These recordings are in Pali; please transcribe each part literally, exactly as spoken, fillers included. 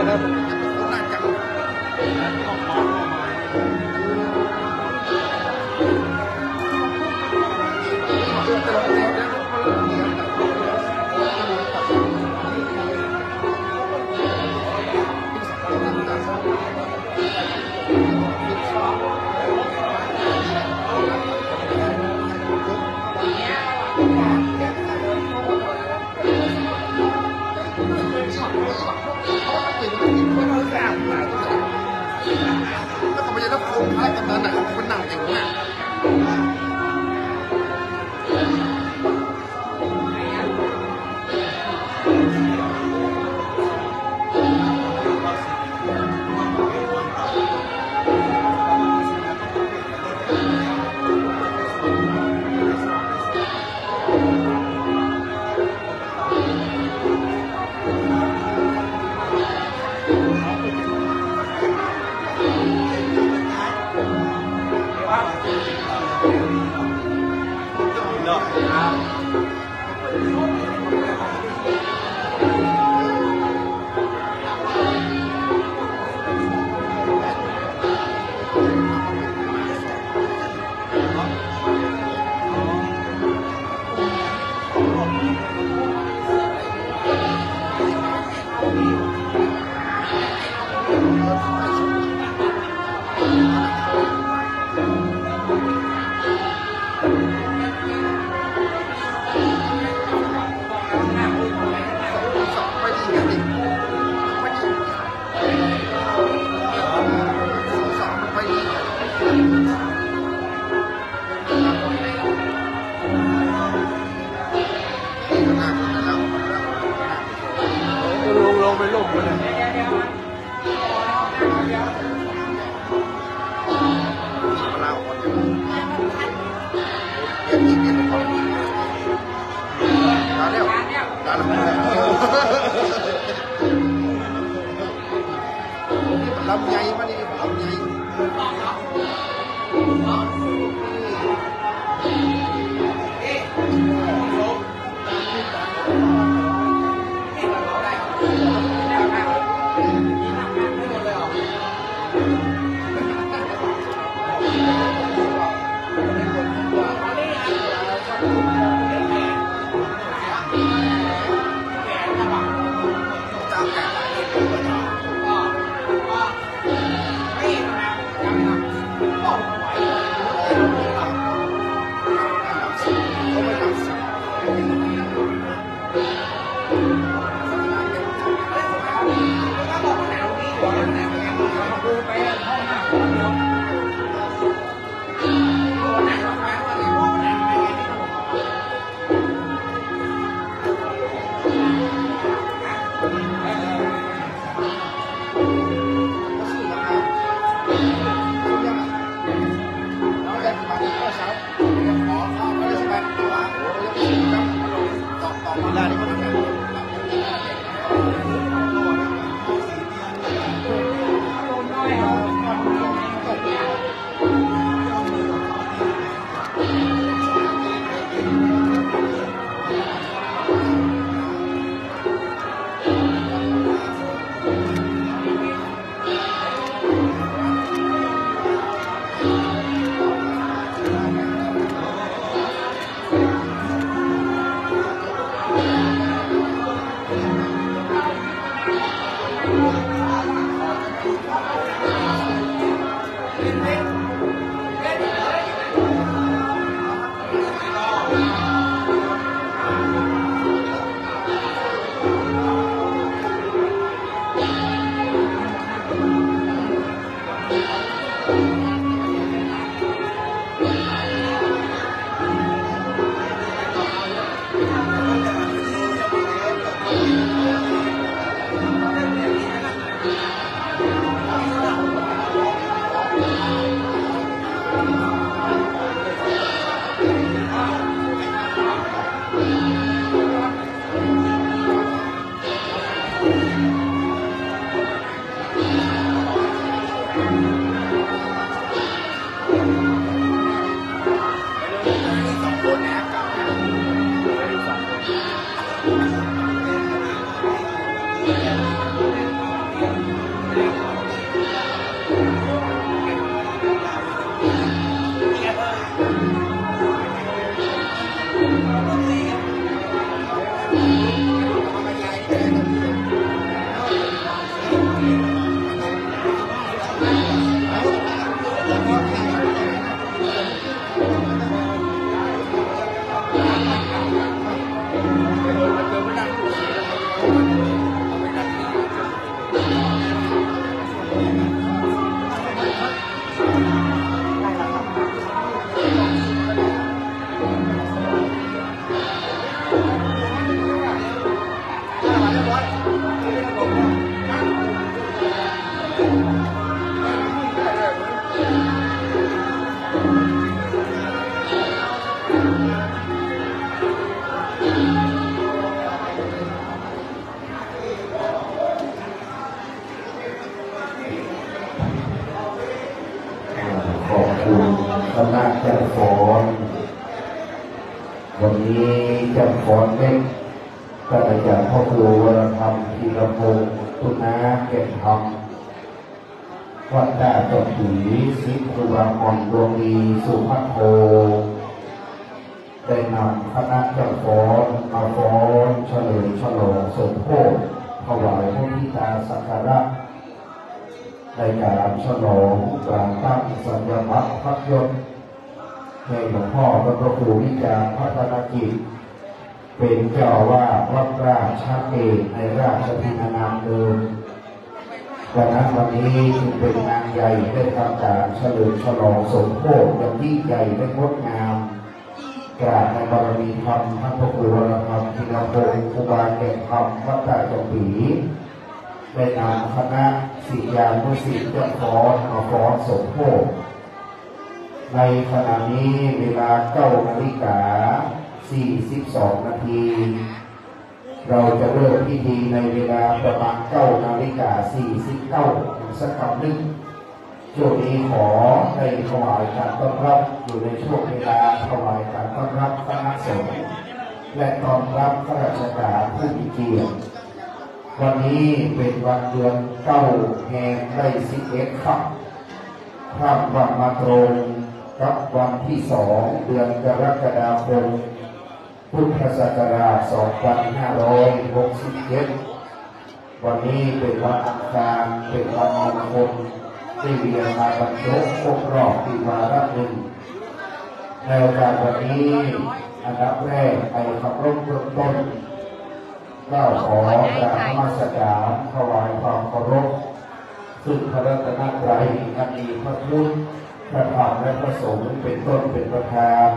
แล้วก็ไม่ใช่แล้วโครงคล้ายกันนั่นน่ะมันนั่งเต็มหน้า ลงลงไปลงเลย ลำไยมานี่ ลำไย จำฟ้อนเล็ก ท่านอาจารย์พระครูวรธรรม ธีรพงศ์ ปุณณะแก่นธรรม วัดท่าจอมผี ศิษย์ครูบาอ่อนดวงดี สุภัทโท ได้นำคณะจำฟ้อนมาฟ้อนเฉลิมฉลองสมโภช ถวายมุทิตาสักการะ ในการฉลองการตั้งสัญญาบัตรพักยศ ให้หลวงพ่อพระครูวิจารพัฒนกิจ เป็นเจ้าอาวาสวัดราชเกตในราชทินานามเดิม ดังนั้นวันนี้จึงเป็นงานใหญ่ได้ทำการเฉลิมฉลองสมโภชอย่างยิ่งใหญ่และงดงาม กราบในบารมีธรรมท่านพระครูวรธรรม ธีรพงศ์ ครูบาแก่นธรรมวัดท่าจอมผี ได้นำคณะศิษยานุศิษย์จำฟ้อนมาฟ้อนสมโภช ในขณะนี้เวลาเก้านาฬิกาสี่สิบสองนาที เราจะเริ่มพิธีในเวลาประมาณเก้านาฬิกาสี่สิบเก้านาที สักคำหนึ่ง ช่วงนี้ขอได้ถวายการต้อนรับ อยู่ในช่วงเวลาถวายการต้อนรับคณะสงฆ์และต้อนรับข้าราชการผู้มีเกียรติ วันนี้เป็นวันเดือนเก้า แฮมได้สิบเอ็ดค่ำ ค่ำวันมาตรงกับวันที่สอง เดือนกรกฎาคม พุทธศักราชสองพันห้าร้อยหกสิบเจ็ด วันนี้เป็นวันอังคาร เป็นวันมงคล ได้เวียนมาบรรจบครบรอบปีวาระหนึ่ง ในโอกาสวันนี้ อันดับแรกไปเคารพเบื้องต้น กล่าวขอกราบนมัสการถวายความเคารพ ซึ่งพระรัตนตรัยอันมีพระพุทธ พระธรรม และพระสงฆ์เป็นต้นเป็นประธาน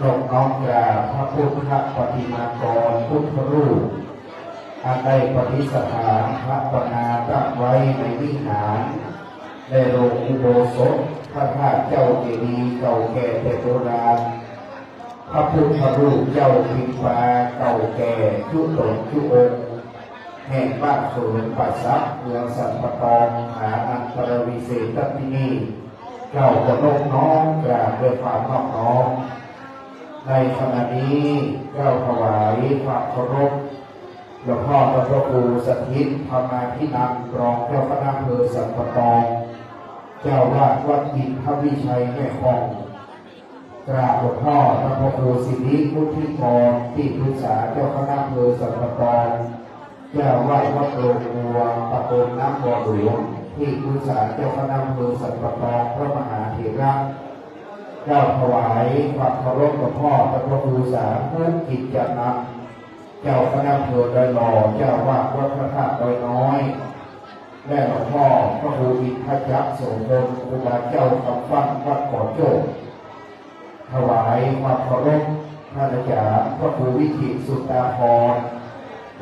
นอบน้อมกราบพระพุทธปฏิมากรพุทธรูป อันได้ประดิษฐานพระปางตั้งไว้ในวิหาร ในโรงอุโบสถพระธาตุเจ้าเจดีย์เก่าแก่แต่โบราณ พระพุทธรูปเจ้าพิมพาเก่าแก่จุตนจุองค์ แห่งบ้านเขินป่าสัก เมืองสันป่าตอง ฐานันตรวิเศษณที่นี่ เจ้าก็นอบน้อมกราบด้วยความนอบน้อม ในขณะนี้เจ้าถวายความเคารพ หลวงพ่อพระครูสถิตธรรมาภินันท์ รองเจ้าคณะอำเภอสันป่าตอง เจ้าอาวาสวัดอินทวิชัยแม่คล่อง กราบหลวงพ่อพระครูสิริวุฒิกร ที่ปรึกษาเจ้าคณะอำเภอสันป่าตอง เจ้าอาวาสวัดโรงบัว ตำบลน้ำบ่อหลวง ที่ปรึกษาเจ้าคณะอำเภอสันป่าตอง พระมหาเถระ เจ้าถวายความเคารพหลวงพ่อพระครูสาธุกิจจานันท์ เจ้าคณะอำเภอดอยหล่อ เจ้าอาวาสวัดพระธาตุดอยน้อย และหลวงพ่อพระครูอินทจักรโสพล ครูบาเจ้าคำฟั่นวัดเขาโจ้ ถวายความเคารพท่านอาจารย์พระครูวิจิตรสุตตาภรณ์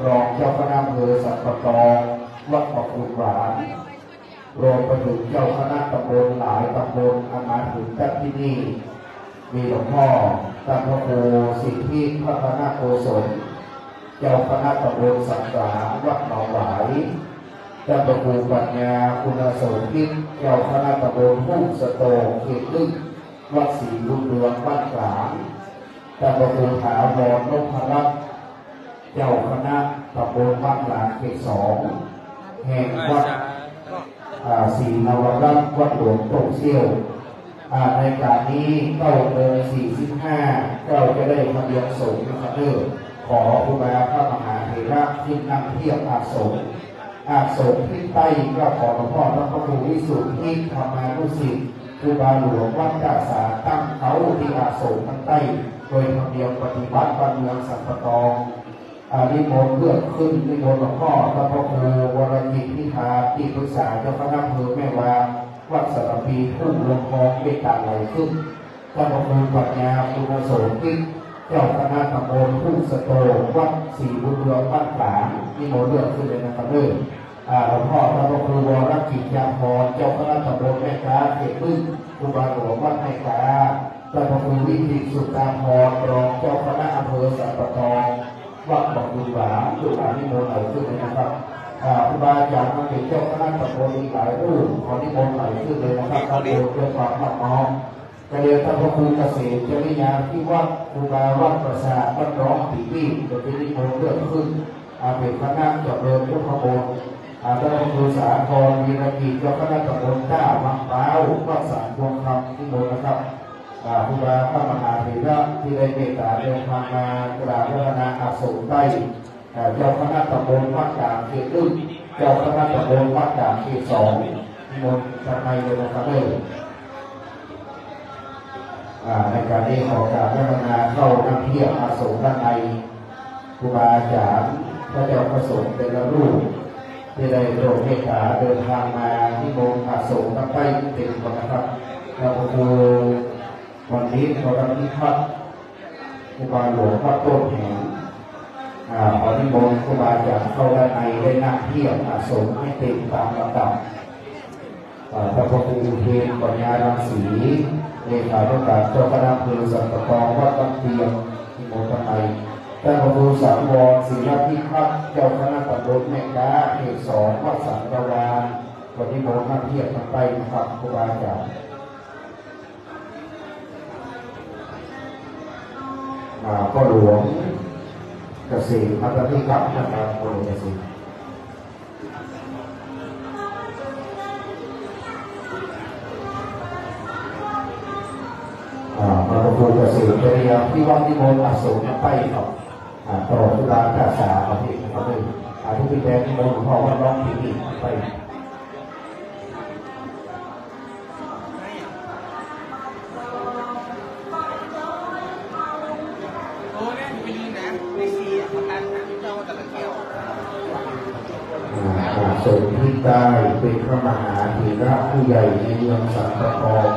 รองเจ้าคณะอำเภอสันป่าตอง วัดบ่อขุนหวาน รวมไปถึงเจ้าคณะตำบลหลายตำบลอันมาถึงณที่นี่ มีหลวงพ่อท่านพระครูสิทธิพัฒนโกศล เจ้าคณะตำบลสังสาร วัดหนองหวาย ท่านพระครูปัญญาคุณโสภิต เจ้าคณะตำบลทุ่งสะโตก เขตหนึ่ง วัดศรีบุญเรือง บ้านกลาง ท่านพระครูถาวรนพรัตน์ เจ้าคณะตำบลบ้านกลาง เขตสอง แห่งวัด อ่า ศรีนวรัตน์ วัดหลวงโต้งเซี่ยว อ่า ในการนี้เก้าโมงสี่สิบห้า เราจะได้ทะเบียนสงฆ์นะครับเด้อ ขอครูบาพระมหาเถระขึ้นนั่งเทียบอาสน์สงฆ์ อาสน์สงฆ์ทิศใต้ ก็ขอหลวงพ่อท่านพระครูวิสุทธิธรรมานุสิทธิ์ ครูบาหลวงวัดท่าสา ตั้งเต๊าที่อาสน์สงฆ์ทางใต้ โดยธรรมเนียมปฏิบัติบ้านเมืองสันป่าตอง อ่า นิมนต์เลือกขึ้น นิมนต์หลวงพ่อท่านพระครูวรกิจพิธา ที่ปรึกษาเจ้าคณะอำเภอแม่วาง วัดสารพี ทุ่งลมพอง เมตตาไหลขึ้น ท่านพระครูปัญญาคุณโสภิต เจ้าคณะตำบลทุ่งสะโตก วัดศรีบุญเรือง บ้านกลาง นิมนต์เลือกขึ้นเลยนะครับเด้อ อ่า หลวงพ่อท่านพระครูวรกิจยาภรณ์ เจ้าคณะตำบลแม่กา เขตบึ้ง ครูบาหลวงวัดแม่กา ท่านพระครูวิจิตรสุตตาภรณ์ รองเจ้าคณะอำเภอสันป่าตอง วัดบ่อขุนหวาน ลูกหลานนิมนต์ไหลขึ้นเลยนะครับ อ่า ครูบาอาจารย์มาเป็นเจ้าคณะตำบลอีกหลายรูป ขอนิมนต์ไหลขึ้นเลยนะครับ ด้านบนด้วยความนอบน้อม กราบเรียนท่านพระครูเกษมจริยาภิวัฒน์ ครูบาวัดประชาบ้านน้อง ปีนี่ จะเป็นนิมนต์เรื่องขึ้น อาเป็นคณะจำเริญพุทธมนต์ อาท่านพระครูสาคร วีรกิจ เจ้าคณะตำบลท่าวังพร้าว วัดสันดวงคำ นิมนต์นะครับ อ่า ครูบาพระมหาเถระที่ได้เมตตาเดินทางมากราบอาราธนาอาสมใต้ อ่า เจ้าคณะตำบลวัดกลางเขตหนึ่ง เจ้าคณะตำบลวัดกลางเขตสอง นิมนต์ด้านในเลยนะครับเด้อ อ่า ในการนี้ขอกราบอาราธนาเข้านั่งเทียบอาสมด้านใน ครูบาอาจารย์ พระเจ้าพระสงฆ์แต่ละรูป ที่ได้โปรดเมตตาเดินทางมานิมนต์อาสมด้านใต้เต็มก่อนนะครับ แล้วก็ครู วันนี้ขอรับนิพัฒน์ ครูบาหลวงวัดต้นแหง อ่า ขอนิมนต์ครูบาอาจารย์เข้าด้านในได้นั่งเทียบอาสมให้เต็มตามลำดับ อ่า พระครูอุเทนปัญญารังสี เลขานุการเจ้าคณะอำเภอสันป่าตองวัดบ้านเตียง นิมนต์ด้านใน ท่านพระครูสังวรศิลพิพัฒน์ เจ้าคณะตำบลแม่ก๊า เขตสอง วัดสังกะวาน ขอนิมนต์นั่งเทียบทางใต้นะครับ ครูบาอาจารย์ อ่า พ่อหลวงเกษมพัฒนิพัฒน์นะครับ พ่อหลวงเกษม อ่า พระครูเกษมจริยาภิวัฒน์ นิมนต์อาสมไปครับ อ่า ต่อครูบาอาจารย์สาครับพี่ครับพี่ อ่า ทุกที่แปลงนิมนต์หลวงพ่อวัดน้องที่นี่ไป อ่า สมที่ได้เป็นพระมหาเถระผู้ใหญ่ในเมืองสันป่าตอง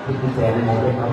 ที่กุญแจรีโมทด้วยครับ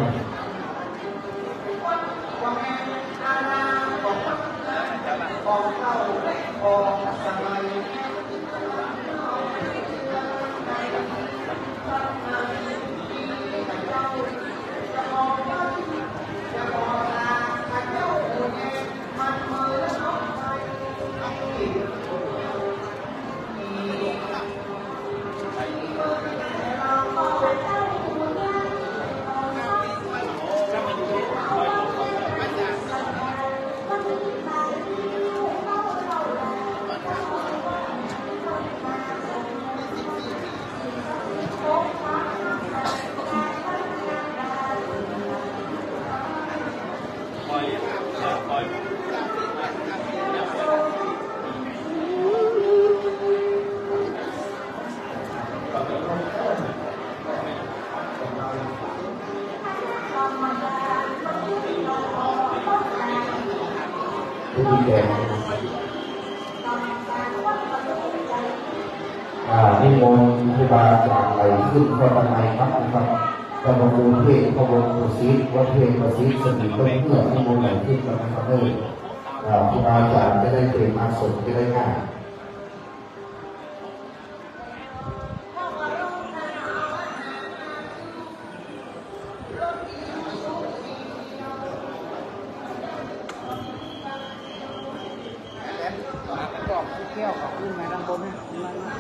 อ่า นิมนต์ครูบาอาจารย์ไหว้ขึ้นพระตำหนักครับ พระครูเทพพระวงศ์ประสิทธิ์ วัดเทพประสิทธิ์ สถิตต้นเพื่อน นิมนต์ไหว้ขึ้นกันนะครับเด้อ อ่า ครูบาอาจารย์จะได้เตรียมอาสมจะได้ง่าย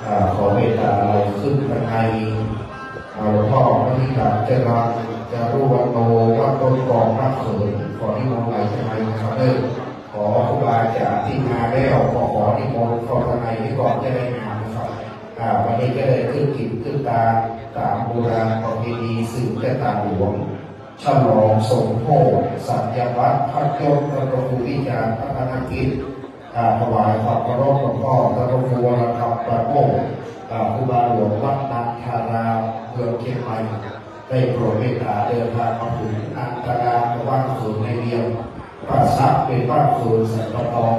อ่า ขอเมตตาไหว้ขึ้นภายใน อ่า หลวงพ่อพระนิกาจรัญจารุวัฒโน วัดต้นกองพระเขิน ขอนิมนต์ไหว้ข้างในนะครับเด้อ ขอครูบาอาจารย์ที่มาแล้ว ก็ขอนิมนต์เข้าข้างในไว้ก่อนจะได้งานนะครับ อ่า วันนี้ก็ได้ขึ้นกินขึ้นตาตามโบราณประเพณีสืบชะตาหลวง ฉลองสมโภชสัญญาบัตรพัดยศพระครูวิจารณ์พัฒนกิจ อ่าถวายความเคารพหลวงพ่อพระครูวรธรรมปราโมทย์อ่าครูบาหลวงวัดนันทารามเมืองเชียงใหม่ได้โปรดเมตตาเดินทางมาถึงนันทารามวัดศูนย์ในเวียงป่าสักเป็นวัดศูนย์สันปะตอง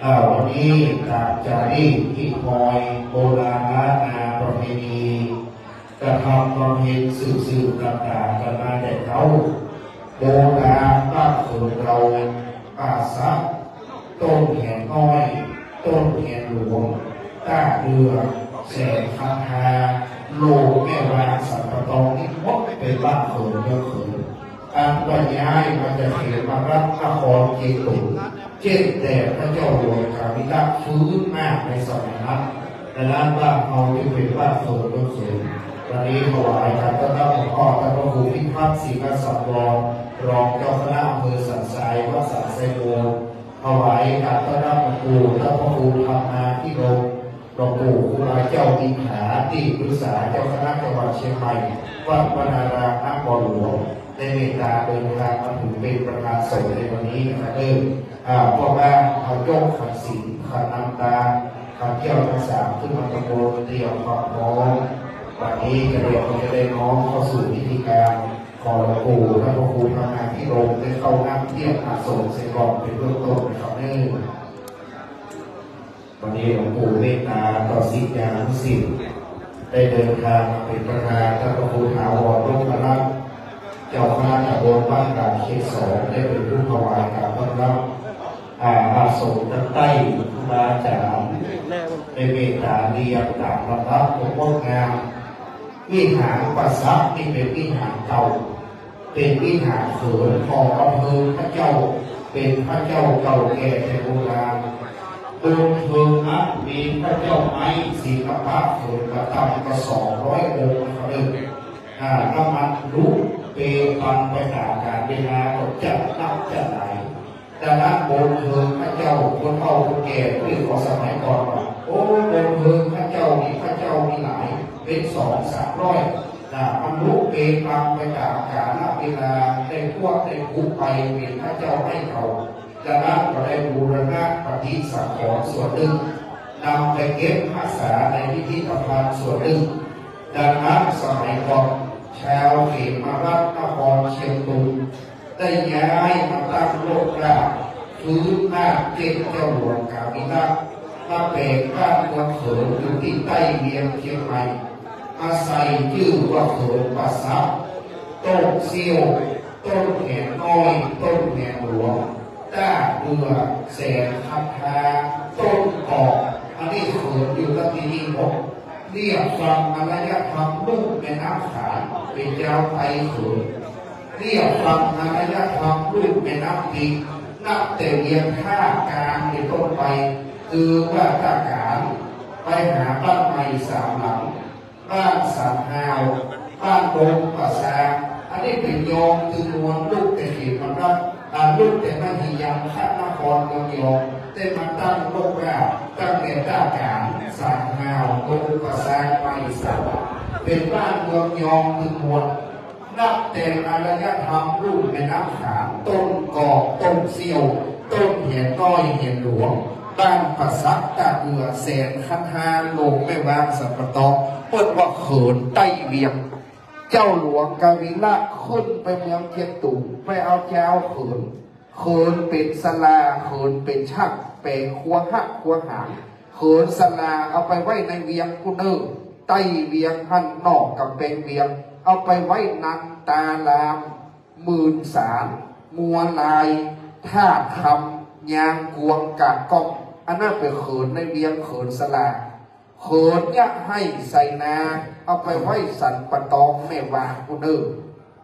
อ่าวันนี้ตามจารีตพิธีโบราณล้านนาประเพณี กระทำบำเพ็ญสืบๆต่างๆกันมาแต่เก๊า โบราณบ้านสวนเรา ป่าสัก ต้นแหนน้อย ต้นแหนหลวง ต้าเดือ แสนคาทา โลกแม่วางสันปะตองนี่หมดเป็นบ้านสวนเมืองสวน อันว่าย้ายมาจากเขมรัฐนครเชียงตุง เจ็ดแต่พระเจ้าหลวงกาวิละฟื้นมากในสมัยนั้นดังนั้นบ้านเราจึงเป็นบ้านโสนโนนเสนวันนี้ถวายการต้อนรับหลวงพ่อท่านพระครูพิพัฒน์ศรีลสังวรรองเจ้าคณะอำเภอสันทรายวัดสันทรายโมนถวายการต้อนรับหลวงปู่ท่านพระครูธรรมาภิรมย์หลวงปู่ครูบาเจ้าอินถาที่ปรึกษาเจ้าคณะจังหวัดเชียงใหม่วัดวนารามนครหลวงในเมตตาเดินทางมาถึงเป็นประธานสงฆ์ในวันนี้นะครับเด้อ อ่าพวกเราเอายกขันศีลขันน้ำตาขันแก้วทั้งสามขึ้นมาตะโกนเตรียมความพร้อมวันนี้จะเรียนจะได้น้อมเข้าสู่พิธีการขอหลวงปู่และพระครูพระนางที่ลงได้เข้านั่งเทียบอาสนเสร็จก่อนเป็นเบื้องต้นนะครับเนอวันนี้หลวงปู่เมตตาต่อศิษยานุศิษย์ได้เดินทางมาเป็นประธานท่านพระครูถาวรนพรัตน์เจ้าคณะตำบลบ้านกลางเขตสองได้เป็นผู้ถวายการต้อนรับ อาอาสมทั้งใต้ครูบาอาจารย์ได้เมตตาเรียงตามลำดับองค์งดงามวิหารประสักนี่เป็นวิหารเก่า เป็นวิหารเขินของอำเภอพระเจ้า เป็นพระเจ้าเก่าแก่แต่โบราณบนเทิงนั้นมีพระเจ้าไม้ศิลปะเขินกระทำกว่าสองร้อยองค์นะครับเด้ออ่าน้ำมันลุเปปังไปตามกาลเวลาก็จะนับจะไหล ดังนั้นบนเทิงพระเจ้าคนเฒ่าคนแก่ผู้ขอสมัยก่อนว่าโอ้บนเทิงพระเจ้านี่พระเจ้ามีหลายเป็นสองสามร้อยนะมันลุเปปังไปตามกาลเวลาได้พวกได้ผู้ไปเป็นพระเจ้าให้เขาดังนั้นก็ได้บูรณะปฏิสังขรณ์ส่วนหนึ่งนำไปเก็บรักษาในพิพิธภัณฑ์ส่วนหนึ่งดังนั้นสมัยก่อนชาวเขมรัฐนครเชียงตุง ได้ย้ายมาตั้งรกรากพื้นนาเจ็ดเจ้าหลวงกามิละมาแปลงบ้านเมืองเขินอยู่ที่ใต้เวียงเชียงใหม่มาใส่ชื่อว่าเขินป่าสักต้นเสี้ยวต้นแหนน้อยต้นแหนหลวงต้าเดือแสนคันธาต้นกอกอันนี้เขินอยู่ตั้งที่นี่หมด เรียกฟังอารยธรรมลุ่มแม่น้ำขานเป็นยาวไตเขินเรียกฟังอารยธรรมลุ่มแม่น้ำปิงนับแต่เวียงท่ากลางเป็นต้นไป คือว่าท่ากลางไปหาบ้านใหม่สามหลัง บ้านสันฮาว บ้านดงป่าซาง อันนี้เป็นยองตึงมวลลูกแต่เขมรัฐอ่าลูกแต่มหิยังคณครเมืองยองได้มาตั้งรกรากตั้งแต่ท่ากลางสันฮาวดงป่าซางใหม่สามหลัง เป็นบ้านเมืองยองตึงมวลนับแต่อารยธรรมลุ่มแม่น้ำขานต้นกอกต้นเสี้ยว ต้นแหนน้อยแหนหลวง บ้านป่าสักต้าเดือแสนคันธาโลกแม่วางสันปะตองเปิ้นว่าเขินใต้เวียง เจ้าหลวงกาวิละขึ้นไปเมืองเชียงตุงไปเอาจาวเขิน เขินเป็นสลา เขินเป็นช่าง แป๋งครัวฮักครัวหาง เขินสลาเอาไปไว้ในเวียงกุเนอร์ ใต้เวียงหั้นนอกกำแพงเวียง เอาไปไว้นันตาราม หมื่นสาร มัวลาย ท่าคำ ยางกวง กาดก้อง อันนั้นไปเขินในเวียงเขินสลา เขินยะให้ไสนา เอาไปไว้สันปะตองแม่วางกุเนอร์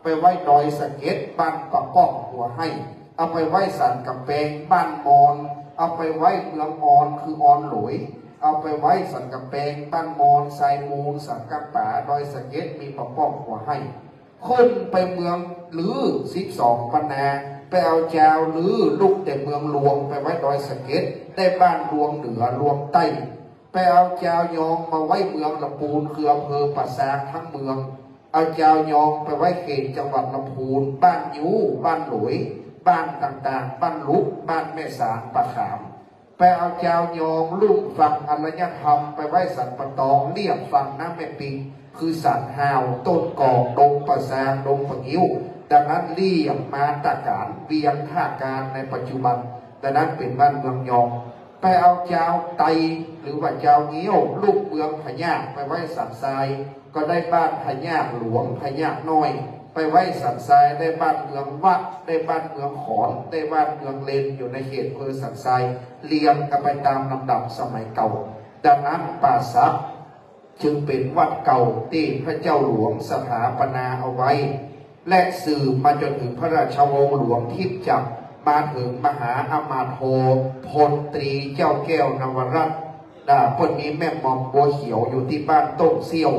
ไปไว้ดอยสะเก็ดบ้านปะป้องหัวไฮ่ เอาไปไว้สันกำแพงบ้านมอน เอาไปไว้เมืองออนคือออนหลวย เอาไปไว้สันกำแพงบ้านมอนทรายมูลสันกำป๋าดอยสะเก็ดมีปะป้องหัวไฮ่ ขึ้นไปเมืองลือสิบสองปันนา ไปเอาจาวลือลุกแต่เมืองลวงไปไว้ดอยสะเก็ด ได้บ้านลวงเหนือลวงใต้ ไปเอาจาวยองมาไว้เมืองละปูนคืออำเภอป่าซางทั้งเมือง เอาจาวยองไปไว้เขตจังหวัดลำพูน บ้านยู้บ้านหลวย บ้านต่างๆ บ้านลุก บ้านแม่สางป่าขาม ไป ไปเอาจาวยองลุ่มฟังอารยธรรมไปไว้สันป่าตอง เรียบฝั่งน้ำแม่ปิง คือสันฮาว ต้นกอก ดงป่าซาง ดงป่างิ้ว ดังนั้นเรียกมาตรการเวียงท่ากลางในปัจจุบัน ดังนั้นเป็นบ้านเมืองยอง ไปเอาจาวไต หรือว่าจาวงิ้ว ลุ่มเมืองพะยาก ไปไว้สันทราย ก็ได้บ้านพะยากหลวง พะยากน้อย ไปไว้สันทราย ได้บ้านเมืองวะ ได้บ้านเมืองขอน ได้บ้านเมืองเลน อยู่ในเขตอำเภอสันทราย เรียงกันไปตามลำดับสมัยเก่า ดังนั้นป่าสักจึงเป็นวัดเก่าที่พระเจ้าหลวงสถาปนาเอาไว้ และสืบมาจนถึงพระราชวงศ์หลวงทิพย์จักร มาถึงมหาอำมาตย์โท พลตรีเจ้าแก้วนวรัตน์ อ่า เปิ้นมีแม่หม่อมบัวเขียวอยู่ที่บ้านต้งเซี่ยว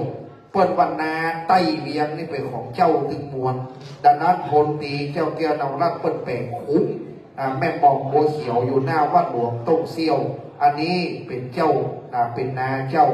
เปิ้นว่านาใต้เวียงนี่เป็นของเจ้าตึงมวล ดังนั้นพลตรีเจ้าแก้วนวรัตน์เปิ้นแป๋งคุ้ม อ่า แม่หม่อมบัวเขียวอยู่หน้าวัดหลวงต้งเซี่ยว อันนี้เป็นเจ้า อ่า เป็นนาเจ้า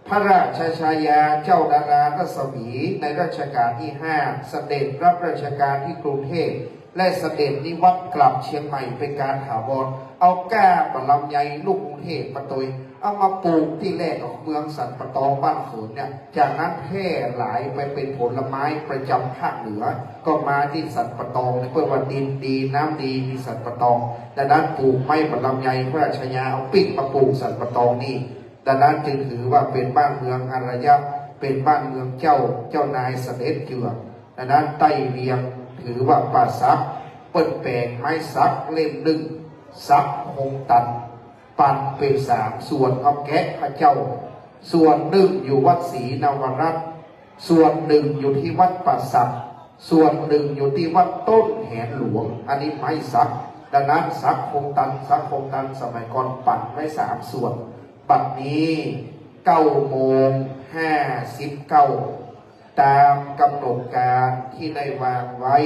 พระราชชายาเจ้าดารารัศมีในรัชกาลที่ห้า เสด็จรับราชการที่กรุงเทพ และเสด็จนิวัตกลับเชียงใหม่เป็นการถาวร เอาก้าบ่าลำไยลูกกรุงเทพมาตวย เอามาปลูกที่แรกของเมืองสันป่าตองบ้านเขินเนี่ย จากนั้นแพร่หลายไปเป็นผลไม้ประจำภาคเหนือ ก็มาที่สันป่าตองเนี่ย เปิ้นว่าดินดีน้ำดีมีสันป่าตอง ดังนั้นปลูกไม้บ่าลำไย พระราชชายาเอาปิ๊กมาปลูกสันป่าตองนี่ ดังนั้นจึงถือว่าเป็นบ้านเมืองอารยะ เป็นบ้านเมืองเจ้า เจ้านายเสด็จเยือน ดังนั้นใต้เวียงถือว่าป่าสัก เปิ้นแป๋งไม้สักเล่มหนึ่ง สักคงตัน ปันเป็นสามส่วน เอาแกะพระเจ้า ส่วนหนึ่งอยู่วัดศรีนวรัตน์ ส่วนหนึ่งอยู่ที่วัดป่าสัก ส่วนหนึ่งอยู่ที่วัดต้นแหนหลวง อันนี้ไม้สัก ดังนั้นสักคงตัน สักคงตันสมัยก่อนปันไว้สามส่วน บัดนี้เก้าโมงห้าสิบเก้า ตามกำหนดการที่ได้วางไว้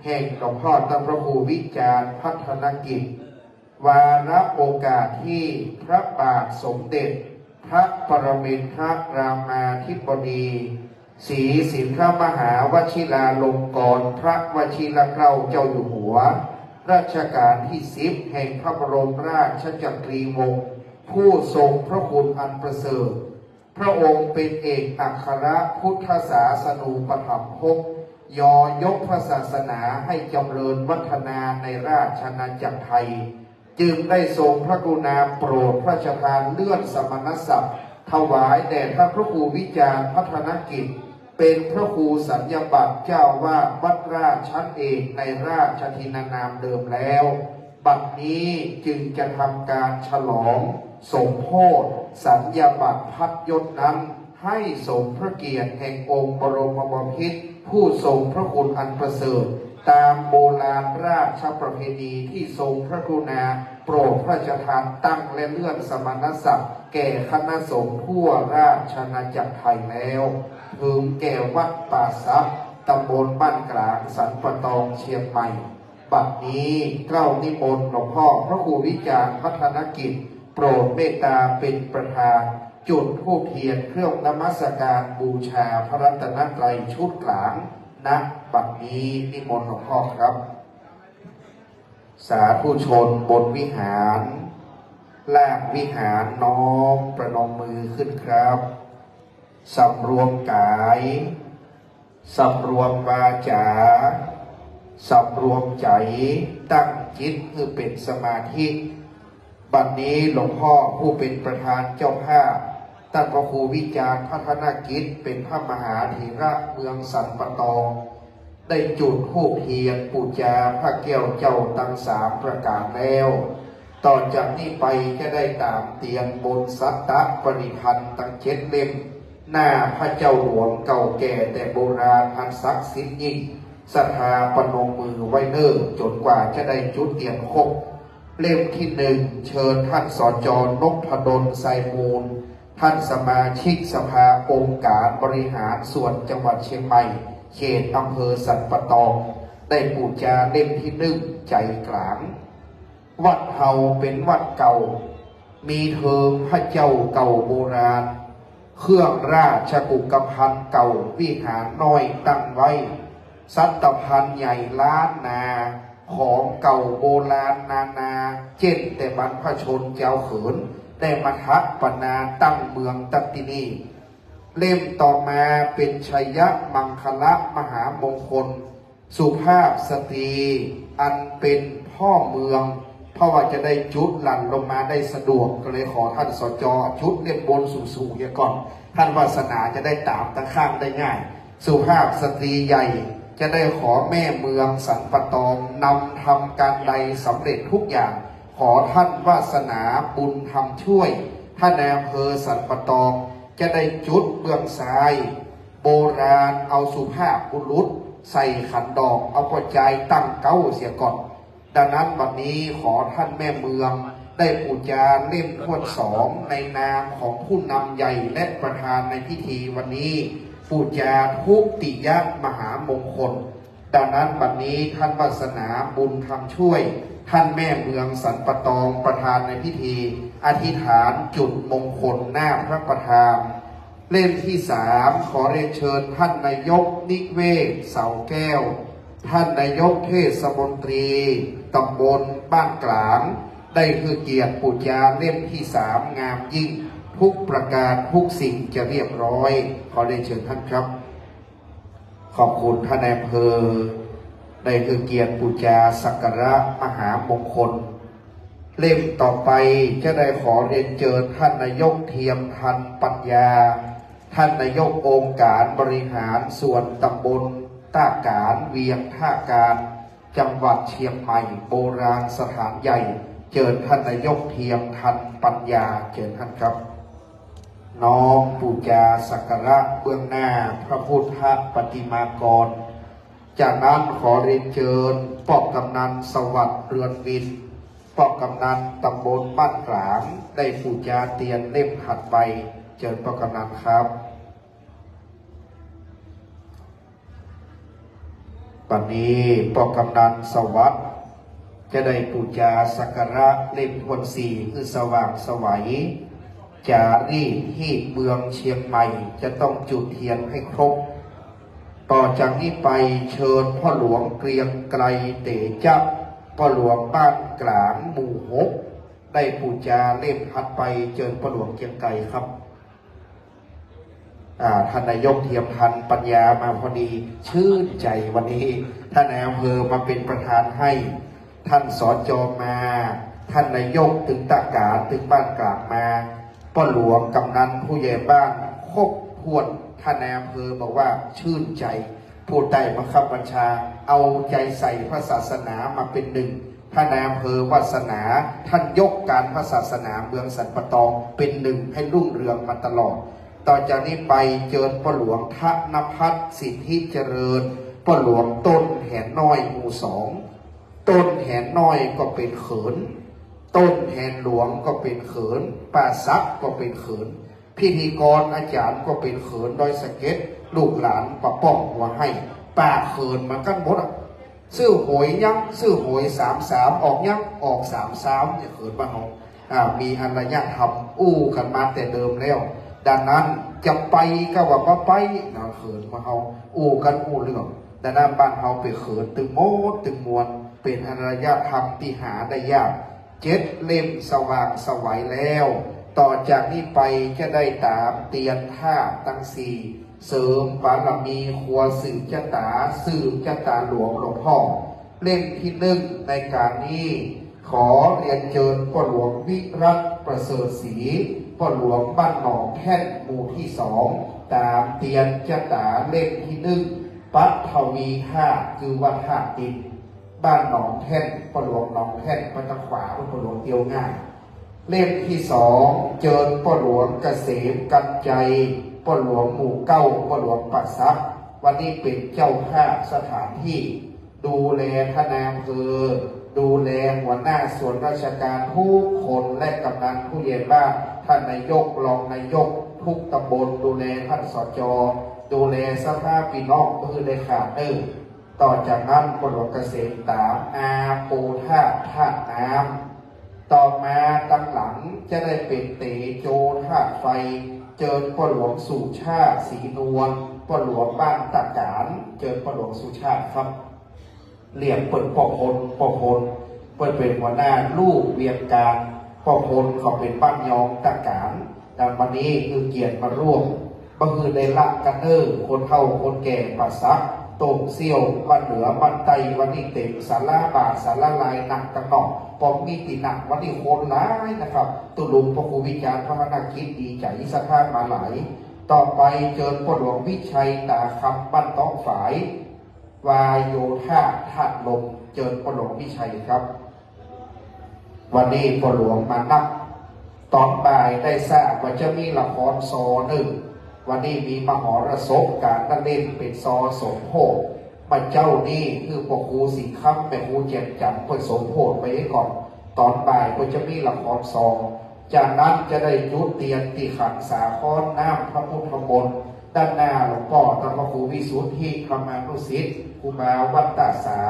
แห่งหลวงพ่อท่านพระครูวิจารณ์พัฒนกิจ วาระโอกาสที่พระบาทสมเด็จพระปรมินทรรามาธิบดี ศรีสินทรมหาวชิราลงกรณพระวชิรเกล้าเจ้าอยู่หัว รัชกาลที่สิบ แห่งพระบรมราชจักรีวงศ์ ผู้ทรงพระคุณอันประเสริฐ พระองค์เป็นเอกอัครพุทธศาสนูปถัมภก ยอยกพระศาสนาให้จำเริญวัฒนาในราชอาณาจักรไทย จึงได้ทรงพระกรุณาโปรดพระราชทานเลื่อนสมณศักดิ์ถวายแด่ท่านพระครูวิจารณ์พัฒนกิจ เป็นพระครูสัญญาบัตรเจ้าวาดวัดราชชั้นเอกในราชทินนามเดิมแล้ว บัดนี้จึงจะทำการฉลองสมโภชสัญญาบัตรพัดยศนั้น ให้สมพระเกียรติแห่งองค์บรมบพิตรผู้ทรงพระคุณอันประเสริฐ ตามโบราณราชประเพณีที่ทรงพระกรุณาโปรดพระราชทานตั้งและเลื่อนสมณศักดิ์แก่คณะสงฆ์ทั่วราชอาณาจักรไทยแล้ว ถึงแก่วัดป่าสัก ตำบลบ้านกลาง สันป่าตอง เชียงใหม่ บัดนี้เกล้านิมนต์หลวงพ่อพระครูวิจารณ์พัฒนกิจ โปรดเมตตาเป็นประธาน จุดธูปเทียนเครื่องนมัสการบูชาพระรัตนตรัยชุดกลาง ณ บัดนี้นิมนต์หลวงพ่อครับ สาธุชนบนวิหาร ลากวิหารน้อมประนมมือขึ้นครับ สำรวมกาย สำรวมวาจา สำรวมใจ ตั้งจิตให้เป็นสมาธิ บัดนี้หลวงพ่อผู้เป็นประธานเจ้าภาพ ท่านพระครูวิจารณ์พัฒนกิจ เป็นพระมหาเถระเมืองสันป่าตอง ได้จุดธูปเทียนปูจาพระแก้วเจ้าตังสามประการแล้ว ต่อจากนี้ไปจะได้ตามเตียนบนสัตตปริพันธ์ตังเจ็ดเล่ม หน้าพระเจ้าหลวงเก่าแก่แต่โบราณอันศักดิ์สิทธิ์ยิ่ง ศรัทธาประนมมือไว้เนิ่นจนกว่าจะได้จุดเตียนครบ เล่มที่หนึ่ง เชิญท่าน สจ นพดล ไซมูล ท่านสมาชิกสภาองค์การบริหารส่วนจังหวัดเชียงใหม่ เขตอำเภอสันป่าตอง ได้ปูจาเล่มที่หนึ่ง ใจกลาง วัดเฮาเป็นวัดเก่า มีเทิงพระเจ้าเก่าโบราณ เครื่องราชกุกภัณฑ์เก่า วิหารน้อยตั้งไว้ สัตตภัณฑ์ใหญ่ล้านนา ของเก่าโบราณนานา เช่นแต่บรรพชนชาวเขินได้มาสถาปนาตั้งเมืองตัดที่นี่ เล่มต่อมาเป็นชยมังคละมหามงคล สุภาพสตรีอันเป็นพ่อเมือง เพราะว่าจะได้จุดหลั่นลงมาได้สะดวก ก็เลยขอท่าน สจ จุดเล่มบนสูงๆเสียก่อน ท่านวาสนาจะได้ตามตะข้างได้ง่าย สุภาพสตรีใหญ่จะได้ขอแม่เมืองสันปะตองนำทำการใดสำเร็จทุกอย่าง ขอท่านวาสนาบุญธรรมช่วย ท่านนายอำเภอสันปะตองจะได้จุดเบื้องซ้าย โบราณเอาสุภาพบุรุษใส่ขันดอก เอาป้อจายตั้งเก๊าเสียก่อน ดังนั้นบัดนี้ขอท่านแม่เมืองได้ปูจาเล่มถ้วนสองในนามของผู้นำใหญ่และประธานในพิธีวันนี้ ปูจาทุติยมหามงคล ดังนั้นบัดนี้ท่านวาสนาบุญธรรมช่วย ท่านแม่เมืองสันปะตองประธานในพิธี อธิษฐานจุดมงคลหน้าพระประธาน เล่มที่สามขอเรียนเชิญท่านนายกนิเวศเสาแก้ว ท่านนายกเทศมนตรีตำบลบ้านกลาง ได้คือเกียรติปูจาเล่มที่สามงามยิ่ง ทุกประการทุกสิ่งจะเรียบร้อย ขอเรียนเชิญท่านครับ ขอบคุณท่านนายอำเภอ ได้คือเกียรติปูจาสักการะมหามงคล เล่มต่อไปจะได้ขอเรียนเชิญท่านนายกเทียมทันปัญญา ท่านนายกองค์การบริหารส่วนตำบลต้ากาญเวียงท่ากาญ จังหวัดเชียงใหม่ โบราณสถานใหญ่ เชิญท่านนายกเทียมทันปัญญา เชิญท่านครับ น้อมปูจาสักการะเบื้องหน้าพระพุทธปฏิมากร จากนั้นขอเรียนเชิญป้อกำนันสวัสดิ์เรือนวิน ป้อกำนันตำบลบ้านกลาง ได้ปูจาเตียนเล่มถัดไป เชิญป้อกำนันครับ บัดนี้ป้อกำนันสวัสดิ์จะได้ปูจาสักการะเล่มถ้วนสี่ คือสว่างไสว จารีตที่เมืองเชียงใหม่จะต้องจุดเทียนให้ครบ ต่อจากนี้ไปเชิญพ่อหลวงเกรียงไกรเตจะ พ่อหลวงบ้านกลางหมู่หก ได้ปูจาเล่มถัดไป เชิญพ่อหลวงเกรียงไกรครับ อ่า ท่านนายกเทียมทันปัญญามาพอดี ชื่นใจวันนี้ ท่านนายอำเภอมาเป็นประธานให้ ท่าน สจ มา ท่านนายกตึงต้ากาญตึงบ้านกลางมา ป้อหลวงกำนันผู้ใหญ่บ้านครบถ้วน ท่านนายอำเภอบอกว่าชื่นใจ ผู้ใต้บังคับบัญชาเอาใจใส่พระศาสนามาเป็นหนึ่ง ท่านนายอำเภอวาสนา ท่านยกการพระศาสนาเมืองสันปะตองเป็นหนึ่งให้รุ่งเรืองมาตลอด ต่อจากนี้ไปเจิญป้อหลวงธนพัฒน์สิทธิเจริญ ป้อหลวงต้นแหนน้อยหมู่สอง ต้นแหนน้อยก็เป็นเขิน ต้นแหนหลวงก็เป็นเขิน ป้าสักก็เป็นเขิน พิธีกรอาจารย์ก็เป็นเขิน ดอยสะเก็ด ลูกหลานปะป้องหัวให้ ป้าเขินเหมือนกันหมดอะ ซื้อหวยยังซื้อหวยสามสาม ออกยังออกสามสาม เนี่ยเขินบ้านเรา อ่า มีอารยธรรมอู้กันมาแต่เดิมแล้ว ดังนั้นจะไปก็ว่าบ่ไปนะ เขินมาเฮาอู้กันอู้เรื่อง ดังนั้นบ้านเฮาไปเขินตึงหมดตึงมวล เป็นอารยธรรมที่หาได้ยาก เจ็ดเล่มสว่างไสวแล้ว ต่อจากนี้ไปจะได้ตามเตียนธาตุทั้งสี่ เสริมบารมีครัวสืบชะตา สืบชะตาหลวงหลวงพ่อ เล่มที่หนึ่งในการนี้ ขอเรียนเจิญป้อหลวงวิรัตประเสริฐศรี ป้อหลวงบ้านหนองแท่นหมู่ที่สอง ตามเตียนชะตาเล่มที่หนึ่ง ปัทวีธาตุ คือว่าธาตุดิน บ้านหนองแท่น ป้อหลวงหนองแท่น ปัตตาขวา ป้อหลวงเตียวง่าย เล่มที่สอง เจิญป้อหลวงเกษมกันใจ ป้อหลวงหมู่เก้า ป้อหลวงป่าสัก วันนี้เป็นเจ้าภาพสถานที่ ดูแลท่านนายอำเภอ ดูแลหัวหน้าส่วนราชการทุกคน และกำนันผู้ใหญ่บ้าน ท่านนายก รองนายก ทุกตำบล ดูแลท่าน สจ ดูแลสภาพี่น้อง บ่หื้อได้ขาดเด้อ ต่อจากนั้นป้อหลวงเกษมตาม อาโปธาตุ ธาตุน้ำ ต่อมาตังหลังจะได้เป็นเตโจธาตุไฟ เจิญป้อหลวงสุชาติศรีนวล ป้อหลวงบ้านต้ากาญ เจิญป้อหลวงสุชาติครับ เรียกเปิ้นป้อพล ป้อพล เปิ้นเป็นหัวหน้าลู่เวียงการ ป้อพลเขาเป็นบ้านยองตะกาน ดังวันนี้คือเกียรติมาร่วม บ่คือได้ละกันเน้อ คนเฒ่าคนแก่ ป่าสัก โต้งเซี่ยว บ้านเหนือ บ้านใต้ วันนี้เต็มศาลาบาท ศาลาลาย หนักตังหนอก ปอมมีติหนัก วันนี้คนหลายนะครับ ตุลุงพระครูวิจารณ์ พัฒนกิจ ดีใจ ศรัทธามาหลาย ต่อไปเจิญป้อหลวงวิชัย ตาคำ บ้านต๊อกฝาย วาโยธาธาตุลม เจิญป้อหลวงวิชัยครับ วันนี้ป้อหลวงมานับ ตอนบ่ายได้ทราบว่าจะมีละครซอหนึ่ง วันนี้มีมหรสพการละเล่นเป็นซอสมโพธิ มาเจ๊านี้คือป้อครูสิงห์คำ แม่ครูแจ่มจันทร์เปิ้นสมโพธิไว้ก่อน ตอนบ่ายก็จะมีละครซอ จากนั้นจะได้จุดเตียนตี้ขันสาครน้ำพระพุทธมนต์ ด้านหน้าหลวงป้อต้านพระครูวิสุทธิธรรมานุสิทธิ์ ครูบาวัตตสา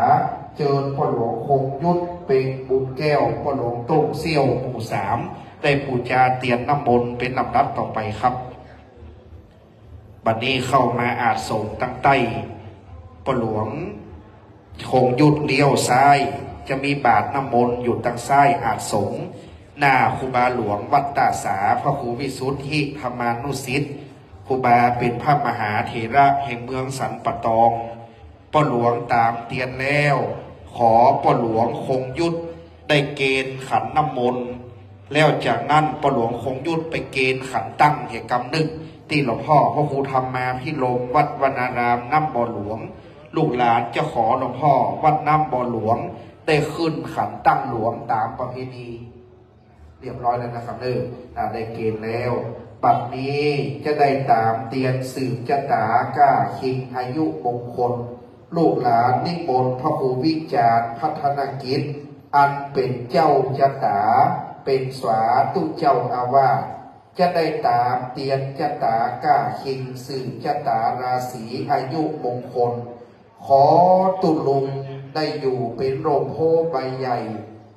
เจิญป้อหลวงคงยุทธ เพ็งบุญแก้ว ป้อหลวงโต้งเซี่ยว หมู่สาม ได้ปูจาเตียนน้ำมนต์เป็นลำดับต่อไปครับ บัดนี้เข้ามาอาสน์สงฆ์ตังใต้ ป้อหลวงคงยุทธเลี้ยวซ้าย จะมีบาตรน้ำมนต์อยู่ตังซ้ายอาสน์สงฆ์ หน้าครูบาหลวงวัตตสา พระครูวิสุทธิธรรมานุสิทธิ์ ครูบาเป็นพระมหาเถระแห่งเมืองสันป่าตอง ป้อหลวงตามเตียนแล้ว ขอป้อหลวงคงยุทธได้เกณฑ์ขันน้ำมนต์ แล้วจากนั้นป้อหลวงคงยุทธไปเกณฑ์ขันตั้งแห่งกำนึก ตี้หลวงพ่อพระครูธรรมาภิรมย์ วัดวนารามน้ำบ่อหลวง ลูกหลานจะขอหลวงพ่อวัดน้ำบ่อหลวง ได้ขึ้นขันตั้งหลวงตามประเพณี เรียบร้อยแล้วนะครับเนอะ อ่า ได้เกณฑ์แล้ว บัดนี้จะได้ตามเตียนสืบจะต๋าก้าคิงอายุมงคล ลูกหลานนิมนต์พระครูวิจารณ์พัฒนกิจ อันเป็นเจ้าจะต๋า เป็นสาธุเจ้าอาวาส จะได้ตามเตียนจะต๋าก้าคิงสืบจะต๋าราศีอายุมงคล ขอตุ๊ลุงได้อยู่เป๋นร่มโพธิ์ใบใหญ่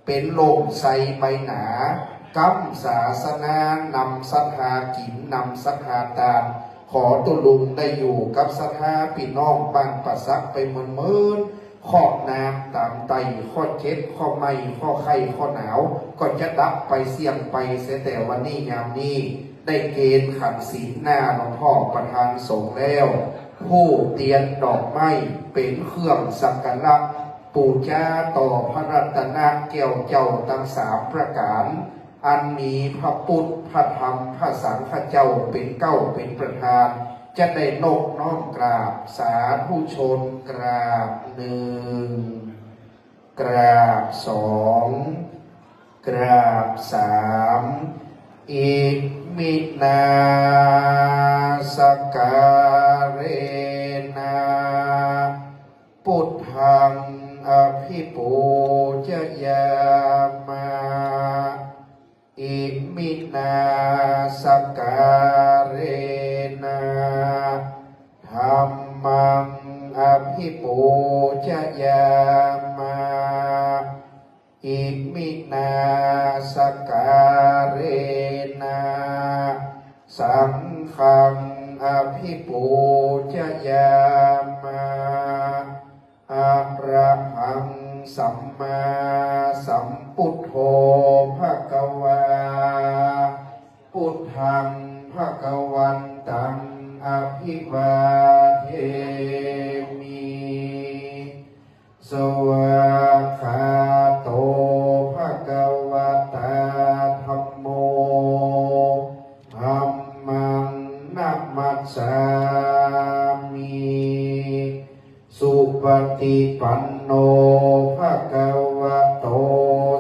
เป๋นร่มไทรใบหนา ก๊ำศาสนานำศรัทธากิ๋น นำศรัทธาตาน ขอตุ๊ลุงได้อยู่กับศรัทธาปี้น้องบ้านป่าสักไปเมินๆ เคราะห์น้ำต๋ามไต่ เคราะห์เจ็บ เคราะห์ไม้ เคราะห์ไข้ เคราะห์หนาว ก็จะดับไปเสี้ยงไปเสียแต่วันนี้ยามนี้ ได้เกณฑ์ขันศีลหน้าหลวงพ่อประธานสงฆ์แล้ว ธูปเตียนดอกไม้เป๋นเครื่องสักการะ ปู๋จาต่อพระรัตนแก้วเจ้าตังสามประก๋าน อันมีพระพุทธ พระธรรม พระสังฆเจ้าเป๋นเก๊าเป๋นประธาน จะได้นบน้อมกราบ สาธุชนกราบหนึ่ง กราบสอง กราบสาม Iminā sakkārena buddhaṃ abhipūjayāma. Iminā sakkārena dhammaṃ abhipūjayāma. Iminā sakkārena saṅghaṃ abhipūjayāma. Arahaṃ sammāsambuddho bhagavā. Buddhaṃ bhagavantaṃ abhivādemi. Svākkhāto bhagavatā dhammo. Dhammaṃ namassāmi. Supaṭipanno bhagavato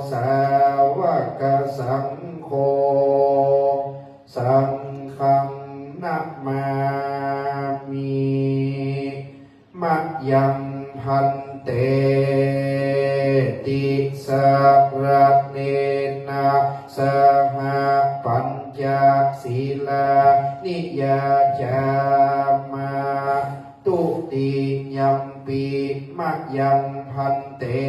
sāvakasaṅgho. Saṅghaṃ namāmi. Mayaṃ bhante tisaraṇena saha pañca sīlāni yācāma. Dutiyampi mayaṃ bhante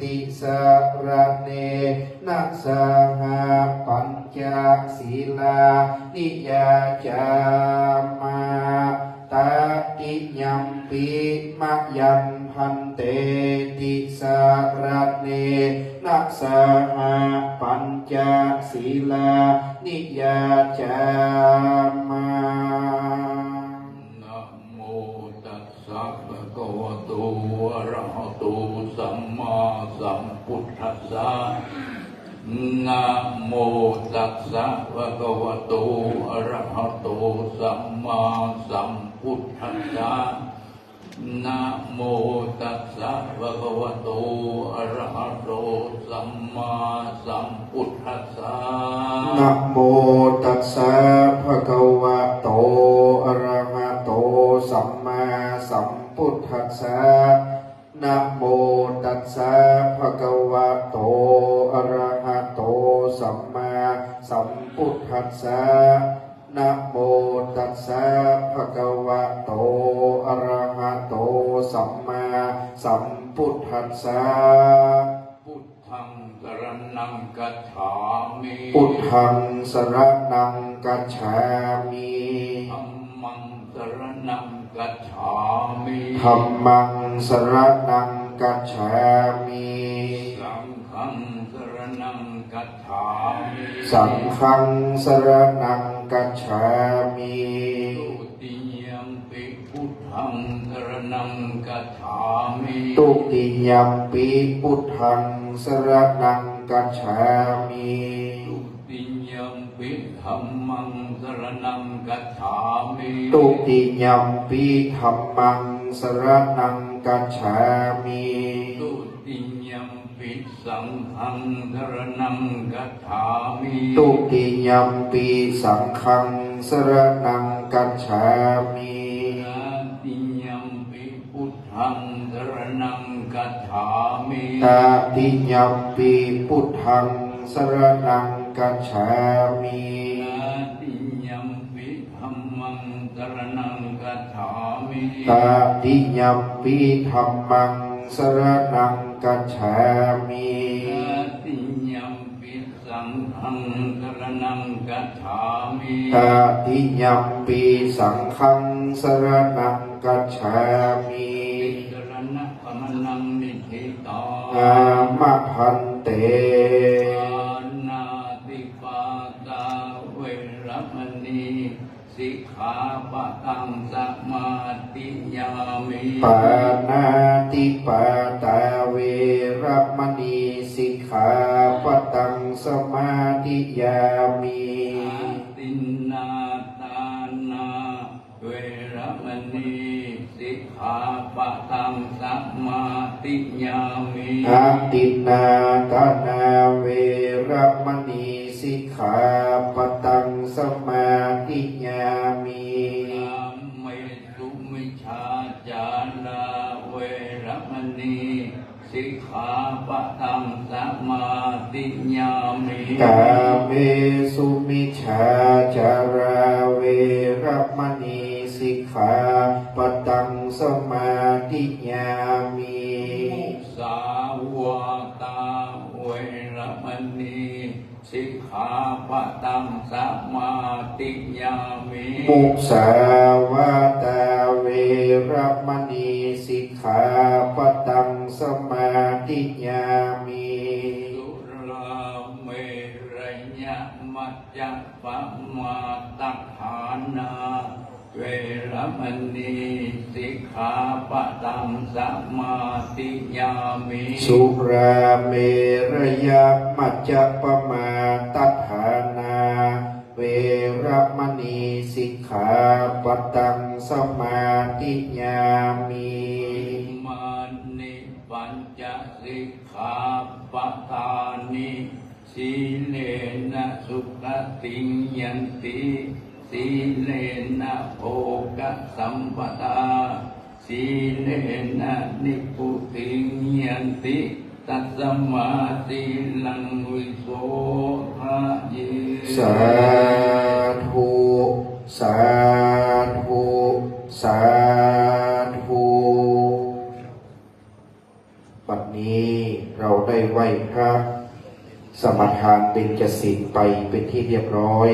tisaraṇena saha pañca sīlāni yācāma. Tatiyampi mayaṃ bhante tisaraṇena saha pañca sīlāni yācāma. Namo tassa bhagavato arahato sammāsambuddhassa. Namo tassa bhagavato arahato sammāsambuddhassa. Namo tassa bhagavato arahato sammāsambuddhassa. Namo tassa bhagavato arahato sammāsambuddhassa. Namo tassa bhagavato arahato sammāsambuddhassa. Namo tassa bhagavato arahato sammāsambuddhassa. Buddhaṃ saraṇaṃ gacchāmi. Buddhaṃ saraṇaṃ gacchāmi. Dhammaṃ saraṇaṃ gacchāmi. Dhammaṃ saraṇaṃ gacchāmi. Saṅghaṃ saraṇaṃ gacchāmi. Saṅghaṃ saraṇaṃ gacchāmi. Dutiyampi buddhaṃ saraṇaṃ gacchāmi. Dutiyampi buddhaṃ saraṇaṃ gacchāmi. Dutiyampi dhammaṃ saraṇaṃ gacchāmi. Dutiyampi dhammaṃ saraṇaṃ gacchāmi. Dutiyampi saṅghaṃ saraṇaṃ gacchāmi. Dutiyampi saṅghaṃ saraṇaṃ gacchāmi. Tatiyampi buddhaṃ saraṇaṃ gacchāmi. Tatiyampi buddhaṃ saraṇaṃ gacchāmi. Tatiyampi dhammaṃ saraṇaṃ gacchāmi. Tatiyampi dhammaṃ saraṇaṃ gacchāmi. Tatiyampi saṅghaṃ saraṇaṃ gacchāmi. Tatiyampi saṅghaṃ saraṇaṃ gacchāmi. Tisaraṇagamanaṃ niṭṭhitaṃ. Āma bhante. Pāṇātipātā veramaṇī sikkhāpadaṃ samādiyāmi. Pāṇātipātā veramaṇī sikkhāpadaṃ samādiyāmi. Adinnādānā veramaṇī sikkhāpadaṃ samādiyāmi. Adinnādānā veramaṇī sikkhāpadaṃ samādiyāmi. Kāmesu micchācārā veramaṇī sikkhāpadaṃ samādiyāmi. Kāmesu micchācārā veramaṇī sikkhāpadaṃ samādiyāmi. Musāvādā veramaṇī sikkhāpadaṃ samādiyāmi. Musāvādā veramaṇī sikkhāpadaṃ samādiyāmi. Surāmerayamajjapamādaṭṭhānā veramaṇī sikkhāpadaṃ samādiyāmi. Surāmerayamajjapamādaṭṭhānā veramaṇī sikkhāpadaṃ samādiyāmi. Imāni pañca sikkhāpadāni. Sīlena sugatiṃ yanti, sīlena bhogasampadā, sīlena nibbutiṃ yanti, tasmā sīlaṃ visodhaye. Sādhu, sādhu, sādhu. บัดนี้เราได้ไหว้พระสมาทานเบญจศีลไปเป็นที่เรียบร้อย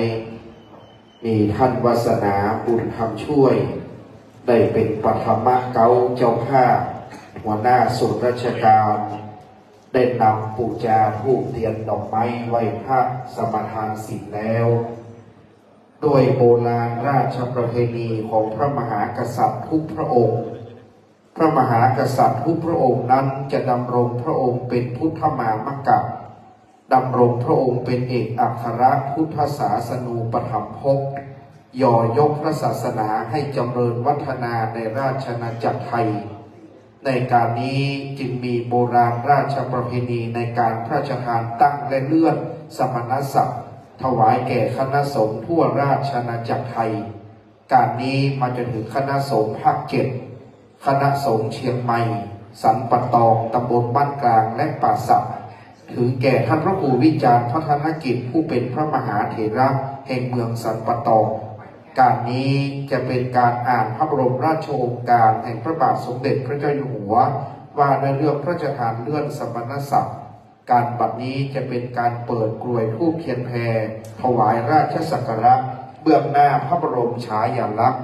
มีท่านวาสนาบุญธรรมช่วย ได้เป็นปฐมเก๊าเจ้าภาพ หัวหน้าส่วนราชการ ได้นำปูจาธูปเทียนดอกไม้ไหว้พระสมาทานศีลแล้ว ด้วยโบราณราชประเพณีของพระมหากษัตริย์ทุกพระองค์ พระมหากษัตริย์ทุกพระองค์นั้นจะดำรงพระองค์เป็นพุทธมามกะ ดำรงพระองค์เป็นเอกอัครพุทธศาสนูปถัมภก ยอยกพระศาสนาให้จำเริญวัฒนาในราชอาณาจักรไทย ในการนี้จึงมีโบราณราชประเพณีในการพระราชทานตั้งและเลื่อนสมณศักดิ์ ถวายแก่คณะสงฆ์ทั่วราชอาณาจักรไทย การนี้มาจนถึงคณะสงฆ์ภาคเจ็ด คณะสงฆ์เชียงใหม่ สันป่าตอง ตำบลบ้านกลาง และป่าสัก ถือแก่ท่านพระครูวิจารณ์พัฒนกิจ ผู้เป็นพระมหาเถระแห่งเมืองสันป่าตอง การนี้จะเป็นการอ่านพระบรมราชโองการแห่งพระบาทสมเด็จพระเจ้าอยู่หัว ว่าด้วยเรื่องพระราชทานเลื่อนสมณศักดิ์ การบัดนี้จะเป็นการเปิดกรวยธูปเทียนแพถวายราชสักการะเบื้องหน้าพระบรมฉายาลักษณ์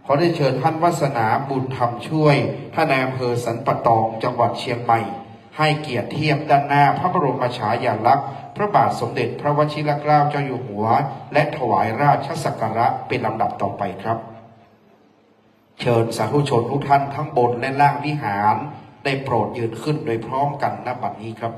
ขอได้เชิญท่านวัสนาบุญธรรมช่วย ท่านนายอำเภอสันป่าตอง จังหวัดเชียงใหม่ ให้เกียรติเทียบด้านหน้าพระบรมฉายาลักษณ์ พระบาทสมเด็จพระวชิรเกล้าเจ้าอยู่หัว และถวายราชสักการะเป็นลำดับต่อไปครับ เชิญสาธุชนทุกท่านทั้งบนและล่างวิหารได้โปรดยืนขึ้นโดยพร้อมกันณบัดนี้ครับ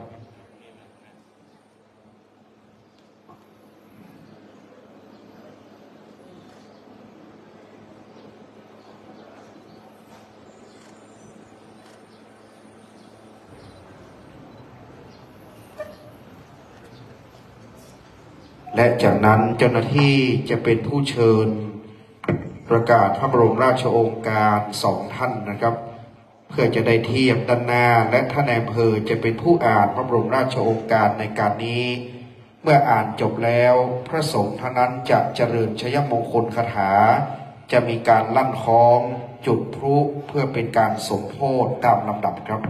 และจากนั้นเจ้าหน้าที่จะเป็นผู้เชิญประกาศพระบรมราชโองการสองท่านนะครับ เพื่อจะได้เทียบด้านหน้า และท่านนายอำเภอจะเป็นผู้อ่านพระบรมราชโองการในการนี้ เมื่ออ่านจบแล้ว พระสงฆ์ท่านนั้นจะเจริญชยมงคลคาถา จะมีการลั่นค้องจุดพลุเพื่อเป็นการสมโภชตามลำดับครับ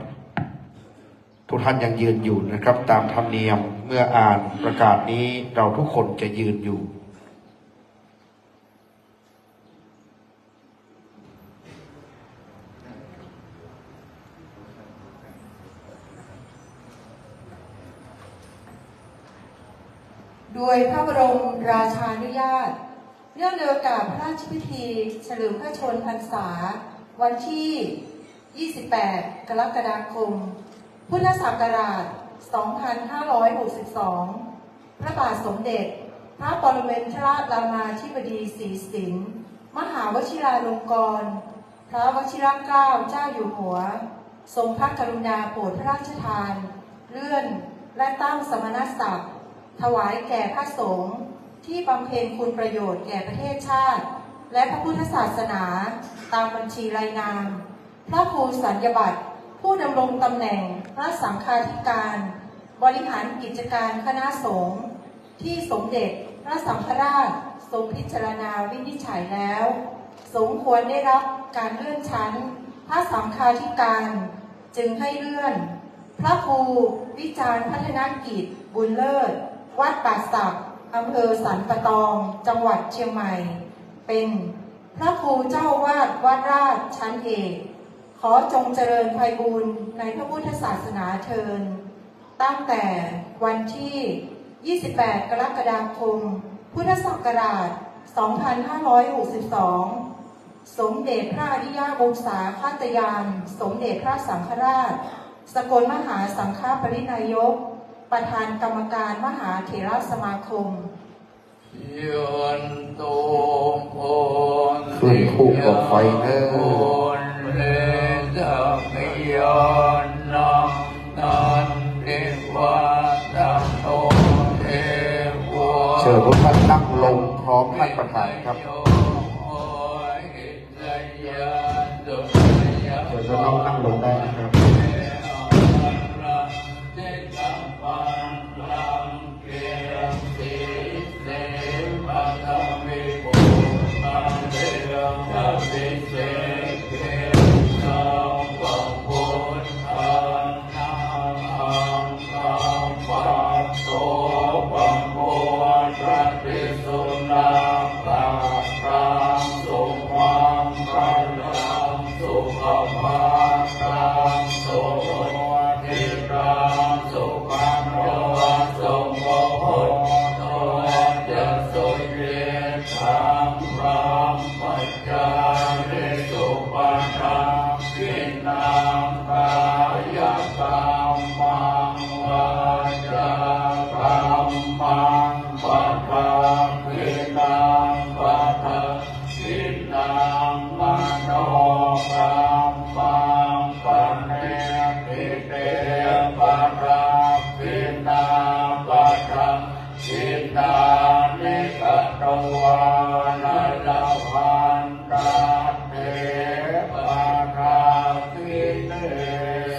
ทุกท่านยังยืนอยู่นะครับ ตามธรรมเนียมเมื่ออ่านประกาศนี้เราทุกคนจะยืนอยู่ โดยพระบรมราชานุญาต เนื่องในโอกาสพระราชพิธีเฉลิมพระชนมพรรษา วันที่ ยี่สิบแปด กรกฎาคม พุทธศักราช สองพันห้าร้อยหกสิบสอง พระบาทสมเด็จ พระปรมินทรรามาธิบดีศรีสิน มหาวชิราลงกรณ์ พระวชิรเกล้าเจ้าอยู่หัว ทรงพระกรุณาโปรดพระราชทาน เลื่อนและตั้งสมณศักดิ์ ถวายแก่พระสงฆ์ที่บำเพ็ญคุณประโยชน์แก่ประเทศชาติ และพระพุทธศาสนา ตามบัญชีรายนาม พระครูสัญญบัตร ผู้ดำรงตำแหน่งพระสังฆาธิการ บริหารกิจการคณะสงฆ์ ที่สมเด็จพระสังฆราชทรงพิจารณาวินิจฉัยแล้ว สมควรได้รับการเลื่อนชั้นพระสังฆาธิการ จึงให้เลื่อน พระครูวิจารณ์พัฒนกิจ บุญเลิศ วัดป่าสัก อำเภอสันป่าตอง จังหวัดเชียงใหม่ เป็นพระครูเจ้าอาวาสวัดราชชั้นเอก ขอจงเจริญไพบูลย์ในพระพุทธศาสนาเทอญ ตั้งแต่วันที่ ยี่สิบแปด กรกฎาคม พุทธศักราช สองพันห้าร้อยหกสิบสอง สมเด็จพระอริยวงศาคตญาณ สมเด็จพระสังฆราช สกลมหาสังฆปริณายก ประธานกรรมการมหาเถรสมาคม ขึ้นธูปกับไฟเด้อ เชิญทุกท่านนั่งลงพร้อมท่านประธานครับ เชิญท่านน้องนั่งลงได้นะครับ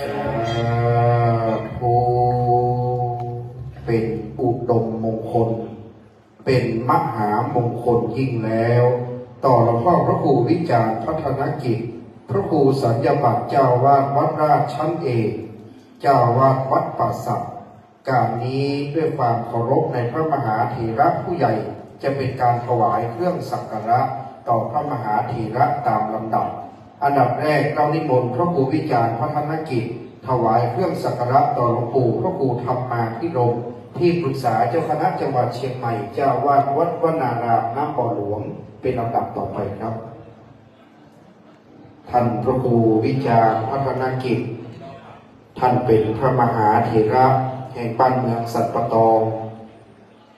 สาธุ เป็นอุดมมงคล เป็นมหามงคลยิ่งแล้ว ต่อหลวงพ่อพระครูวิจารณ์พัฒนกิจ พระครูสัญญบัตรเจ้าอาวาสวัดราชชั้นเอก เจ้าอาวาสวัดป่าสัก การนี้ด้วยความเคารพในพระมหาเถระผู้ใหญ่ จะเป็นการถวายเครื่องสักการะต่อพระมหาเถระตามลำดับ อันดับแรกเรานิมนต์พระครูวิจารณ์พัฒนกิจ ถวายเครื่องสักการะต่อหลวงปู่พระครูธรรมาภิรมย์ ที่ปรึกษาเจ้าคณะจังหวัดเชียงใหม่ เจ้าอาวาสวัดวนารามน้ำบ่อหลวง เป็นลำดับต่อไปครับ ท่านพระครูวิจารณ์พัฒนกิจ ท่านเป็นพระมหาเถระแห่งบ้านเมืองสันป่าตอง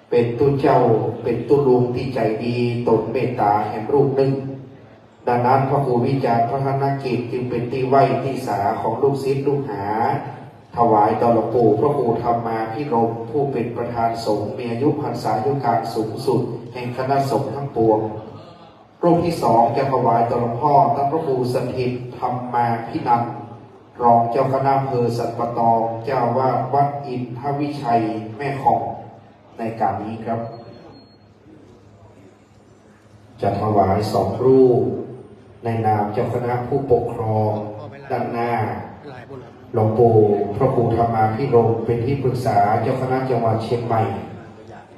เป็นตุ๊เจ้า เป็นตุ๊ลุงที่ใจดี ตนเมตตาแหมรูปหนึ่ง ดังนั้นพระครูวิจารณ์พัฒนกิจจึงเป็นที่ไหว้ที่สาของลูกศิษย์ลูกหา ถวายต่อหลวงปู่พระครูธรรมาภิรมย์ ผู้เป็นประธานสงฆ์ มีอายุพรรษายุการสูงสุดแห่งคณะสงฆ์ทั้งปวง รูปที่สองจะถวายต่อหลวงพ่อท่านพระครูสถิตธรรมาภินันท์ รองเจ้าคณะอำเภอสันป่าตอง เจ้าอาวาสวัดอินทวิชัยแม่ข่อง ในการนี้ครับ จะถวายสองรูป ในนามเจ้าคณะผู้ปกครอง ด้านหน้า หลวงปู่พระครูธรรมาภิรมย์ เป็นที่ปรึกษาเจ้าคณะจังหวัดเชียงใหม่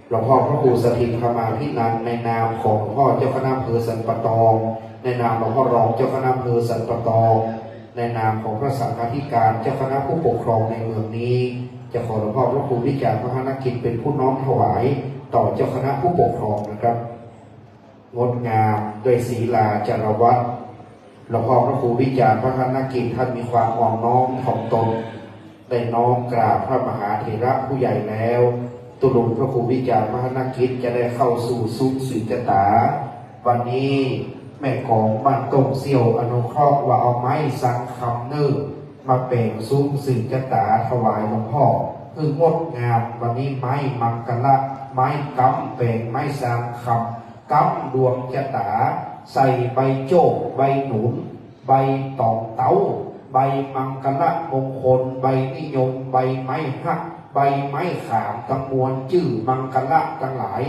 หลวงพ่อพระครูสถิตธรรมาภินันท์ ในนามของหลวงพ่อเจ้าคณะอำเภอสันป่าตอง ในนามหลวงพ่อรองเจ้าคณะอำเภอสันป่าตอง ในนามของพระสังฆาธิการเจ้าคณะผู้ปกครองในเมืองนี้ จะขอหลวงพ่อพระครูวิจารณ์พัฒนกิจเป็นผู้น้อมถวายต่อเจ้าคณะผู้ปกครองนะครับ งดงามด้วยศีลาจารวัตร หลวงพ่อพระครูวิจารณ์พัฒนกิจ ท่านมีความอ่อนน้อมถ่อมตน ได้น้อมกราบพระมหาเถระผู้ใหญ่แล้ว ตุ๊ลุงพระครูวิจารณ์พัฒนกิจจะได้เข้าสู่ซุ้มสืบชะตา วันนี้แม่กองบ้านต้งเซี่ยวอนุเคราะห์ว่าเอาไม้สังคำเนิ่นมาแป๋งซุ้มสืบชะตาถวายหลวงพ่อ คืองดงาม วันนี้ไม้มังคละ ไม้กำแป๋งไม้สังคำ กำดวงชะตา ใส่ใบโจ้ ใบหนุน ใบตองเต๊า ใบมังคละมงคล ใบนิยม ใบไม้ฮัก ใบไม้ขาม ทั้งมวลชื่อมังคละทั้งหลาย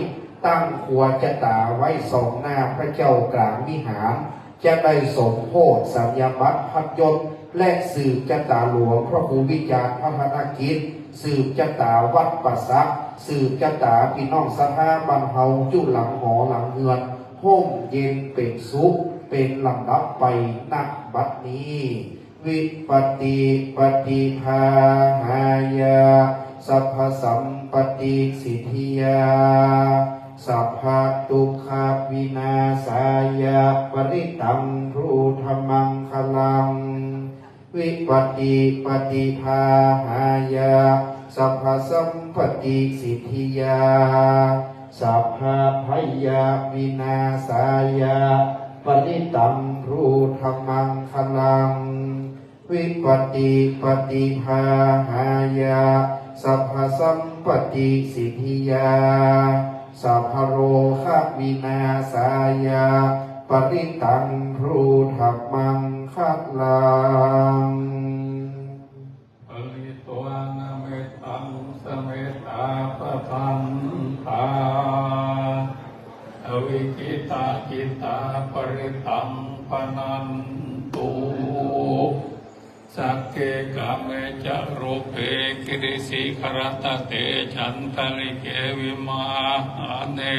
ตั้งขัวชะตาไว้สองหน้าพระเจ้ากลางวิหาร จะได้สมโภชน์สัญญาบัตรพัดยศ และสืบชะตาหลวงพระครูวิจารณ์พัฒนกิจ สืบชะตาวัดป่าสัก สืบชะตาพี่น้องศรัทธาบ้านเฮา จุหลังหอหลังเฮือน ฮ่มเย็นเป็นสุข เป็นลำดับไป ณ บัดนี้ Vipattipaṭibāhāya sabbasampattisiddhiyā sabbadukkhavināsāya parittaṃ brūtha maṅgalaṃ. Vipattipaṭibāhāya sabbasampattisiddhiyā sabbabhayavināsāya parittaṃ brūtha maṅgalaṃ. Vipattipaṭibāhāya sabbasampattisiddhiyā sabbarogavināsāya parittaṃ brūtha maṅgalaṃ. Pharitvāna mettaṃ samettā bhadantā avikkhittacittā parittaṃ bhaṇantu. Sagge kāme ca rūpe girisikharataṭe cantalikkhe vimāne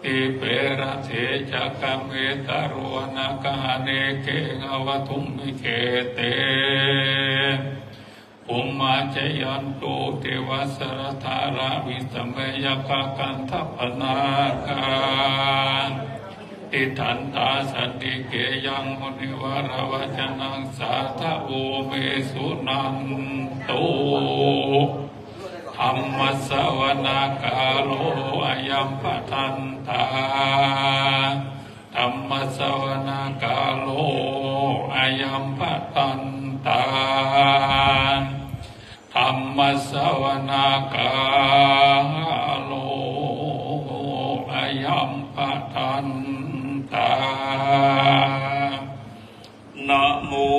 dīpe raṭṭhe ca gāme taruvanagahane gehavatthumhi khette bhummā cāyantu devā jalathalavisame yakkhagandhabbanāgā tiṭṭhantā santike yaṃ munivaravacanaṃ sādhavo me suṇantu. Dhammassavanakālo ayambhadantā. Dhammassavanakālo ayambhadantā. Dhammassavanakālo ayambhadantā. Namo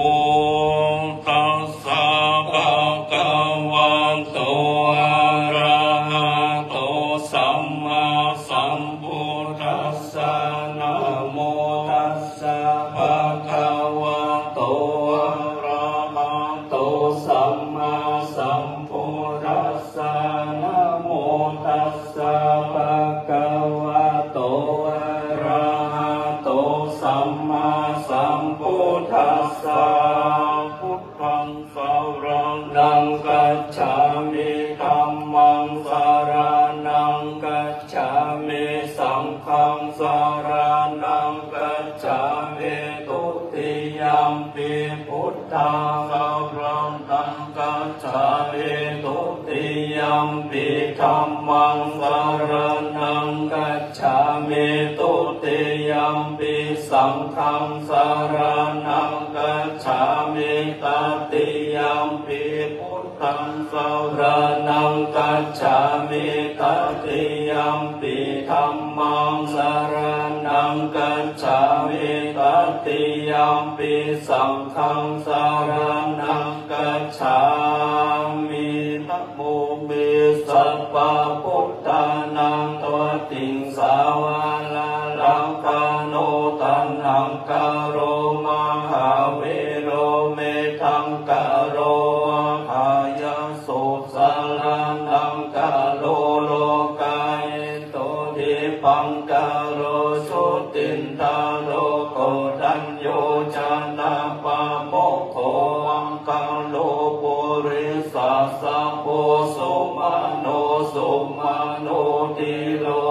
Buddhaṃ saraṇaṃ gacchāmi. Dutiyampi dhammaṃ saraṇaṃ gacchāmi. Dutiyampi saṅghaṃ saraṇaṃ gacchāmi. Tatiyampi buddhaṃ saraṇaṃ gacchāmi. Tatiyampi dhammaṃ saraṇaṃ gacchāmi. Tatiyampi saṅghaṃ saraṇaṃ gacchāmi. Namo me sabbabuddhānaṃ dvattiṃsāvāharaṃ lakkhaṇo taṇhaṅkaro mahāvīro medhaṅkaro mahāyaso saraṇaṅkaro lokahito dīpaṅkaro jutindharo koṇḍañño janapāmokkho maṅgalo purisāsabho sumano sumano dhīro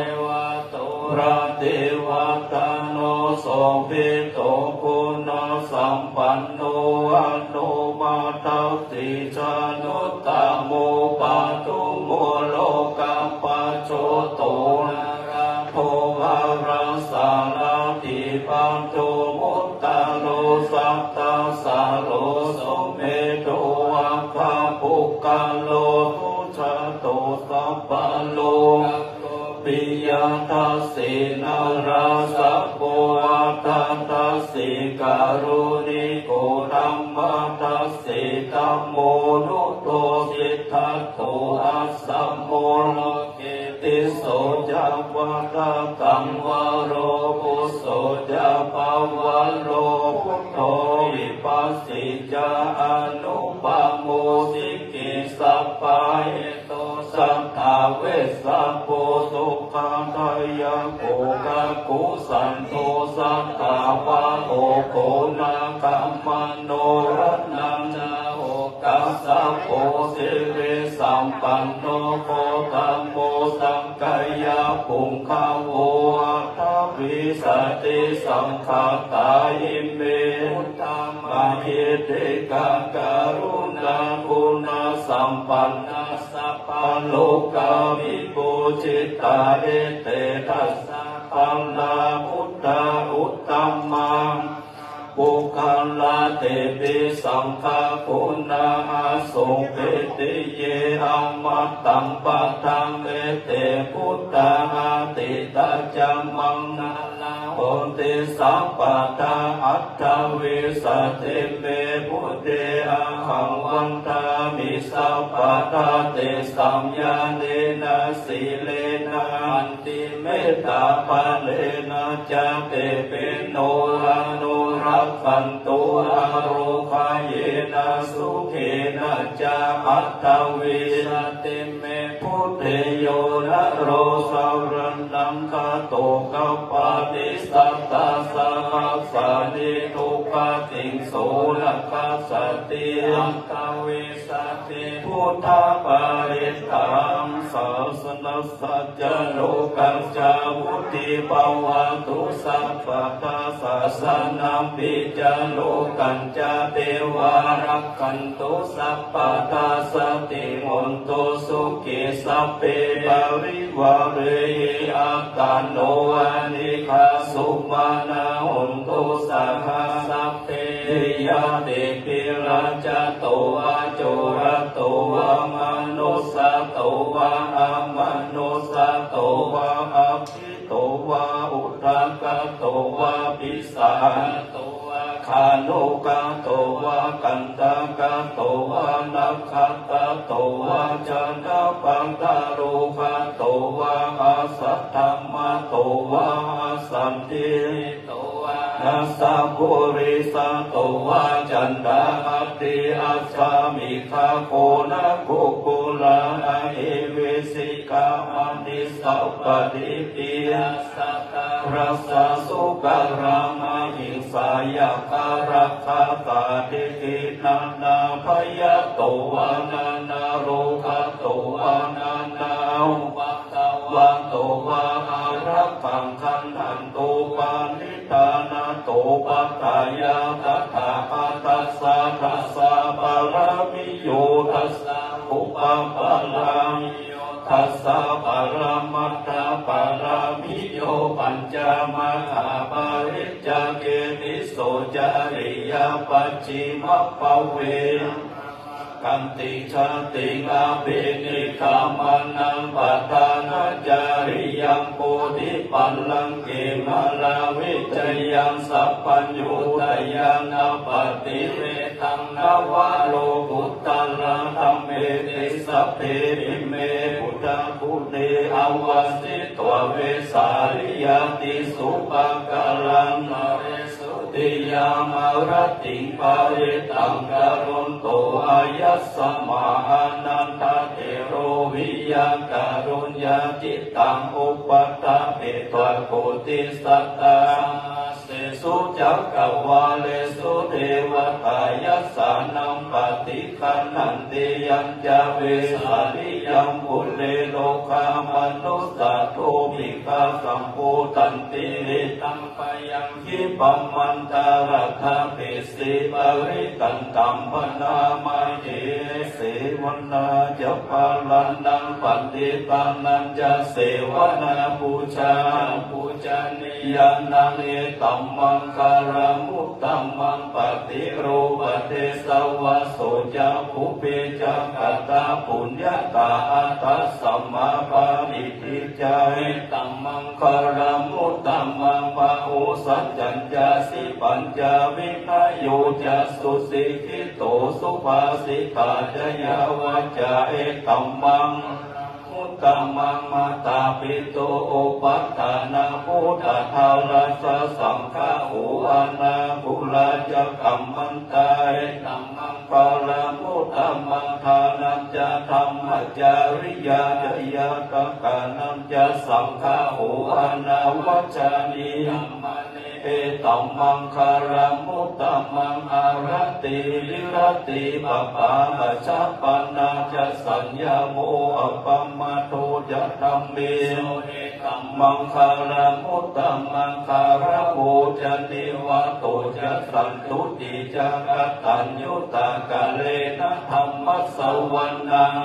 evado rativaḍḍhano sobhito guṇasampanno anomadassī januttamo padumo lokapajjoto narāpo varasārathī padumu ttaro sattasāro sumedho aggapuggalo sujato sabbalokako piyadassī narāsabho atthadassī kāruṇiko dhammadassī tamonudo siddhatto assamo loke tisso ca vadataṃ varo phusso ca pavaro buddho vipassī ca anupamo sikhī sabbahito satthā vessabhū sukkhadāyako kakusandho satthavāho koṇāgamano vaṇṇaṃ ca kassapo sirisampanno gotamo sakyapuṅgavo aṭṭhavīsati saṅkhātā ime buddhamahiddhikā karuṇāguṇasampannā sabbalokavibhūjitā ete dasa balā buddhā uttamā puggalā tepi saṅghaguṇā āsuṃ pitiye amattaṃ padaṃ ete buddhā atītā ca maṅgalā honti sabbadā aṭṭhavīsati me buddhe ahaṃ vandāmi sabbadā tesaṃ ñāṇena sīlena mettā balena ca tepi no anurakkhantu ārogayena sukhena ca aṭṭhavīsati me buddhe yo naro saraṇaṃ gato kappati sattasahassāni dukkhatiṃ so na kassati aṭṭhavī sati buddhaparittaṃ sāsanassa ca lokassa vuḍḍhibhawatu sabbadā sāsanampi ca lokañca devā rakkhantu sabbadā saddhiṃ hontu sukhī sabbe parivārehi attāno anīghā sumanā hontu saha sabbe ñātibhi rājato vā corato vā manussato vā amanussato vā aggito vā udakato vā pisāgato vā khāṇukato vā kaṇṭakato vā nakkhattato vā janapadarogato vā asaddhammato vā asandiṭṭhi to vā dasappurisato vā caṇḍahatthi assamigagoṇakukkura ahi vicchikamaṇisappadīpi asaṭṭhārassa sūkarā mahiṃsā yakkhā rakkhasā dighī nānābhayato vā nānārogato vā nānāupa davato vā ārakkhaṃ gaṇhantu paṇidhā. Nāthopaṭṭhāya tathāgatassa yo tassa upapālāmi yo tassa paramattha pārāmi yo pañca mahāpariccāge tisso cariyā pacchimabbhave khantiṃ jātiṃ abhinikkhamanaṃ padhānacariyaṃ bodhipallaṅke māravijayaṃ sabbaññutañāṇappaṭivedhaṃ navalokuttaradhammeti sabbepime buddhaguṇe āvajjitvā vesāliyā tīsu pākāraṃ tīsu tiyāmarattiṃ parittaṃ karonto āyasmā ānandatthero viya kāruññacittaṃ upaṭṭhapetvā koṭisatasahassesu cakkavāḷesu devatā yassāṇaṃ paṭiggaṇhanti yañca vesāliyaṃ pure rogāmanussadubbhikkhasambhūtanti etaṃ bhayaṃ khippamantaradhāpesi parittaṃ taṃ bhaṇāma he. Sevanā ca bālānaṃ paṇḍitānañca sevanā pūjā pūjanīyānaṃ etammaṅgalamuttamaṃ. Paṭirūpadesavāso ca pubbe ca katapuññatā attasammāpaṇidhi ca etammaṅgalamuttamaṃ. Bāhusaccañca sippañca vinayo ca susikkhito subhāsitā ca yā vācā etammaṅgalamuttamaṃ. Mātāpituupaṭṭhānaṃ puttadārassa saṅgaho anākulā ca kammantā etammaṅ galamuttamaṃ. Dānañca dhammacariyā ca ñātakānañca saṅgaho anavajjāni kammāni etammaṅgalamuttamaṃ. Āratī viratī pāpā majjapānā ca saññamo appamādo ca dhammesu maṅgalamuttamaṃ. Gāravo ca nivāto ca santuṭṭhī ca kataññutā kālena dhammassavanaṃ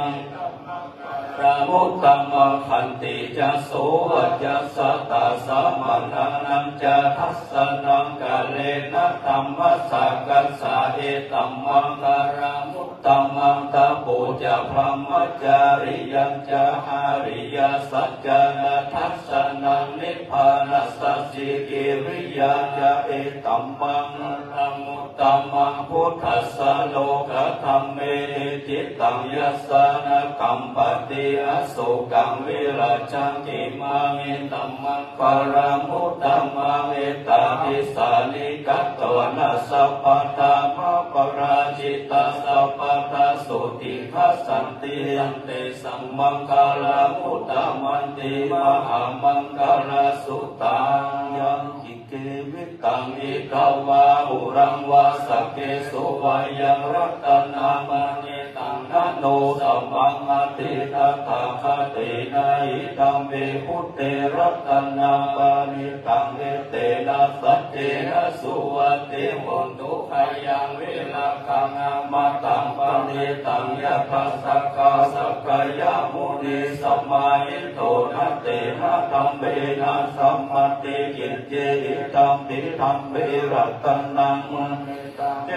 galamuttamaṃ. Khantī ca sovacassatā samaṇānañca dassanaṃ kālena dhammasākacchā etammaṅgalamuttamaṃ. Tapo ca brahmacariyañca ariyasaccāna dassanaṃ nibbānasacchikiriyā ca etammaṅgalamuttamaṃ. Phuṭṭhassa lokadhammehi cittaṃ yassa na kampati asokaṃ virajaṃ khemaṃ etammaṅgalamuttamaṃ. Etādisāni katvāna sabbatthamaparājitā sabbattha sotthiṃ gacchanti tantesaṃ maṅgalamuttamanti. Mahāmaṅgalasuttaṃ. Yaṅkiñci vittaṃ idha vā huraṃ vā saggesu vā yaṃ ratanaṃ paṇītaṃ na no samaṃ atthi tathāgatena idampi buddhe ratanaṃ paṇītaṃ etena saccena suvatthi hotu. Khayaṃ virāgaṃ amataṃ paṇītaṃ yadajjhagā sakyamunī samāhito na tena dhammena samatthi kiñci idampi dhamme ratanaṃ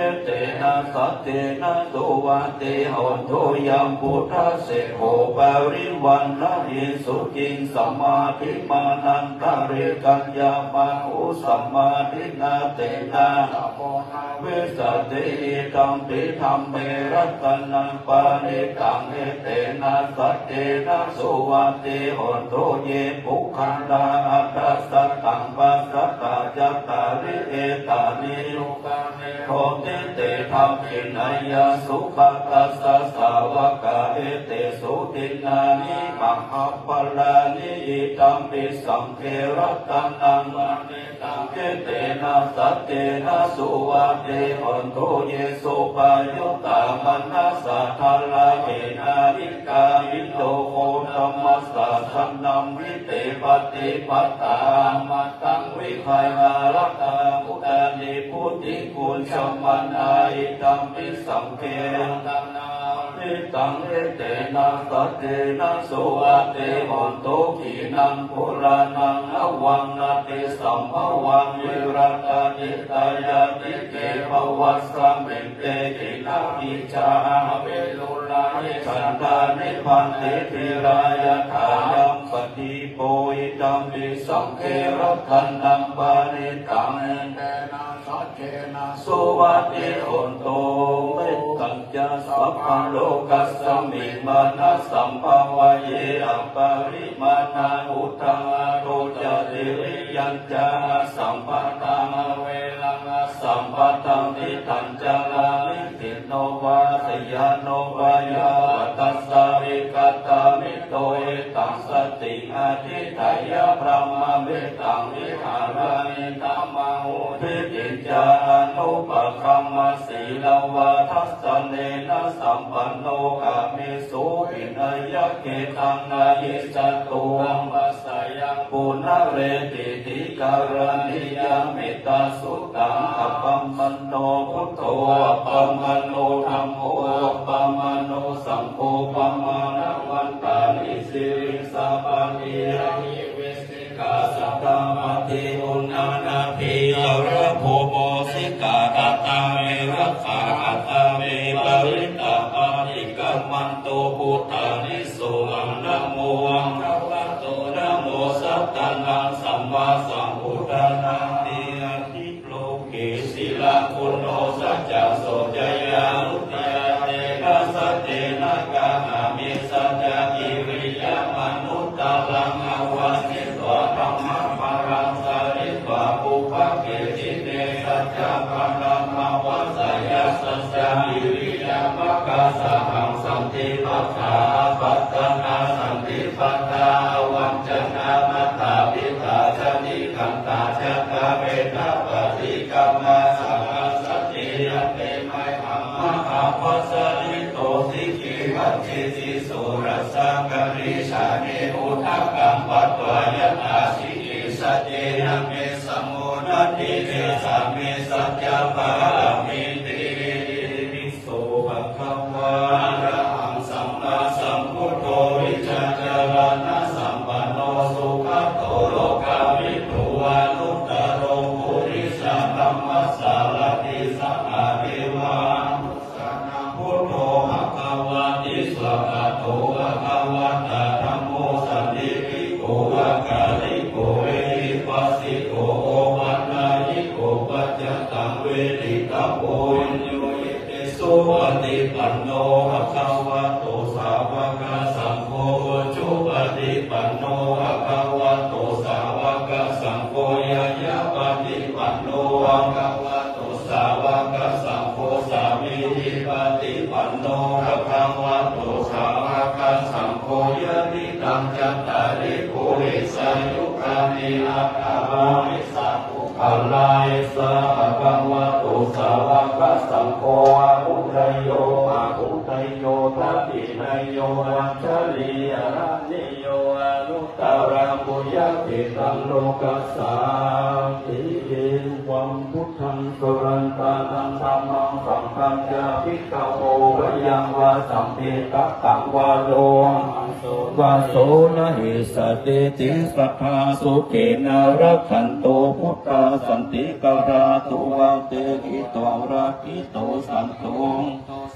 etena saccena suvatthi hotu. Yambuddhaseṭṭho parivaṇṇayī suciṃ samādhimānantarikaññamāhu samādhinā tena samo na vijjati idampi dhamme ratanaṃ paṇītaṃ etena saccena suvatthi hotu. Ye puggalā aṭṭha sataṃ pasatthā cattāri etāni yugāni honti te dakkhiṇeyyā sugatassa sāvakā etesu dinnāni mahapphalāni idampi saṅghe ratanaṃ paṇītaṃ etena saccena suvatthi hotu. Ye suppayuttā manasā daḷhena nikkāmino gotamasāsanamhi te pattipattā amataṃ vigayha laddhā mudhā nibbutiṃ bhuñjamānā idampi saṅghe ratanaṃ taṃ etena saccena suvatthi hotu. Khīṇaṃ purāṇaṃ navaṃ natthi sambhavaṃ virattacittāyatike bhavasmiṃ te khīṇabījā avirūḷhā nibbanti dhīrā yathāyampadī po idampi saṅghe ratanaṃ paṇītaṃ etena saccena suvatthi hotu. Mettañca sabbalokasmiṃ mānasambhāvaye aparimāṇaṃ uddhaṃ adho ca tiriyañca asambādhaṃ averaṃ asapattaṃ. Tiṭṭhañcaraṃ nisinno vā sayāno vā yāvatassa vigatamiddho etaṃ satiṃ adhiṭṭheyya brahmametaṃ vihāraṃ idhamāhu. Diṭṭhiñca anupagamma sīlavā dassanena sampanno kāmesu vineyya gedhaṃ na hi jātu gabbhaseyyaṃ punaretīti karaṇīyam. Mettasuttaṃ. Appamāṇo buddho appamāṇo dhammo appamāṇo saṅgho pamāṇavantāni siriṃsapāni ahi vicchikā satapadī uṇṇānābhī sarabū mūsikā. Katā me rakkhā katā me parittā paṭikkamantu buddhāni sohaṃ namo bhagavato namo sattannaṃ sammāsambuddhānāmpi. Adhi loke sīlaṃ guṇo saccā soceyyanuddayā tena saccena kāhāmi saccakiriyamanuttaraṃ. Avādetvā dhammabalaṃ sārīpavutto bhagavā etadavoca: Saccā paramā vata ya saccakiriyā pakāsahaṃ santi pakkhā apattanā santi pādā avañcanā mātā pitā ca nikkhantā ca kāmena paṭikkama saha sacce yante mayhaṃ mahāpajjalito sikhī vajjesi soḷasa karīsāni udakaṃ patvā yathā sikhī saccena me samo natthi tesa me saccapāramīti. Itipi so bhagavā arahaṃ sammāsambuddho vijjācaraṇasampanno sugato lokavidū anuttaro purisadammasārathi satthā devamanussānaṃ buddho bhagavāti. Svākkhāto bhagavatā dhammo sandiṭṭhiko akāliko ehipassiko opanayiko paccattaṃ veditabbo viññūhīti. Supaṭipanno bhagavato sāvakasaṅgho, ujupaṭipanno bhagavato sāvakasaṅgho, ñāyapaṭipanno bhagavato sāvakasaṅgho, sāmīcipaṭipanno bhagavato sāvakasaṅgho, yadidaṃ cattāri purisayugāni aṭṭha puggalā, esa bhagavato sāvakasaṅgho, āhuneyyo pāhuneyyo dakkhiṇeyyo añjalikaraṇīyo anuttaraṃ puññakkhettaṃ lokassāti. Evaṃ buddhaṃ sarantānaṃ dhammaṃ saṅghañca bhikkhavo, bhayaṃ vā champi kataṃ vā dohaṃ so vā so na hessatīti sadā sukhena rakkhantu buddhā santikarā tuvaṃ. Te hitvā rakkhitvā santo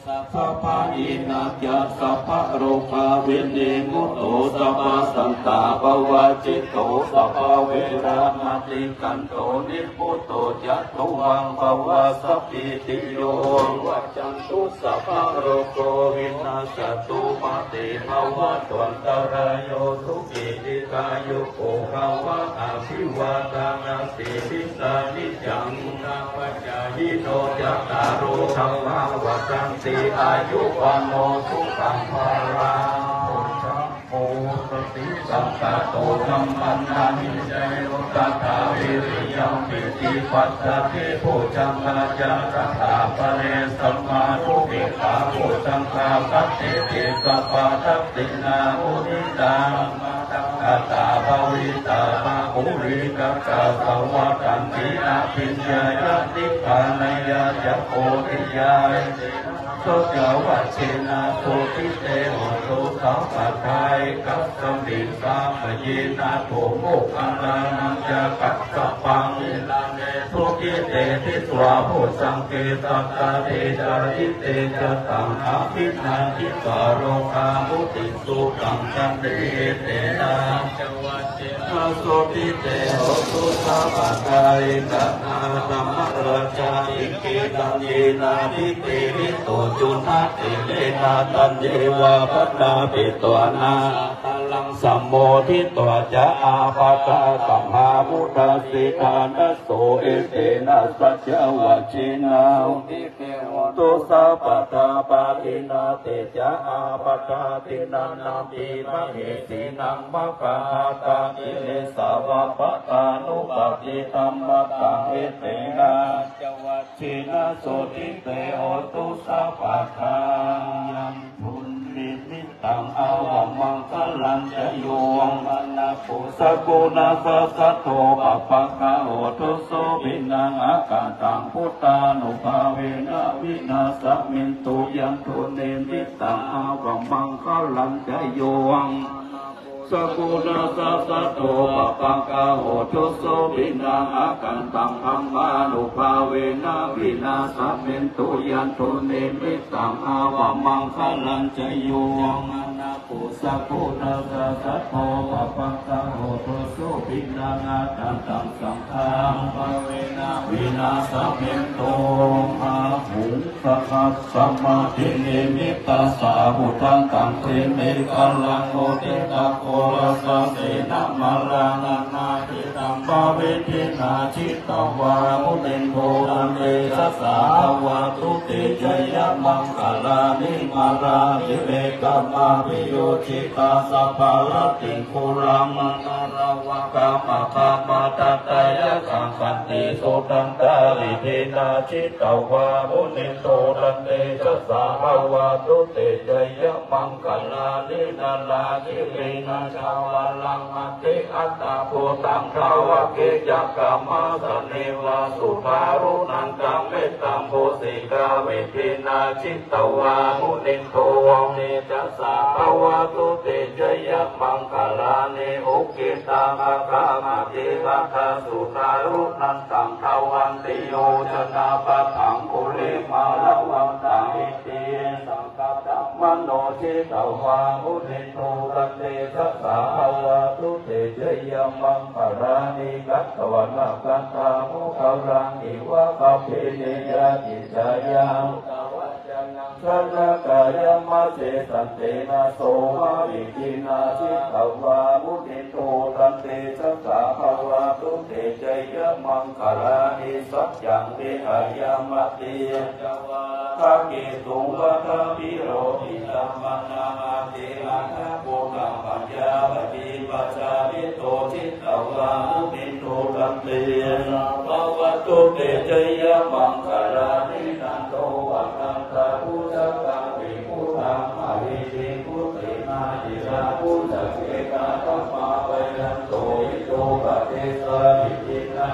sabbapāṇinañca sabbarogavināsayuko sabbasantāpavajjito sabbaveramatikkanto nibbuto ca tuvaṃ bhava. Sabbītiyo vivajjantu sabbarogo vinassatu mā te bhavatvantarāyo sukhī dīghāyuko bhava. Abhivādanasīlissa niccaṃ vuḍḍhāpacāyino cattāro dhammā vaḍḍhanti āyu vaṇṇo sukhaṃ balaṃ. Bojjhaṅgo satisaṅkhāto dhammānaṃ vicayo tathā viriyampīti passaddhi bojjhaṅgā ca tathāpare sammādupekkhā bojjhaṅgā paṭṭheti sabbadassinā muditā Gatā bhāvitā bahulīkatā, sāvakaṃ vihāriñāya nibbānāya ca bodhiyā. Saccaṃ vajjena sotthi te hotu sabbadā. Ekasmiṃ samaye nātho moggallānañca kassapaṃ, gilāne dukkhite disvā bojjhaṅge satta desayi. Te ca taṃ abhinanditvā rogā mucciṃsu taṅkhaṇe. Etena sotthi te hotu sabbadā. Ekadā dhammarājā sikkhitaṃ yena nipīḷito juṇhasīlena taññeva bhaṇāpetvāna sādaraṃ sammoditvā ca ābādhā tamhā vuṭṭhāsi ṭhānaso. Etena saccavajjena sotthi te hotu sabbadā. Pahīnā te ca ābādhā tiṇṇannampi mahesinaṃ maggāhatakilesāva pattānuppattidhammataṃ. Etena saccavajjena sotthi te hotu sabbadā. Yaṃ dunnimittaṃ avamaṅgalañca yo cāmanāpo sakuṇassa saddo pāpaggaho dussupinaṃ akantaṃ buddhānubhāvena vināsamentu. Yaṃ dunnimittaṃ avamaṅgalañca yo cāmanāpo sakuṇassa saddo pāpaggaho dussupinaṃ akantaṃ dhammānubhāvena vināsamentu. Yaṃ dunnimittaṃ avamaṅgalañca yo cāmanāpo sakuṇassa saddo pāpaggaho dussupinaṃ akantaṃ saṅghānubhāvena vināsamentu. Bāhuṃ sahassamabhinimmitasāvudhantaṃ girimekhalaṃ uditaghorasasenamāraṃ dānādidhammavidhinā jitavā munindo tantejasā bhavatu te jayamaṅgalāni. Mārātirekamabhiyujjhitasabbarattiṃ ghorampanāḷavakamakkhamathaddhayakkhaṃ khantīsudantavidhinā jitavā munindo tantejasā bhavatu te jayamaṅgalāni. Nāḷāgiriṃ gajavaraṃ atimattabhūtaṃ dāvaggicakkamasanīva sudāruṇantaṃ mettambusekavidhinā jitavā munindo tantejasā bhavatu te jayamaṅgalāni. Ukkhittakhaggamatihatthasudāruṇantaṃ dhāvantiyojanapathaṅgulimālavantaṃ iddhībhisaṅkhatamano jitavā munindo tantejasā bhavatu te jayamaṅgalāni. Katvāna kaṭṭhamudaraṃ iva gabbhinīyā ciñcāya duṭṭhavacanaṃ janakāyamajjhe santena somavidhinā jitavā munindo tantejasā bhavatu te jayamaṅgalāni. Saccaṃ vihāya matisaccakavādaketuṃ vādābhiropitamanaṃ atiandhabhūtaṃ paññāpadīpajalito jitavā munindo tantejasā bhavatu te jayamaṅgalāni. Nandopanandabhujagaṃ vibudhaṃ mahiddhiṃ puttena therabhujagena damāpayanto iddhūpadesavidhinā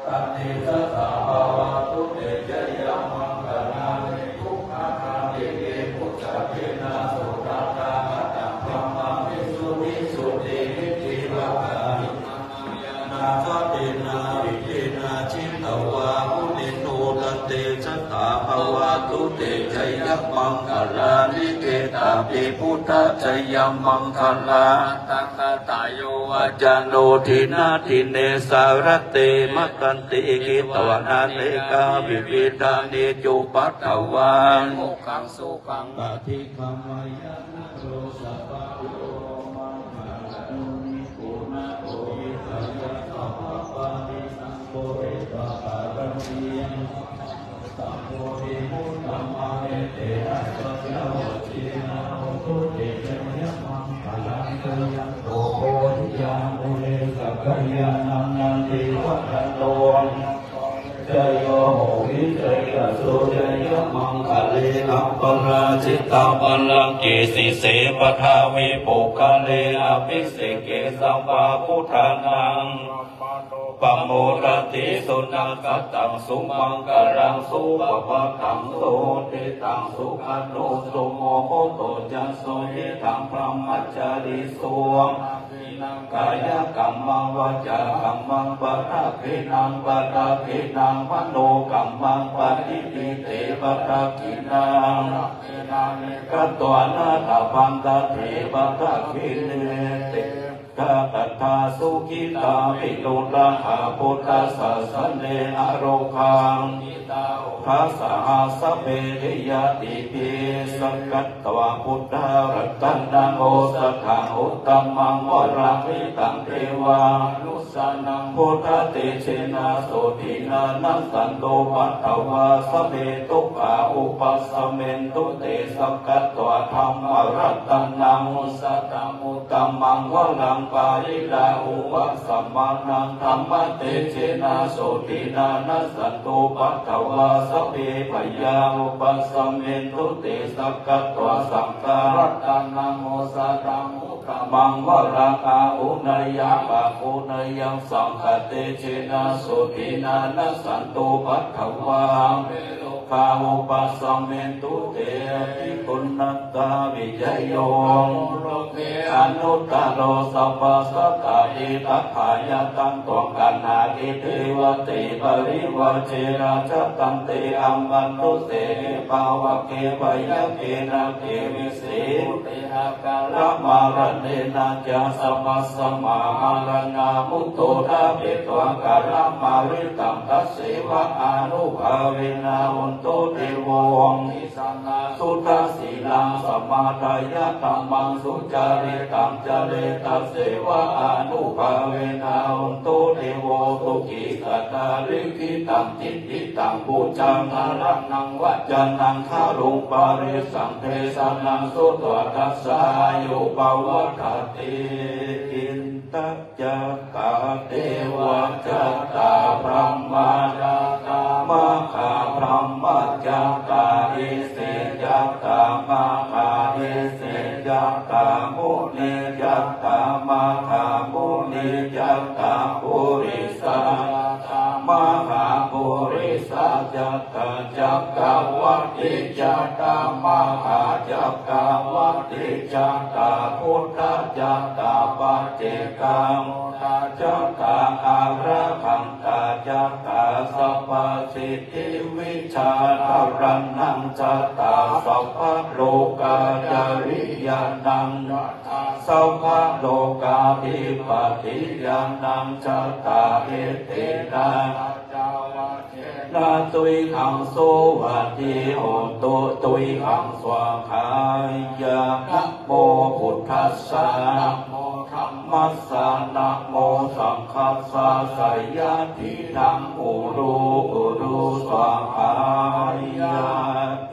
tantejasā bhavatu te jayamaṅgalāni. Duggāhadiṭṭhibhujagena sudaṭṭhahatthaṃ brahmaṃ visuddhijutimiddhibakābhidhānaṃ ñāṇāgadena vidhinā jitavā munindo tantejasā bhavatu te jayamaṅgalāni. Etāpi buddhajayamaṅgalaaṭṭhagāthā yo vācano dinadine sarate matandī hitvānanekavividhāni cupaddavāni mokkhaṃ sukhaṃ adhigameyya naro sapañño. Maṅgalamuninito nātho hitāya sabbapāṇinaṃ pūretvā pāramī sambodhimuttamaṃ etena saccavajjena hotu te jayamaṅgalaṃ. Jayanto bodhiyā mūle sakyānaṃ nandivaḍḍhano Jayo hohi jayassu jayamaṅgale, aparājitapallaṅke sīse paṭhavipokkhare, abhiseke sabbabuddhānaṃ pamodati. Sunakkhattaṃ sumaṅgalaṃ supabhātaṃ suhuṭṭhitaṃ, sukhaṇo sumuhutto ca suyiṭṭhaṃ brahmacārisu. Kāyakammaṃ vācākammaṃ padakkhiṇaṃ, padakkhiṇaṃ manokammaṃ paṇidhī te padakkhiṇā. Katvāna labhantatthe padakkhiṇe. Te gabbhā sukhitā virūḷhā buddhasāsane, arogā saha sabbehi ñātibhi. Sakkatvā buddharatanaṃ osathaṃ uttamaṃ varaṃ, hitaṃ devamanu ssānaṃ buddhatejena sotthinā, nassantupaddavā sabbe dukkhā vūpasamentu te. Sakkatvā dhammaratanaṃ osathaṃ uttamaṃ varaṃ, pariḷāhūpasamanaṃ dhammatejena sotthinā, nassantupaddavā sabbe bhayā vūpasamentu te. Sakkatvā saṅgharatanaṃ osathaṃ uttamaṃ varaṃ, āhuneyyaṃ pāhuneyyaṃ saṅghatejena sotthinā, nassantupaddavā sabbe rogā vūpasamentu te. Bhikkhūnaṃ vijayo hohi loke anuttaro, sabbasattāhi tathāgataṃ tvaṃ gaṇhanti devate, parivajje rājadaṇḍe amanussene pāvake, byagghe nāge vise bhūte akālamaraṇena ca, tasmā maraṇā mutto ṭhapetvā kālamāritaṃ. Tasseva ānubhāvena hotu devo, disannā suddhasīlaṃ samādāya dhammaṃ sucaritaṃ care. Tasseva ānubhāvena hotu devo, sukhī sadā likkhitaṃ cintitaṃ pūjaṃ dhāraṇaṃ vācanaṃ garuṃ parisaṃ desanaṃ sutvā, dassāyu pavaḍḍhati. Ittā ca tā devā ca tā brahmā ca tā mahābrahmā ca tā isi ca tā mahāisi ca tā muni ca tā mahāmuni ca tā purisā ca tā mahāpurisā ca tā cakkavattī ca tā mahācakkavattī ca tā buddhā ca tā paccekabuddhā ca tā arahantā ca tā sabbasiddhivijjādharaṇaṃ ca tā sabbalokācariyānaṃ ca tā sabbalokādhipatiñāṇaṃ ca tā etena saccavajjena tuyhaṃ suvatthi hotu tuyhaṃ svākkhāya. Namo buddhassa, namo dhammassa, namo saṅghassa, jayasiddhidaṃ uru uru svākkhāya.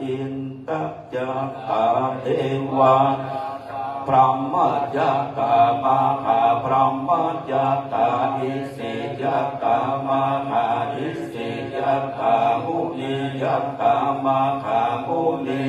Ittā ca tā devā ca tā brahmā ca tā mahābrahmā ca tā isi ca tā mahāisi ca tā muni ca tā mahāmuni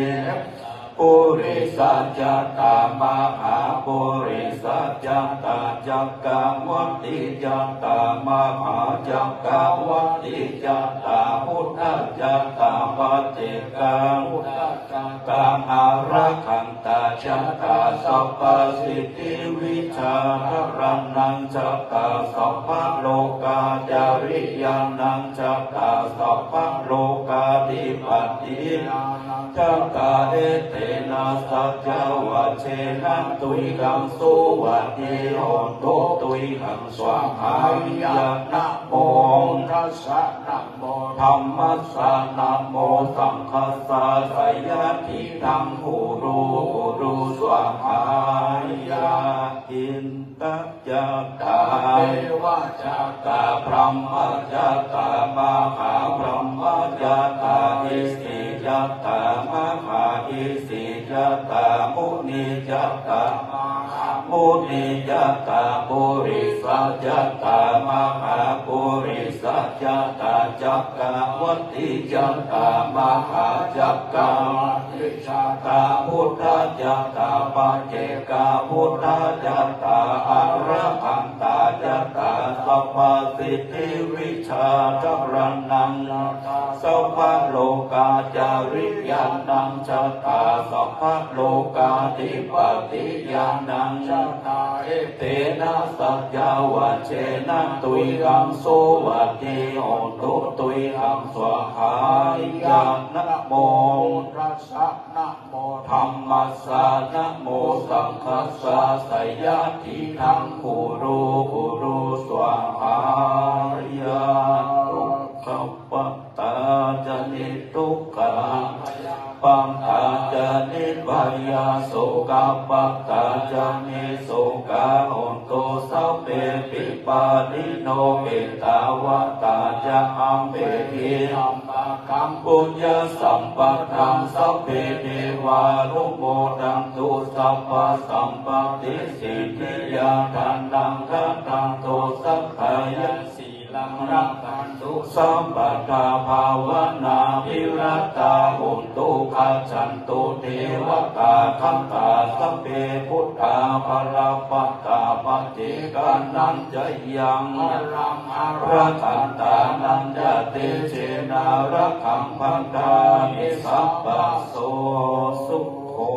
purisā ca tā mahāpurisā ca tā cakkavattī ca tā mahācakkavattī ca tā buddhā ca tā paccekabuddhā ca tā arahantā ca tā sabbasiddhivijjādharaṇaṃ ca tā sabbalokācariyānaṃ ca tā sabbalokādhipatiñāṇaṃ ca tā etena saccavajjena tuyhaṃ suvatthi hotu tuyhaṃ svākkhāya. Namo buddhassa, namo dhammassa, namo saṅghassa, jayasiddhidaṃ uru uru svākkhāya. Ittā ca tā devā ca tā brahmā ca tā mahābrahmā ca tā isi ca tā mahāisi ca tā muni ca tā mahāmuni Muniyata purisayata mahāpurisayata cakkavattiyata mahācakkavattiyata buddhayata paccekabuddhayata arahantayata sabbasiddhivijjādharānaṃ sabbalokācariyānaṃ satthā sabbalokādhipatiyānaṃ satthā etena saccavajjena tuyhaṃ sovathi hotu tuyhaṃ svāhāya. Namo buddhassa, namo dhammassa, namo saṅghassa, seyyathīdaṃ kuru kuru svāhāya. Dukkhappattā ca niddukkhā, bhayappattā ca nibbhayā, sokappattā ca nissokā, hontu sabbepi pāṇino. Ettāvatā ca amhehi sambhataṃ puññasampadaṃ sabbe devānumodantu sabbasampattisiddhiyā. Dānaṃ dadantu saddhāya, sīlaṃ rakkhantu sabbadā, bhāvanābhiratā hontu, gacchantu devatāgatā. Sabbe buddhā balappattā paccekānañca yaṃ balaṃ arahantānañca tejena rakkhaṃ bandhāmi sabbaso. Sukho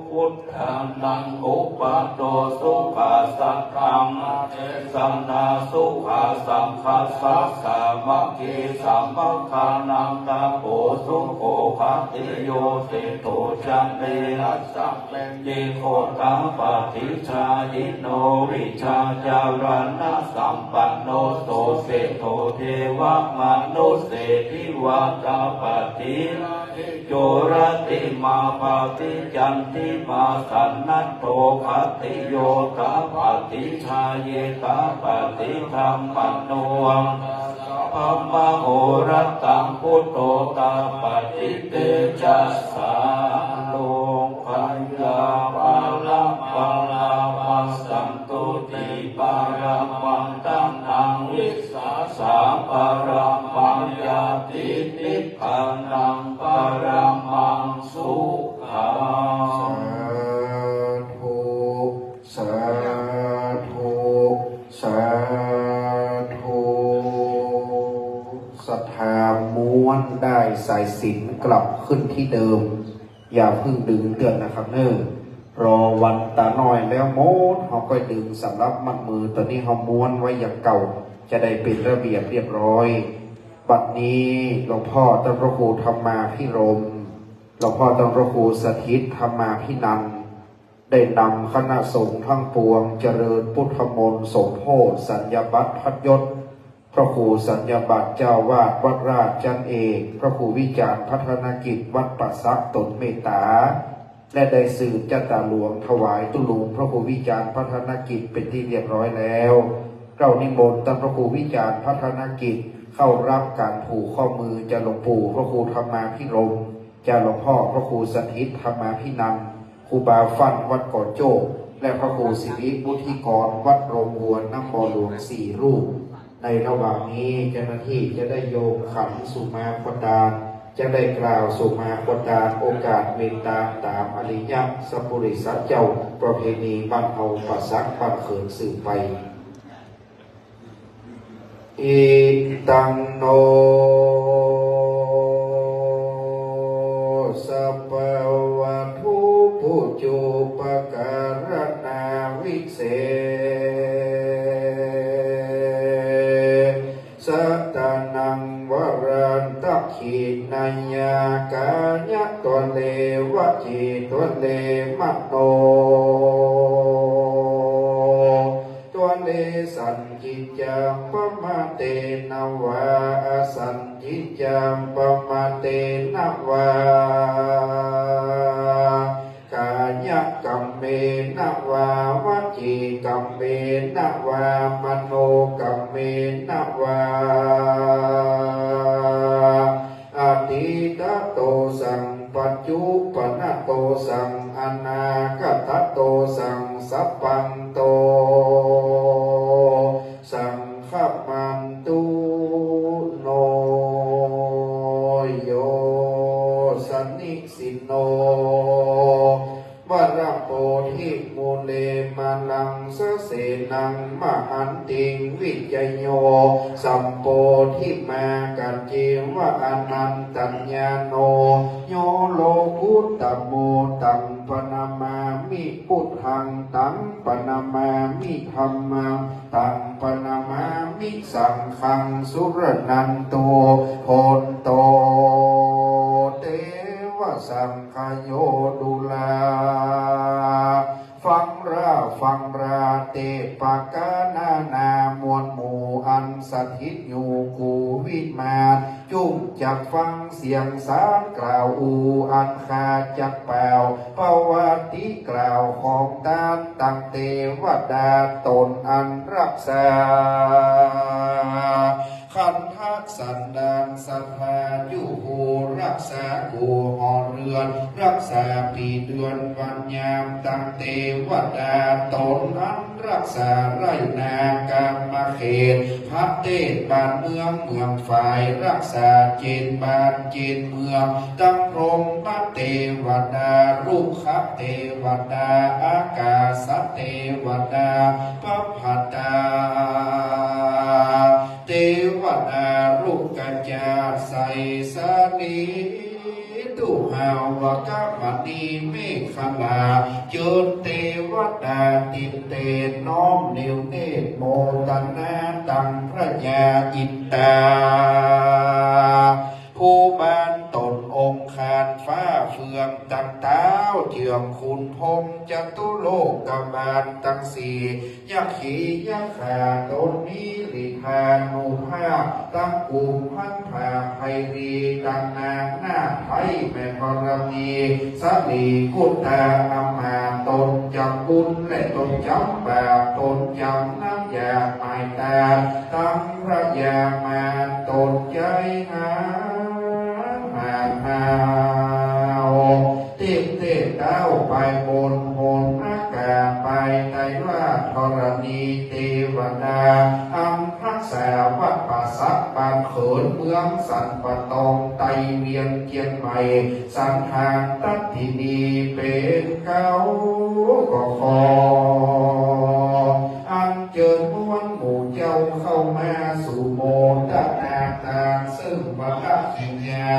buddhānaṃ uppādo sukhā, saddhammadesanā sukhā, saṅghassa sāmaggī, samaggānaṃ tapo sukho. Khattiyo seṭṭho jane, assaṃ vehi gopāpaṭicāyino, vijjācaraṇasampanno so seṭṭho, devamanussediva tapati rājjo, rattimābhāti candimā, sannaddho khattiyo tapati jhāyī tapati brāhmaṇo, brahmahorattaṃ buddho tapati tejasā. Rogabhayā pāṇabhālā passantuṭi paramaṃ dhanaṃ, vissāsaparamā ñāti nibbānaṃ paramaṃ sukhaṃ. Sādhu, sādhu, sādhu. ศรัทธาม้วนด้ายสายสิญจน์กลับขึ้นที่เดิม อย่าเพิ่งดึงเตือนนะครับเนอะ รอวันตาน้อยแล้วหมด เราค่อยดึงสำหรับมัดมือ ตอนนี้เราม้วนไว้อย่างเก่า จะได้เป็นระเบียบเรียบร้อย บัดนี้หลวงพ่อต้านพระครูธรรมาภิรมย์ หลวงพ่อต้านพระครูสถิตธรรมาภินันท์ ได้นำคณะสงฆ์ทั้งปวงเจริญพุทธมนต์สมโภชน์สัญญาบัตรพัดยศ พระครูสัญญาบัตรเจ้าวาดวัดราชจันทร์เอก พระครูวิจารณ์พัฒนกิจวัดป่าสักตนเมตตา และได้สืบจัตตาหลวงถวายตุ๊ลุงพระครูวิจารณ์พัฒนกิจเป็นที่เรียบร้อยแล้ว เรานิมนต์ต้านพระครูวิจารณ์พัฒนกิจเข้ารับการผูกข้อมือจากหลวงปู่พระครูธรรมาภิรมย์ จากหลวงพ่อพระครูสถิตธรรมาภินันท์ ครูบาฟั่นวัดเกาะโจ้ก และพระครูสิริวุฒิกรวัดโรงวัวน้ำบ่อหลวงสี่รูป ในระหว่างนี้เจ้าหน้าที่จะได้โยงขันสุมาคตาน จะได้กล่าวสุมาคตาน โอกาสเมตตาตามอริยสัพพุริสเจ้า ประเพณีบ้านเฮาป่าสักบ้านเขินสืบไป Idaṃ no sabbāvatthu puccupakāranavisesatanaṃ varaṃ dakkhiṇeyya kāyatvare vacītvare manotvare sañciccaṃ pamātena vā asañciccaṃ pamātena vā kāyakammena vā vacīkammena vā manokammena vā adhiṭṭhatu saṅ paccuppannadosam anāgatadosam sabbanto saṅghamantu no yo sanisinno varabodhimūle māraṃ sasenaṃ mahantiṃ vijayo sampodhimāgaccheva anantañāṇo yo lokuttamo taṃ paṇamāmi buddhaṃ taṃ paṇamāmi dhammaṃ taṃ paṇamāmi saṅghaṃ suraṇanto honto devasaṅghayo dulā ฟังราฟังราเตปะกานานา มวลหมู่อันสถิตอยู่กู่วิมาน จุ่งจักฟังเสียงสารกล่าวอูอันคาจักเป่า ประวัติกล่าวของต้านตังเตวดาตนอันรักษา ขันธสันดานสภายุโหรักษากู่หอเรือน รักษาปีเดือนวันยามตังเตวดาตนอันรักษาไร่นากามเขต พระเทศบ้านเมืองเมืองฝ่าย รักษาเจนบ้านเจนเมือง ตังพรหมเทวดา รุกขเทวดา อากาสเทวดา พระพัตตา เทวดารุกขจาไสสลี ตุหาวกมณีเมขลา เจิญเทวดาตินเตนน้อมนิวเนตรโมทนาตังพระยาอินตา ภูบาลตนองค์คานฟ้าเฟืองตังเท้าเจืองคุณพรหมจตุโลกบาลตังสี่ ยักขียักขาตนมีฤทธานุภาพ ตังกุมพันธาไพรี ตังนางนาคไทยแม่ธรณี สลีกุตาอำมาตย์ตนจำบุญและตนจำบาป ตนจำน้ำยาหมายตา ตังพระยามาตนใจหาหาหาว เทพเทพเต้าไปบนหนอากาศไปไตรว่าธรณีเทวดา อันรักษาวัดป่าสักบ้านเขินเมืองสันป่าตองไตเวียงเชียงใหม่ สันทานตัดที่นี้เป็นเก้าก็ขอ อันเจิญมวลหมู่เจ้าเข้ามาสู่โมทนาทานซึ่งวรกิริยา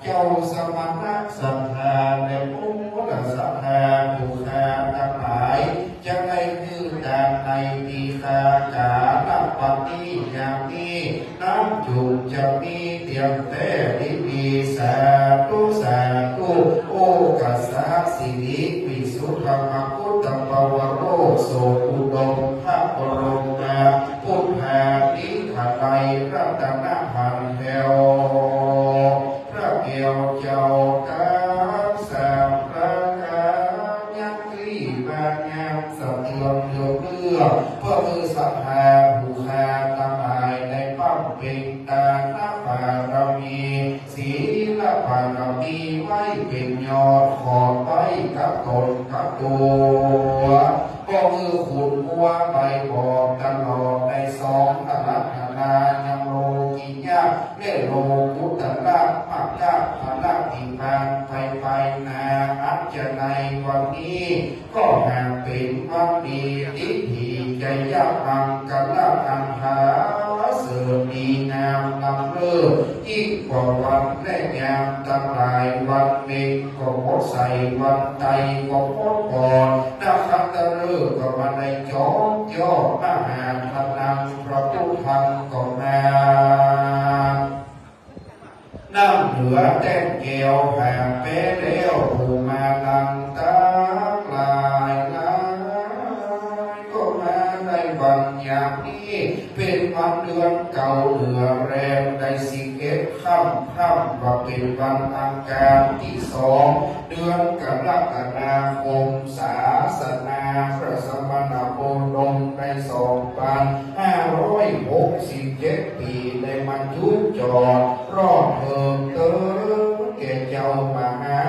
เจ้าสมณศัทธาและมูลศรัทธาผู้ข้าทั้งหลาย จะได้คือตามในทีฆากาลปฏิอย่างนี้ น้ำจุ่มจะมีเตียงแท้ดีดี สาธุ สาธุ โอกัสสะสิริวิสุทธมกุฏปวโรโสอุดมพระบรมมาพุทธาธิไกรัตนหันแถว พระแก้วเจ้าทั้งสามประการ ยังที่บานงามสะเทือนเรืองเลือเพื่อคือศรัทธาผู้ข้าทั้งหลายได้บำเพ็ญทานบารมี ศีลบารมีไว้เป็นยอดขอบไว้กับตนกับตัว ก็คือคุณมัวใบบอกตลอดในสองอารัธนายังโลกิยะ และโลกุตระมรรคผลนิพพานไปไปนาอัจจในวันนี้ ก็หากเป็นวันดีทิฏฐิจยมังคละอันหาเสริมดีงามล้ำเลิศยิ่งกว่าวันและยามทั้งหลาย วันเพ็ญก็งดใส่ วันไตก็งดก่อน นขัตฤกษ์ก็มาในจอมยอดมหาธนังพระพุทธังก็มา น้ำเหนือแต้มแก้วหากแพ้แล้ว หมู่มาลังทั้งหลายหลาย ก็มาในวันยามนี้ เป็นวันเดือนเก่าเหนือแรมได้สิบเอ็ดค่ำ ค่ำว่าเป็นวันอังคารที่สอง เดือนกรกฎาคม ศาสนาพระสมณโคดมในสองพันห้าร้อยหกสิบเจ็ดปี ได้มาจุจอดรอดเถิงเติงแก่เจ้ามหา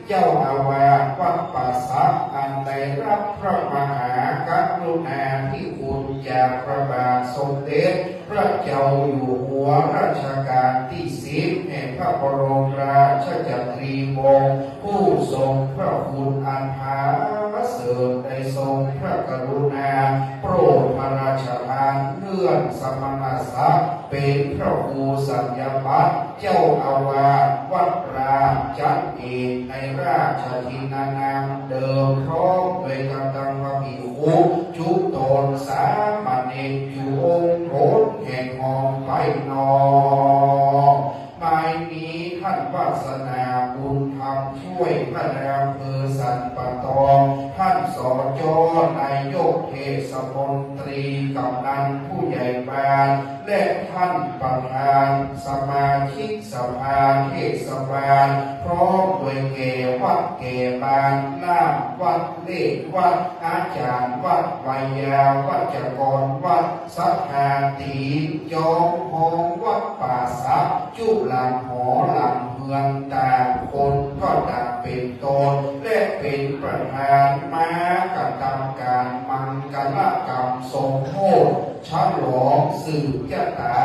เจ้าอาวาสวัดป่าสัก อันได้รับพระมหากรุณาธิคุณจากพระบาทสมเด็จพระเจ้าอยู่หัวรัชกาลที่สิบ แห่งพระบรมราชจักรีวงศ์ ผู้ทรงพระคุณอันผาเสริฐ ได้ทรงพระกรุณาโปรดพระราชทานเลื่อนสมณศักดิ์เป็นพระครูสัญญาบัตร เจ้าอาวาสวัดรามจันทร์เอกในราชทินนามเดิม พร้อมด้วยกำลังพระภิกขุจุตนสามเณรจุองค์โทนแห่งห้องไปนอก หมายนี้ท่านวาสนาบุญธรรมช่วย พระนายอำเภอสันป่าตอง ท่าน สจ นายกเทศมนตรี กำนันผู้ใหญ่บ้าน และท่านประธานสมาชิกสภาเทศบาล พร้อมด้วยแก่วัดแก่บ้าน ล่ามวัด เลขวัด อาจารย์วัด ไวยาวัจกรวัด สถาตีจองหองวัดป่าสัก จุหลังหอหลังเฮือนต่างคนก็ต่างเป็นตน และเป็นประธานมากระทำการมังคลกรรมสมโภช ฉลองสืบชะตา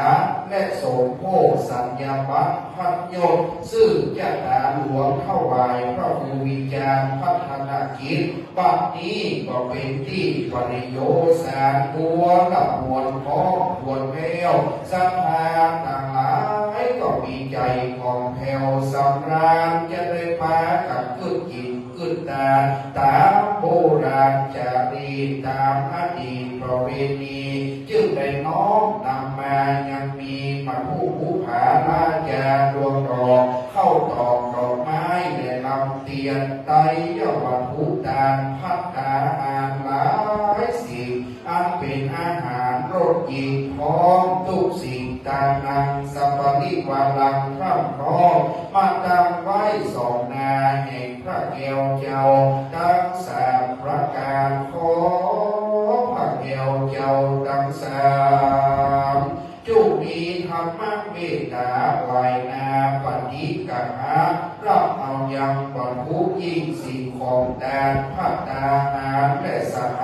และสมโภชสัญญาบัตรพัดยศ สืบชะตาหลวงถวายพระครูวิจารณ์พัฒนกิจ บัดนี้ก็เป็นที่ปริโยสารบัวละมวลพร้อมควรแล้ว ศรัทธาทั้งหลายก็มีใจผ่องแผ้วสำราญ จะได้พากันกึดกินกึดตา ตามโบราณจารีต ตามอดีตประเวณี จึงได้น้อมนำมายังมีมัทธุบูผาลาจาดวงดอก ข้าวตอกดอกไม้ และลำเตียน ไตรยวัตถุ ตานภัตตาหารหลายสิ่ง อันเป็นอาหารรสยิ่งพร้อมทุกสิ่ง ตานังสัปริวารัง พร่ำพร้อมมาตั้งไว้สองหน้าแห่งพระแก้วเจ้าทั้งสามประการ ขอพระแก้วเจ้าทั้งสาม จงมีธรรมเมตตาไหวนาปฏิกหะ รับเอายังวัตถุยิ่งสิ่งของตาน ภัตตาหาร และสห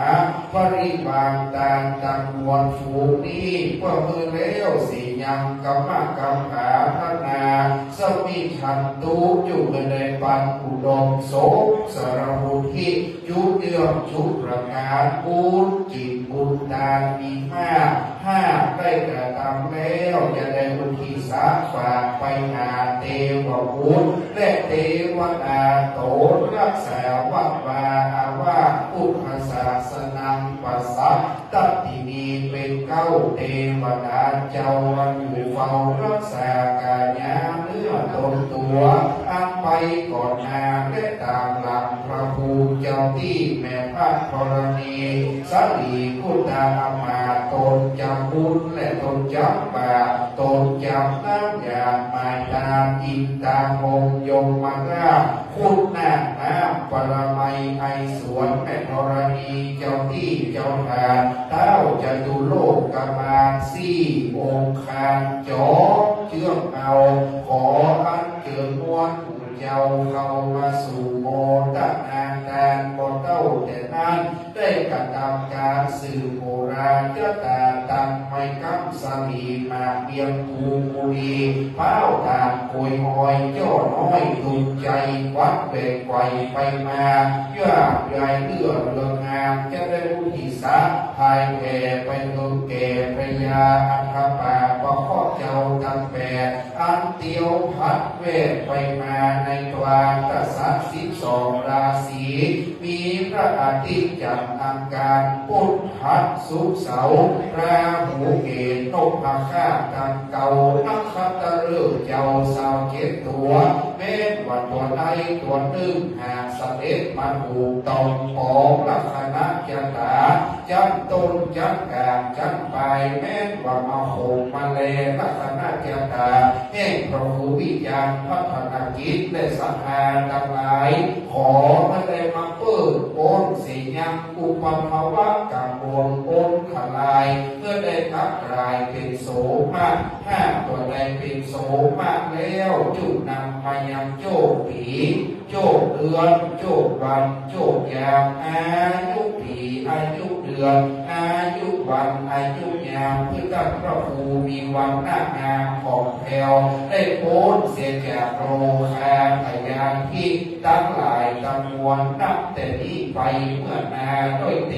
ปริวารตานตังมวลฝูงนี้ เพื่อเมือแล้วเสยยังกรรมกรรมฐาธนา สมิชชันตุ จุเมือในปันอุดมสมสารมุทิ จุเยื่อมจุประการ บุญจิตบุญตานมีมาก หากได้กระทำแล้ว จะได้อุทิศฝากไปหาเทวบุตร และเทวดาตนรักษาวัดวาอาวาสพุทธศาสนังปัสสัตตินี เป็นเก้าเทวดาเจ้าอันอยู่เฝ้ารักษากายาเนื้อตนตัว อันไปก่อนหน้าและตามหลัง พระภูมิเจ้าตี้แม่พระธรณี สรีพุทธามาตย์ ตนจำบุญและตนจำบาตร ตนจำน้ำหยาดหมายตาม อินตามงยมราช คุณนาคน้ำปรมัยไอสวน แม่ธรณีเจ้าตี้เจ้าทาน เท้าจตุโลกบาลสี่องค์คาน จอมเจื้องเอา ขออัญเจิญมวลหมู่เจ้าเข้ามาสู่โมทนาทาน บ่เต้าแต่นั้น ได้กระทำการสืบโบราณชะตา ตั้งไม้ค้ำสลีหมากเบียงภูมุนี พร้าวตาลโกยหอย จ้อน้อยตุนใจ วัดแบกไกวไปมา ยอดยายเลือดเรืองงาม จะได้อุทิศเผยแผ่ไปเถิงแก่พญาอัฏฐปาปเคราะห์เจ้าทั้งแปด อันเตียวผัดแวกไปมาในตวาตะสะสิบสองราศี มีพระอาทิตย์จันทร์อังคารพุธหัสศุกร์เสาร์ ราหูเกตุนพเคราะห์ทั้งเก้า นักขัตฤกษ์เจ้าซาวเจ็ดตัว แม้นว่าตัวใดตัวหนึ่งหากเสด็จมาถูกต้องปองลักขณะชะตา จั้นต้นจั้นกลางจั้นปลาย แม้นว่ามาโขงมาแลลักขณะชะตา แห่งพระครูวิจารณ์พัฒนกิจและศรัทธาทั้งหลาย ขอให้ได้มาเปิดโปงเสยยังอุปัทวะกังวลอนทราย เพื่อได้กลับกลายเป็นโสมะ หากตัวใดเป็นโสมะแล้ว จุนำมายังโจคดี โชคเดือน โชควัน โชคยาม อายุปี อายุเดือน อายุวัน อายุยาม เพื่อท่านพระครูมีวรรณะงามผ่องแผ้ว ได้พ้นเสียจากโรคาพยาธิทั้งหลายทั้งมวล นับแต่นี้ไปเมื่อนา ด้วยเต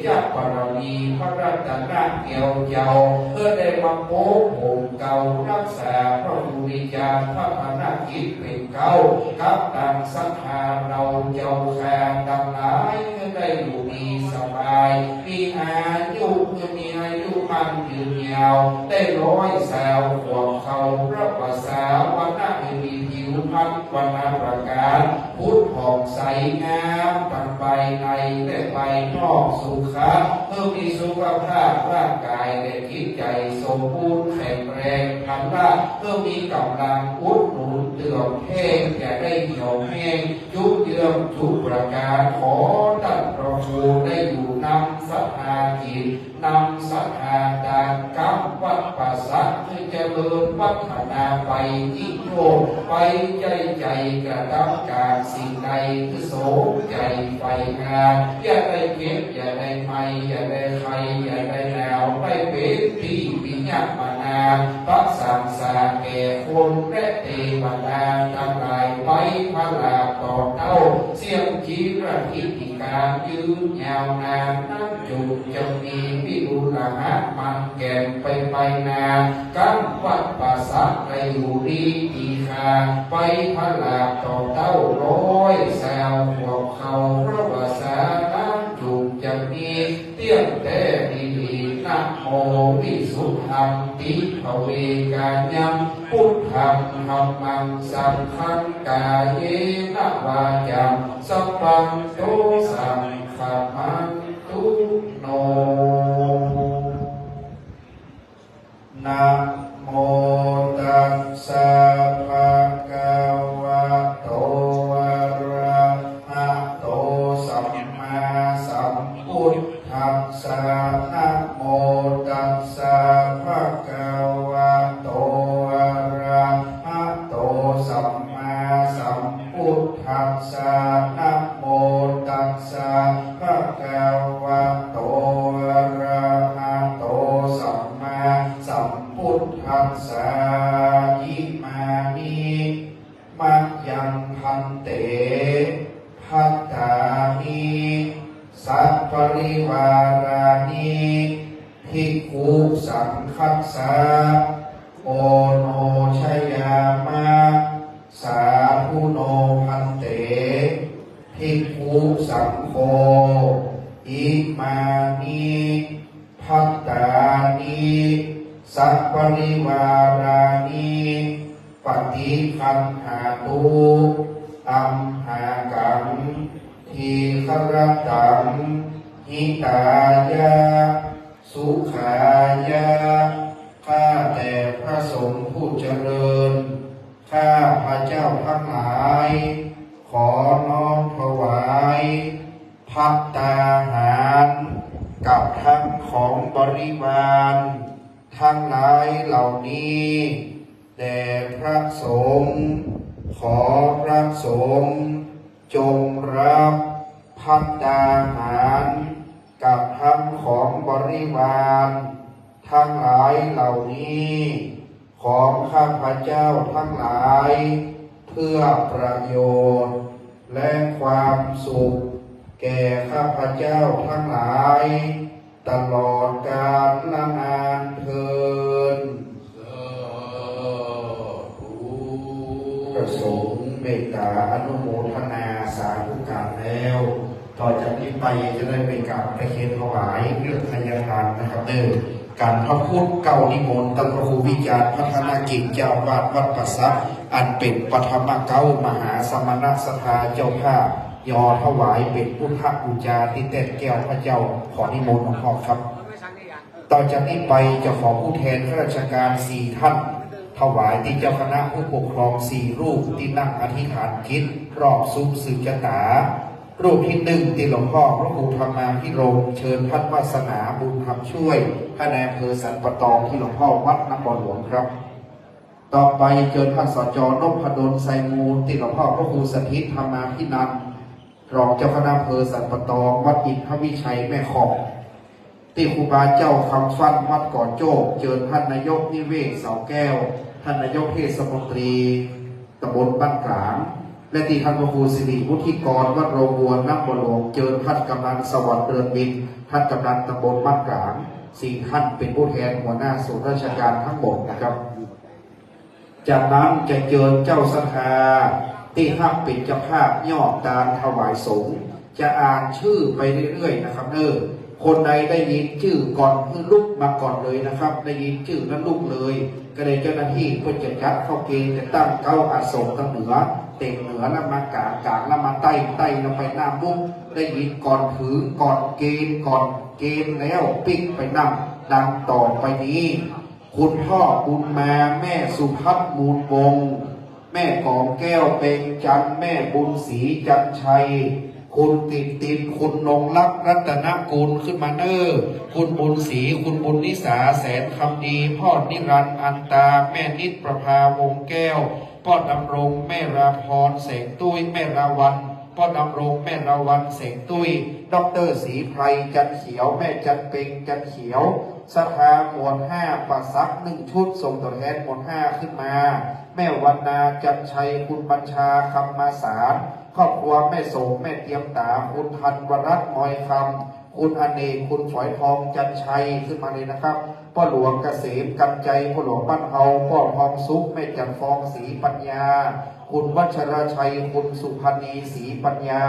ชะบารมีพระรัตนแก้วเจ้า เพื่อได้มาปกป้องเกล้ารักษาพระครูวิจารณ์พัฒนกิจเป็นเกล้า กับตังศรัทธาเราเจ้าข้าทั้งหลาย เพื่อได้อยู่ดีสบาย มีอายุ เพื่อมีอายุมั่นยืนยาว ได้ร้อยสาวขวบเข้าพระประสาวนะ ให้มีผิวพรรณวรรณประการ ผุดผ่องใสงามทั้งภายในและภายนอก สุขะ เพื่อมีสุขภาพร่างกายและจิตใจสมบูรณ์แข็งแรง พละ เพื่อมีกำลังอุดหนุนเติมแท่ง อย่าได้เหี่ยวแห้ง จุเยื้องทุกประการ ขอท่านพระครูได้อยู่นำศรัทธาจิต นำศรัทธาตากรรมวัดป่าสัก ให้เจริญวัฒนาไปยิ่งโยงไป ใจใจกระทำการสิ่งใด คือสมใจใฝ่งาน อย่าได้เก็บ อย่าได้ไหม้ อย่าได้ไข้ อย่าได้หนาว ได้เป็นที่วิยมนา พระสังสาแก่คนและเทวดาทั้งหลาย ไปพระต่อเต้า เสี่ยงจีรธิติการยืนยาวนาน นั้นจุงจะมีวิรุลหะมังแก่นไปไปนา กรรมวัดป่าสัก ได้อยู่ดีตีคา ไปพระต่อเต้า ร้อยสาวขวบเข้าพระวสา นั้นจุงจะมี เตี้ยงแท้ดีหลี นะโมวิสุทธันติภเวกายัง พุทธังธัมมังสังฆัง กาเยนะวาจาสัพพันโต สังฆัมมันตุโน Namo tassa bhagavato arahato sammāsambuddhassa. Namo tassa bhagavato arahato sammāsambuddhassa. Namo tassa bhagavato arahato sammāsambuddhassa. Imāni mayaṃ bhante bhattāni saparivārāni bhikkhusaṅghassa oṇojayāma. Sādhu no bhante bhikkhusaṅgho imāni bhattāni saparivārāni paṭiggaṇhātu amhākaṃ dīgharattaṃ hitāya sukhāya. ข้าแต่พระสงฆ์ผู้เจริญ ข้าพระเจ้าทั้งหลาย ขอน้อมถวายภัตตาหาร กับทั้งของบริวารทั้งหลายเหล่านี้ แด่พระสงฆ์ ขอพระสงฆ์จงรับภัตตาหาร กับทั้งของบริวารทั้งหลายเหล่านี้ ของข้าพเจ้าทั้งหลาย เพื่อประโยชน์และความสุขแก่ข้าพเจ้าทั้งหลาย ตลอดกาลนานเทอญ พระสงฆ์เมตตาอนุโมทนาสาธุการแล้ว ต่อจากนี้ไปจะได้เป็นการประเคนถวายเครื่องไทยทานนะครับเด้อ กันพระพุทธเกล้านิมนต์ ท่านพระครูวิจารณ์พัฒนกิจ เจ้าอาวาสวัดป่าสัก อันเป็นปฐมเกล้ามหาสมณศรัทธาเจ้าภาพ ยอถวายเป็นพุทธบูชาที่แท่นแก้วพระเจ้า ขอนิมนต์หลวงพ่อครับ ต่อจากนี้ไปจะขอผู้แทนข้าราชการสี่ท่าน ถวายที่เจ้าคณะผู้ปกครองสี่รูปที่นั่งอธิษฐานจิตรอบซุ้มสืบชะตา รูปที่หนึ่งที่หลวงพ่อพระครูธรรมาภิรมย์ เชิญท่านวาสนาบุญธรรมช่วย ท่านนายอำเภอสันป่าตอง ที่หลวงพ่อวัดน้ำบ่อหลวงครับ ต่อไปเจิญท่าน สจ นพดล ไซมูล ติดหลวงพ่อพระครูสถิตธรรมาภินันท์ รองเจ้าคณะอำเภอสันป่าตอง วัดอินทวิชัยแม่ขอด ที่ครูบาเจ้าคำฟั่นวัดก่อโจ้ เจิญท่านนายกนิเวศ เสาแก้ว ท่านนายกเทศมนตรีตำบลบ้านกลาง และที่ท่านพระครูสิริวุฒิกร วัดโรงวัวน้ำบ่อหลวง เจิญท่านกำนันสวัสดิ์ เรือนบิน ท่านกำนันตำบลบ้านกลาง สี่ท่านเป็นผู้แทนหัวหน้าส่วนราชการทั้งหมดนะครับ จากนั้นจะเจิญเจ้าศรัทธาที่ฮับเป็นเจ้าภาพยอดตานถวายสงฆ์ จะอ่านชื่อไปเรื่อยๆนะครับเนอ คนใดได้ยินชื่อก่อนคือลุกมาก่อนเลยนะครับ ได้ยินชื่อนั้นลุกเลย ก็เลยเจ้าหน้าที่เพิ่นจะจัดเข้าเกณฑ์ จะตั้งเก๊าอาสมทางเหนือ เต็มเหนือแล้วมากลาง กลางแล้วมาใต้ ใต้แล้วไปหน้ามุก ได้ยินก่อนถือก่อนเกณฑ์ ก่อนเกณฑ์แล้วปิ๊กไปนำ ดังต่อไปนี้ คุณพ่อบุญมา แม่สุพัฒน์ มูลวงศ์ แม่กองแก้ว เปงจันทร์ แม่บุญศรี จันทร์ชัย คุณติดติด คุณนงรัก รัตนกุล ขึ้นมาเนอ คุณบุญศรี คุณบุญนิสา แสนคำดี พ่อนิรันดร์ อันตา แม่นิดประภา วงศ์แก้ว ป้อดำรง แม่ราพร แสงตุ้ย แม่ราวัลย์ ป้อดำรง แม่ราวัลย์ แสงตุ้ย ด็อกเตอร์ศรีไพร จันทร์เขียว แม่จันทร์เปง จันทร์เขียว ศรัทธาหมวดห้า ประสักหนึ่งชุด ส่งตัวแทนหมวดห้าขึ้นมา แม่วรรณา จันทร์ชัย คุณบัญชา คำมาสาร ครอบครัวแม่โสม แม่เตรียมตา คุณธันวรัตน์ มอยคำ คุณอเนก คุณฝอยทอง จันทร์ชัย ขึ้นมาเลยนะครับ ป้อหลวงเกษม กันใจ ป้อหลวงบ้านเฮา ป้อทองสุข แม่จันทร์ฟอง ศรีปัญญา คุณวัชรชัย คุณสุพรรณี ศรีปัญญา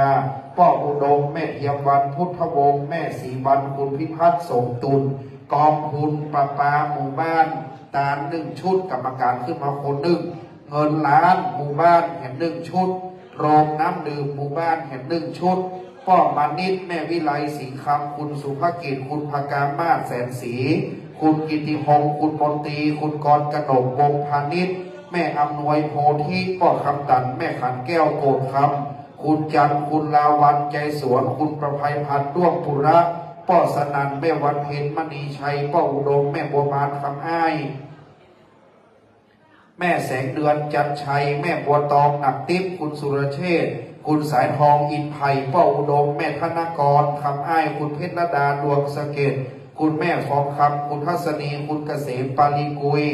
ป้ออุดม แม่เทียมวัน พุทธวงศ์ แม่ศรีวัน คุณพิพัฒน์ สมตุล กองทุนประปาหมู่บ้าน ตานหนึ่งชุด กรรมการขึ้นมาคนหนึ่ง เงินล้านหมู่บ้านแหมหนึ่งชุด โรงน้ำดื่มหมู่บ้านแหมหนึ่งชุด ป้อมานิด แม่วิไล สิงห์คำ คุณสุภกิจ คุณพกามาศ แสนศรี คุณกิติพงศ์ คุณมนตรี คุณกรกนก วงศ์พาณิชย์ แม่อำนวย โพธิ ป้อคำตัน แม่ขันแก้ว โกศคำ คุณจันทร์ คุณลาวัลย์ ใจสวน คุณประภัยพันธ์ ด้วงปุระ ป้อสนั่น แม่วันเพ็ญ มณีชัย ป้ออุดม แม่บัวบาน คำอ้าย แม่แสงเดือน จันทร์ชัย แม่บัวตอง หนักติ๊บ คุณสุรเชษฐ์ คุณสายทอง อินไพร ป้ออุดม แม่ธนกร คำอ้าย คุณเพชรลดา ดวงสะเก็ด คุณแม่ฟองคำ คุณทัศนี คุณเกษม ปาลีกุย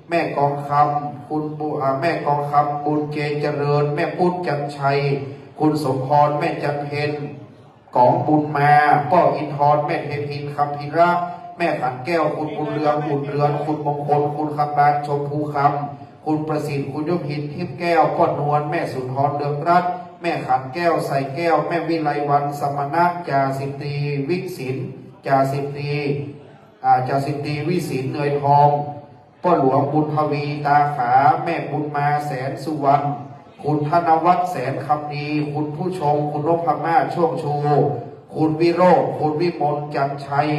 แม่กองคำ คุณบุอ่าแม่กองคำ บุญเจเจริญ แม่ปุ้น จันทร์ชัย คุณสมพร แม่จันทร์เพ็ญ กองบุญมา ป้ออินทร แม่เทพิน คำพิระ แม่ขันแก้ว คุณบุญเรือง อุ่นเรือน คุณมงคล คุณคำบาน ชมพูคำ คุณประสิทธิ์ คุณยุพิน ทิพย์แก้ว ป้อนวล แม่สุนทร เรืองรัตน์ แม่ขันแก้ว ใสแก้ว แม่วิไลวัน สมณะ จ่าสิบตรี วิสิน จ่าสิบตรี อ่า จ่าสิบตรี วิสิน เหนื่อยทอง ป้อหลวงบุญทวี ตาขาว แม่บุญมา แสนสุวรรณ คุณธนวัฒน์ แสนคำดี คุณผู้ชง คุณนพมาศ ช่วงชู คุณวิโรจน์ คุณวิมล จันทร์ชัย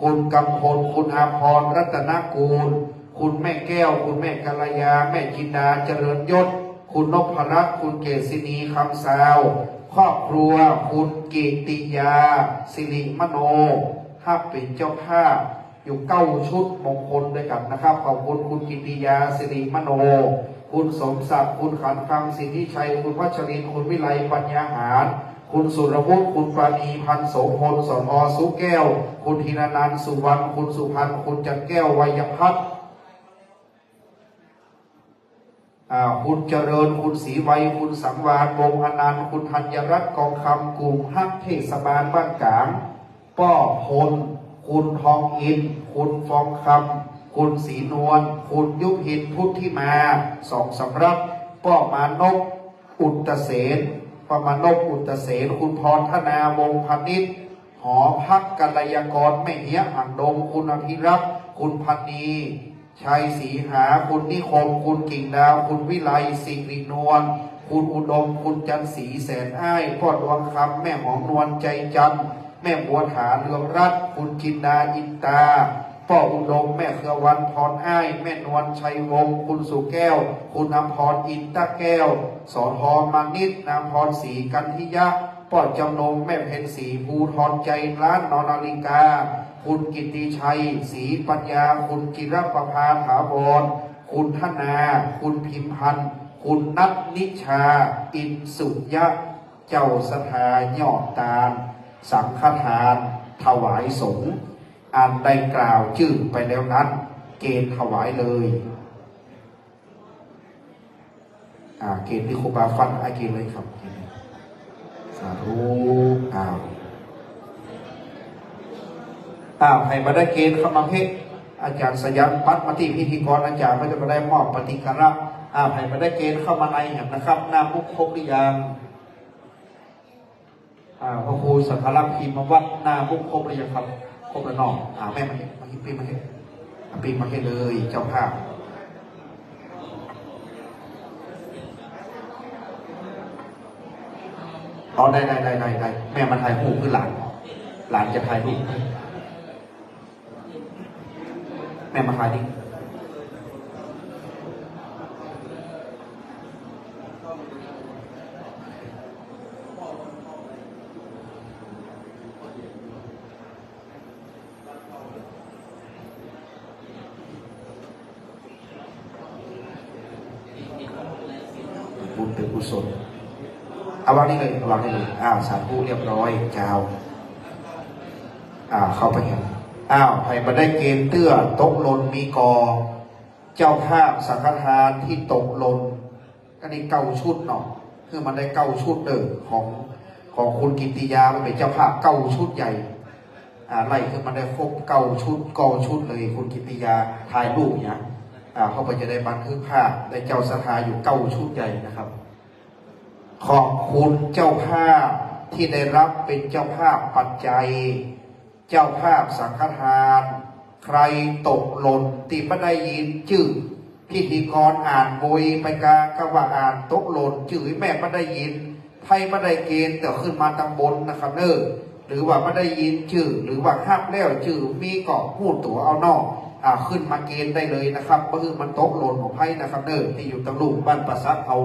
คุณกำพล คุณอาภรณ์ รัตนกูล คุณแม่แก้ว คุณแม่กัลยา แม่จินดา เจริญยศ คุณนพรัตน์ คุณเกษินี คำซาว ครอบครัว คุณกิติยา สิริมโน ฮับเป็นเจ้าภาพ อยู่เก้าชุดมงคลด้วยกันนะครับ ขอบคุณคุณกิติยา สิริมโน คุณสมศักดิ์ คุณขันคำ สิทธิชัย คุณวัชรินทร์ คุณวิไล ปัญญาหาร คุณสุรวุฒิ คุณปราณี พันโสพล สท สุแก้ว คุณธีรนันท์ สุวรรณ คุณสุพันธ์ คุณจันแก้ว วัยพัฒน์ อ่า คุณเจริญ คุณศรีไวย คุณสังวาลย์ วงศ์อนันต์ คุณธัญรัตน์ กองคำ กลุ่มฮักเทศบาลบ้านกลาง ป้อพล คุณทองอินทร์ คุณฟองคำ คุณศรีนวล คุณยุพิน พุทธิมา สองสำรับ ป้อมานพ อุตเสน ป้อมานพ อุตเสน คุณพรธนา วงศ์พาณิชย์ หอพักกัลยากร แม่เฮียหางดง คุณอภิรักษ์ คุณพันนี ชัยศรีหา คุณนิคม คุณกิ่งดาว คุณวิไล สิรินวล คุณอุดม คุณจันทร์ศรี แสนอ้าย ป้อดวงคำ แม่หอมนวล ใจจันทร์ แม่บัวถา เรืองรัตน์ คุณจินดา อินตา ป้ออุดม แม่เครือวัน พรอ้าย แม่นวล ชัยวงศ์ คุณสุแก้ว คุณอำพร อินตะแก้ว สท มานิช นางพรศรี กันทิยะ ป้อจำนง แม่เพ็ญศรี ภูทร ใจล้าน นอนาฬิกา คุณกิตติชัย ศรีปัญญา คุณจิรประภา ถาวร คุณธนา คุณพิมพันธ์ คุณนัทนิชา อินสุยะ เจ้าศรัทธายอดตาน สังฆทานถวายสงฆ์ อันได้กล่าวชื่อไปแล้วนั้น เกณฑ์ถวายเลย อ่า เกณฑ์ที่ครูบาฟัน อ่ะ เกณฑ์เลยครับ เกณฑ์เลย สาธุ อ้าว อ้าว ใผบ่ได้เกณฑ์เข้ามาเพ่ อาจารย์สยัน ปัดมาที่พิธีกร อาจารย์ก็จะมาได้มอบปฏิการะ อ้าว ใผบ่ได้เกณฑ์เข้ามาในแหมนะครับ หน้ามุกครบหรือยัง อ่า พระครูสังฆรักษ์ พิมพ์วัฒน์ หน้ามุกครบหรือยังครับ ครบแล้วเนาะ อ่า แม่มาเพ่ มาเพ่ ปีมาเพ่ อ่ะ ปีมาเพ่เลย เจ้าภาพ อ๋อ ได้ ได้ ได้ ได้ ได้ แม่มาถ่ายรูปคือหลาน หลานจะถ่ายรูป แม่มาถ่ายดิ บุญเป็นกุศล เอาวางนี่เลย เอาวางนี่เลย อ้าว สาธุเรียบร้อย เจ้า อ้าว เข้าไปครับ อ้าว ใผบ่ได้เกณฑ์เตื้อ ตกหล่นมีก่อ เจ้าภาพสังฆทานที่ตกหล่น อันนี้เก้าชุดเนาะ คือมันได้เก้าชุดเด้อ ของ ของคุณกิตติยา มันเป็นเจ้าภาพเก้าชุดใหญ่ อ่า ไล่ขึ้นมาได้ครบเก้าชุด เก้าชุดเลย คุณกิตติยา ถ่ายรูปเนี่ย อ่า เขาก็จะได้บันทึกภาพ ได้เจ้าศรัทธาอยู่เก้าชุดใหญ่นะครับ ขอบคุณเจ้าภาพที่ได้รับเป็นเจ้าภาพปัจจัย เจ้าภาพสังฆทาน ใผตกหล่นตี้บ่ได้ยินจื้อ พิธีกรอ่านโวยไปกา ก็ว่าอ่านตกหล่นจื้อ แม่บ่ได้ยิน ใผบ่ได้เกณฑ์เตื้อขึ้นมาตังบนนะครับเน้อ หรือว่าบ่ได้ยินจื้อ หรือว่าฮับแล้วจื้อมีก็ฮู้ตั๋วเอาเนาะ อ่า ขึ้นมาเกณฑ์ได้เลยนะครับ บ่หื้อมันตกหล่นของใผนะครับเน้อ ตี้อยู่ตังลุ่มบ้านป่าสักเอา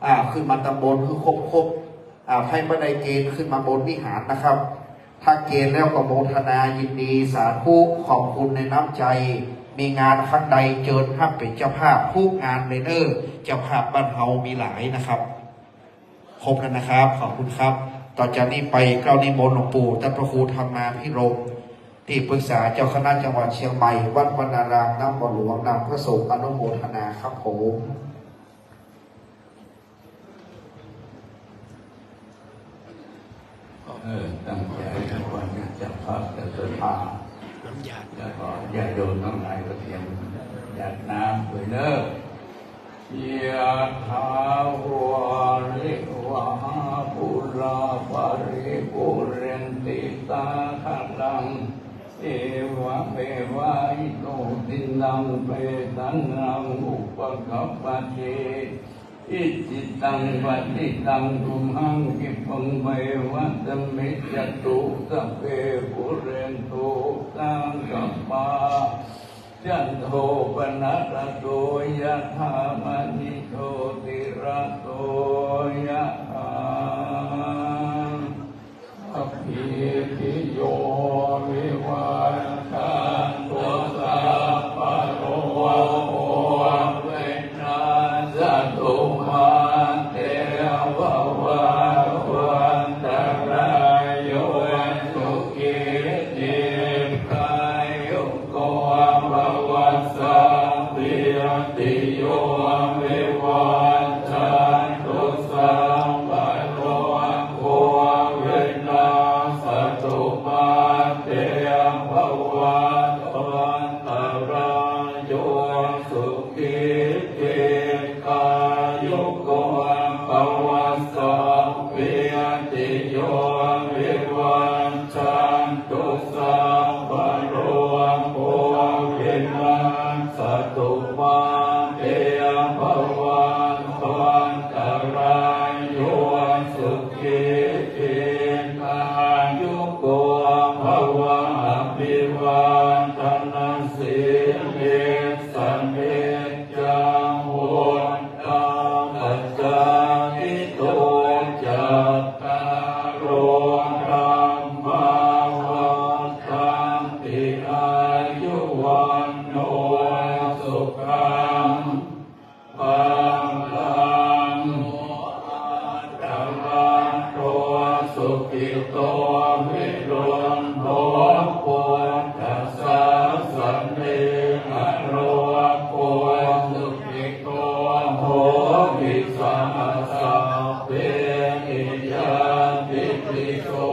อ่า ขึ้นมาตังบนหื้อครบๆ อ่า ใผบ่ได้เกณฑ์ขึ้นมาบนวิหารนะครับ ถ้าเกณฑ์แล้วก็โมทนายินดี สาธุ ขอบคุณในน้ำใจ มีงานครั้งใดเจิญฮับเป็นเจ้าภาพทุกงานเลยเน้อ เจ้าภาพบ้านเฮามีหลายนะครับ ครบแล้วนะครับ ขอบคุณครับ ต่อจากนี้ไปเกล้านิมนต์หลวงปู่ท่านพระครูธรรมาภิรมย์ ที่ปรึกษาเจ้าคณะจังหวัดเชียงใหม่ วัดวรรณาราม น้ำบ่อหลวง นำพระสงฆ์อนุโมทนาครับผม เออ ตั้งใจนะ วันนี้เจ้าภาพเจ้าศรัทธา แล้วก็ญาติโยมทั้งหลายก็เตรียมหยาดน้ำด้วยเนอะ Yathā vārivahā pūrā paripūrenti sāgaraṃ, evameva ito dinnaṃ petānaṃ upakappati. Icchitaṃ patthitaṃ tumhaṃ khippameva samijjhatu, sabbe pūrentu saṅkappā, cando paṇṇaraso yathā, maṇi jotiraso yathā. Sabbītiyo vivajjantu, sabbarogo vinassatu, mā te bhavatvantarāyo, sukhī dīghāyuko bhava. Sabbītiyo vivajjantu, sabbarogo Sukhito viruḷho buddhasāsane, arogo sukhito hohi saha sabbehi ñātibhi. So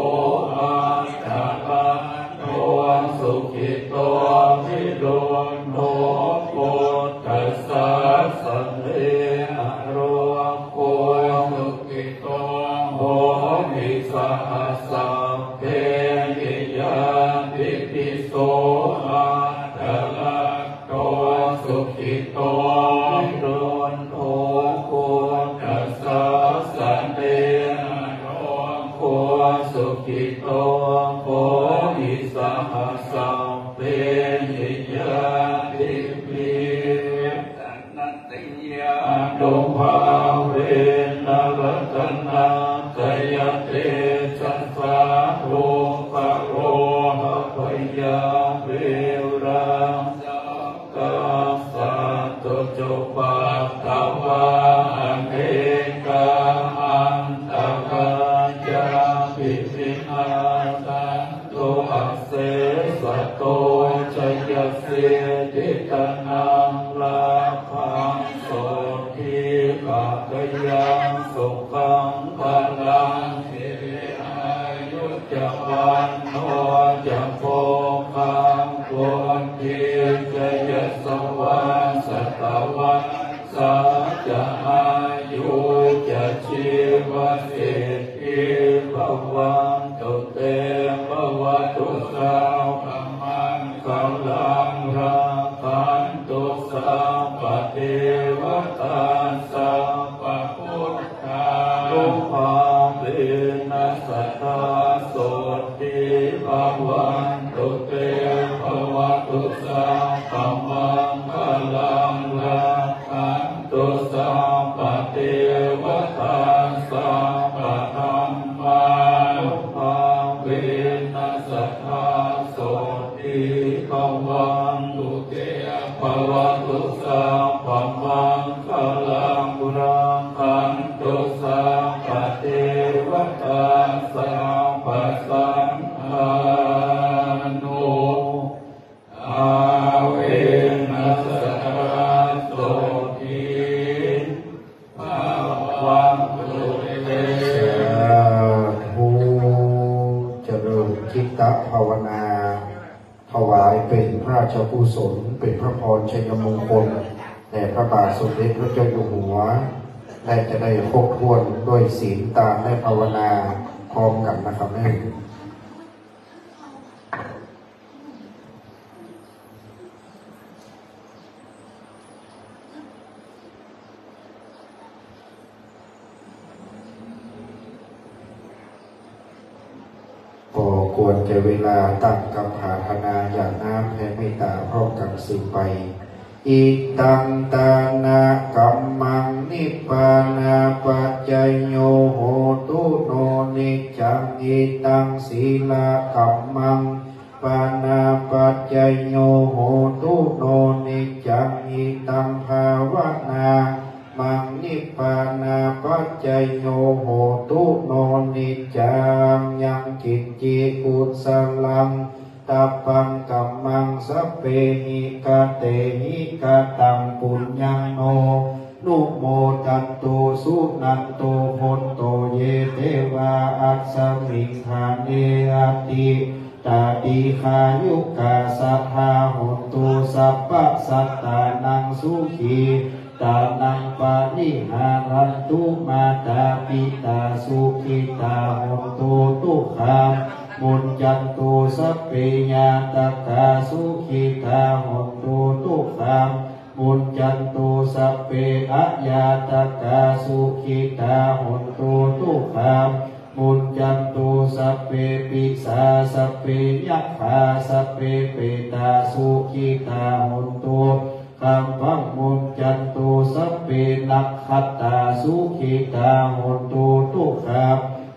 atthaladdho sukhito viruḷho buddhasāsane, arogo sukhito hohi saha sabbehi ñātibhi. So atthaladdho sukhito viruḷho buddhasāsane, arogo sukhito hohi saha sabbehi ñātibhi. Natiyānubhāvena ratanattayatejasā, dukkharogabhayā verā sokā sattu cupaddavā, anekā antarāyāpi vinassantu asesato. Jayasiddhi dhanaṃ lābhaṃ, sotthi bhāgyaṃ sukhaṃ balaṃ, siri āyu ca vaṇṇo ca, bhogaṃ vuḍḍhī ca yasavā, satavassā ca āyū ca, jīvasiddhī bhavantu te. Bhavatu sabbamaṅgalaṃ, rakkhantu sabbadevatā, sabbabuddhānubhāvena sadā sotthī bhavantu te. Bhavatu sabbamaṅgalaṃ, rakkhantu sabbadevatā, sabbadhammānubhāvena sadā sotthī bhavantu te. Bhavatu sabbamaṅgalaṃ, rakkhantu sabbadevatā, sabbasaṅghānubhāvena sadā sotthī bhavantu te. สาธุ เจริญจิตตภาวนา ถวายเป็นพระราชกุศล เป็นพระพรชัยมงคลแด่พระบาทสมเด็จพระเจ้าอยู่หัว และจะได้ครบถ้วนด้วยศีลทานและภาวนาพร้อมกันนะครับแม่ พอควรแก่เวลา ตั้งคำอาราธนาหยาดน้ำแผ่เมตตาพร้อมกันสืบไป Idaṃ dānakammaṃ nibbānapaccayo hotu no niccaṃ. Idaṃ sīlakammaṃ nibbānapaccayo hotu no niccaṃ. Idaṃ bhāvanākammaṃ nibbānapaccayo hotu no niccaṃ. Yaṃ kiñci kusalaṃ utabbaṃ kammaṃ sabbehi katehi kataṃ puññaṃ no anumodantu suṇantu bhonto ye devā asmiṃ ṭhāne adhigatā dīghāyukā sadā hontu sabbasattānaṃ sukhī tānaṃ pariharantu. Mātā pitā sukhitā hontu dukkhā muccantu sabbe ñātakā sukhitā hontu dukkhā muccantu sabbe aññātakā sukhitā hontu dukkhā muccantu sabbe pisā sabbe yakkhā sabbe petā sukhitā hontu dukkhā pamuccantu sabbe nakkhattā sukhitā hontu dukkhā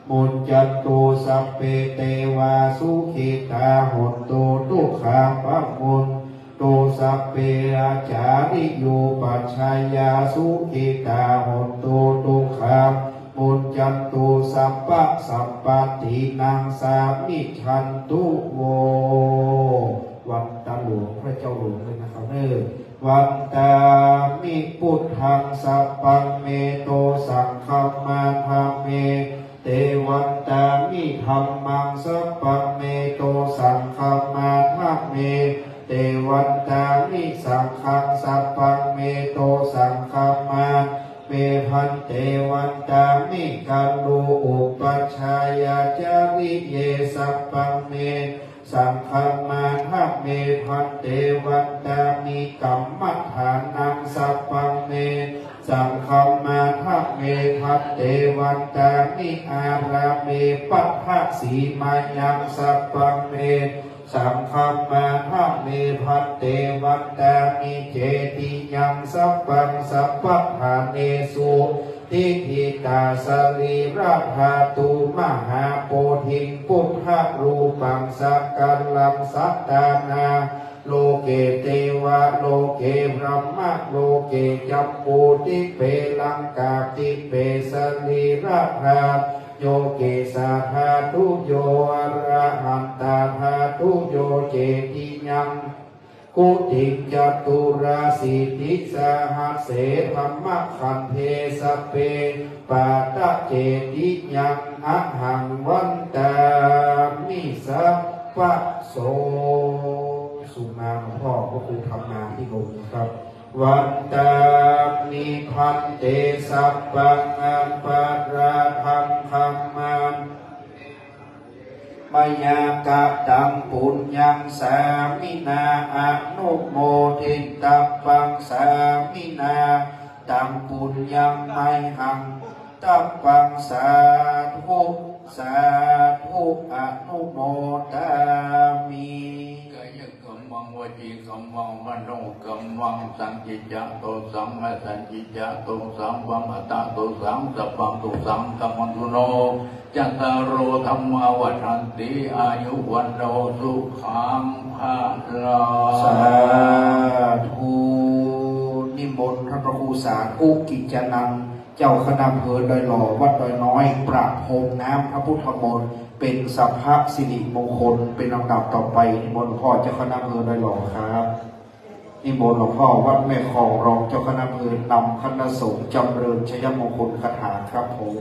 muccantu sabbe devā sukhitā hontu dukkhā pamuccantu sabbe ācariyupajjhāyā sukhitā hontu dukkhā muccantu, sabbasampattīnaṃ samijjhantu vo. วันตาหลวงพระเจ้าหลวงเลยนะครับเนอะ Vandāmi buddhaṃ, sabbaṃ me dosaṃ khamatha me. Te vandāmi dhammaṃ, sabbaṃ me dosaṃ khamatha me. Te vandāmi saṅghaṃ, sabbaṃ me dosaṃ khamatha me bhante. Vandāmi guruṃ upajjhāyācariye, sabbaṃ me saṅghaṃ khamatha me bhante. Vandāmi kammaṭṭhānaṃ, sabbaṃ me saṅghaṃ khamatha me bhante. Vandāmi ārāme paṭhasimāyaṃ, sabbaṃ me saṅghaṃ khamatha me bhante. Vandāmi cetiyaṃ, sabbaṃ sabbaṭṭhānesu ṭhitā sarīradhātu, mahābodhiṃ buddharūpaṃ sakalaṃ satāna, loke devaloke brahmaloke jambudīpe laṅkādīpe sarīradhātuyo kesā dhātuyo arahantā dhātuyo cetiyaṃ kutiṃ caturāsītisahassaṃ brahmakhande sabbe pattacetiyaṃ ahaṃ vandāmi sabbaso. สุมาหลวงพ่อพระครูธรรมาภิรมย์นะครับ Vandāmi bhante, sabbaṃ aparādhaṃ khamatha me. Mayā kataṃ puññaṃ sāminā anumoditabbaṃ, sāminā taṃ puññaṃ mayhaṃ dātabbaṃ. Sādhu, sādhu, anumodāmi. Kāyakammaṃ vacīkammaṃ manokammaṃ sañcicca dosaṃ asañcicca dosaṃ pamātā dosaṃ sabbaṃ dosaṃ khamattu no. Cattāro dhammā vaḍḍhanti āyu vaṇṇo sukhaṃ balaṃ. สาธุ นิมนต์ท่านพระครูสาธุกิจจานันท์ เจ้าคณะอำเภอดอยหล่อ วัดดอยน้อย ประพรมน้ำพระพุทธมนต์ เป็นสัพพสิริมงคล เป็นลำดับต่อไป นิมนต์หลวงพ่อเจ้าคณะอำเภอดอยหล่อครับ นิมนต์หลวงพ่อวัดแม่คลอง รองเจ้าคณะอำเภอนำคณะสงฆ์จำเริญชัยมงคลคาถาครับผม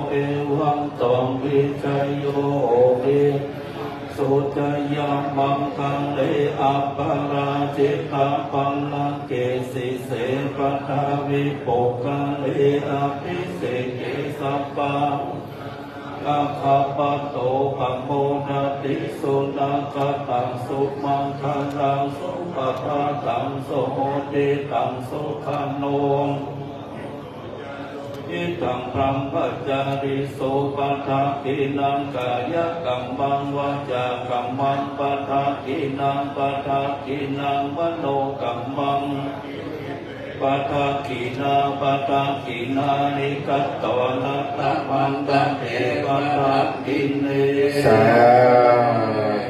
Evaṃ tvaṃ vijayo hohi jayamaṅgale aparājitapallaṅke sīse paṭhavipokkhare abhiseke sabba aggappatto pamodati. Sunakkhattaṃ sumaṅgalaṃ supabhātaṃ suhuṭṭhitaṃ sukhaṇo sumuhutto ca suyiṭṭhaṃ brahmacārisu. Padakkhiṇaṃ kāyakammaṃ vācākammaṃ padakkhiṇaṃ padakkhiṇaṃ manokammaṃ padakkhiṇā padakkhiṇāni katvāna labhantatthe padakkhiṇe. สา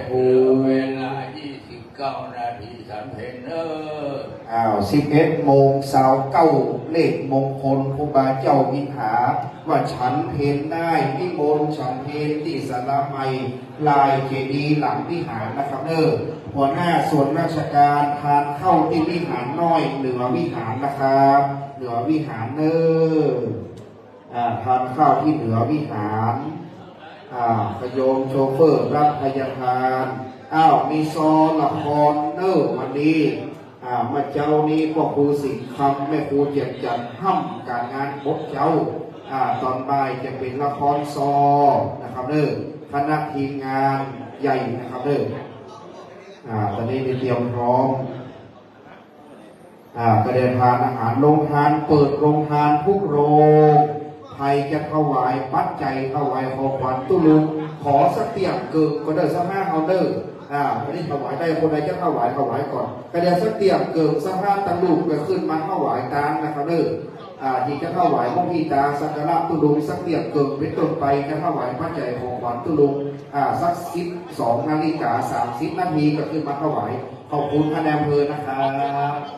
ธุ เหลือเวลายี่สิบเก้านาที ฉันเพลเนอะ อ้าว สิบเอ็ดโมงซาวเก้า เลขมงคลครูบาเจ้าอินทา ว่าฉันเพลได้ นิมนต์ฉันเพลที่ศาลาใหม่ ลายเจดีย์หลังวิหารนะครับเนอะ หัวหน้าส่วนราชการทานข้าวที่วิหารน้อยเหนือวิหารนะครับ เหนือวิหารเนอะ อ่า ทานข้าวที่เหนือวิหาร อ่า ขโยมโชเฟอร์รับภัยทาน อ้าว มีซอละครเนอะวันนี้ อ่า เมื่อเช้านี้พ่อครูสิงห์คำ แม่ครูเจียมจันทร์ห้ำการงานบทเช้า อ่า ตอนบ่ายจะเป็นละครซอนะครับเด้อ คณะทีมงานใหญ่นะครับเด้อ อ่า ตอนนี้ได้เตรียมพร้อม อ่า ก็ได้ทานอาหารโรงทาน เปิดโรงทานทุกโรง ใครจะถวายปัจจัย ถวายของขวัญตุ๊ลุง ขอสักเตี้ยมเกิ่งก็ได้ สักห้าเอาเด้อ อ่า วันนี้ถวายได้คนใดจะถวาย ถวายก่อน ก็ได้สักเตี้ยมเกิ่ง สักห้าตะลุงก็ขึ้นมาถวายตางนะครับเด้อ อ่า ที่จะถวายมุทิตาสักการะตุ๊ลุง สักเตี้ยมเกิ่งเป็นต้นไป จะถวายปัจจัยของขวัญตุ๊ลุง อ่า สักสิบสองนาฬิกาสามสิบนาทีก็ขึ้นมาถวาย ขอบคุณท่านนายอำเภอนะครับ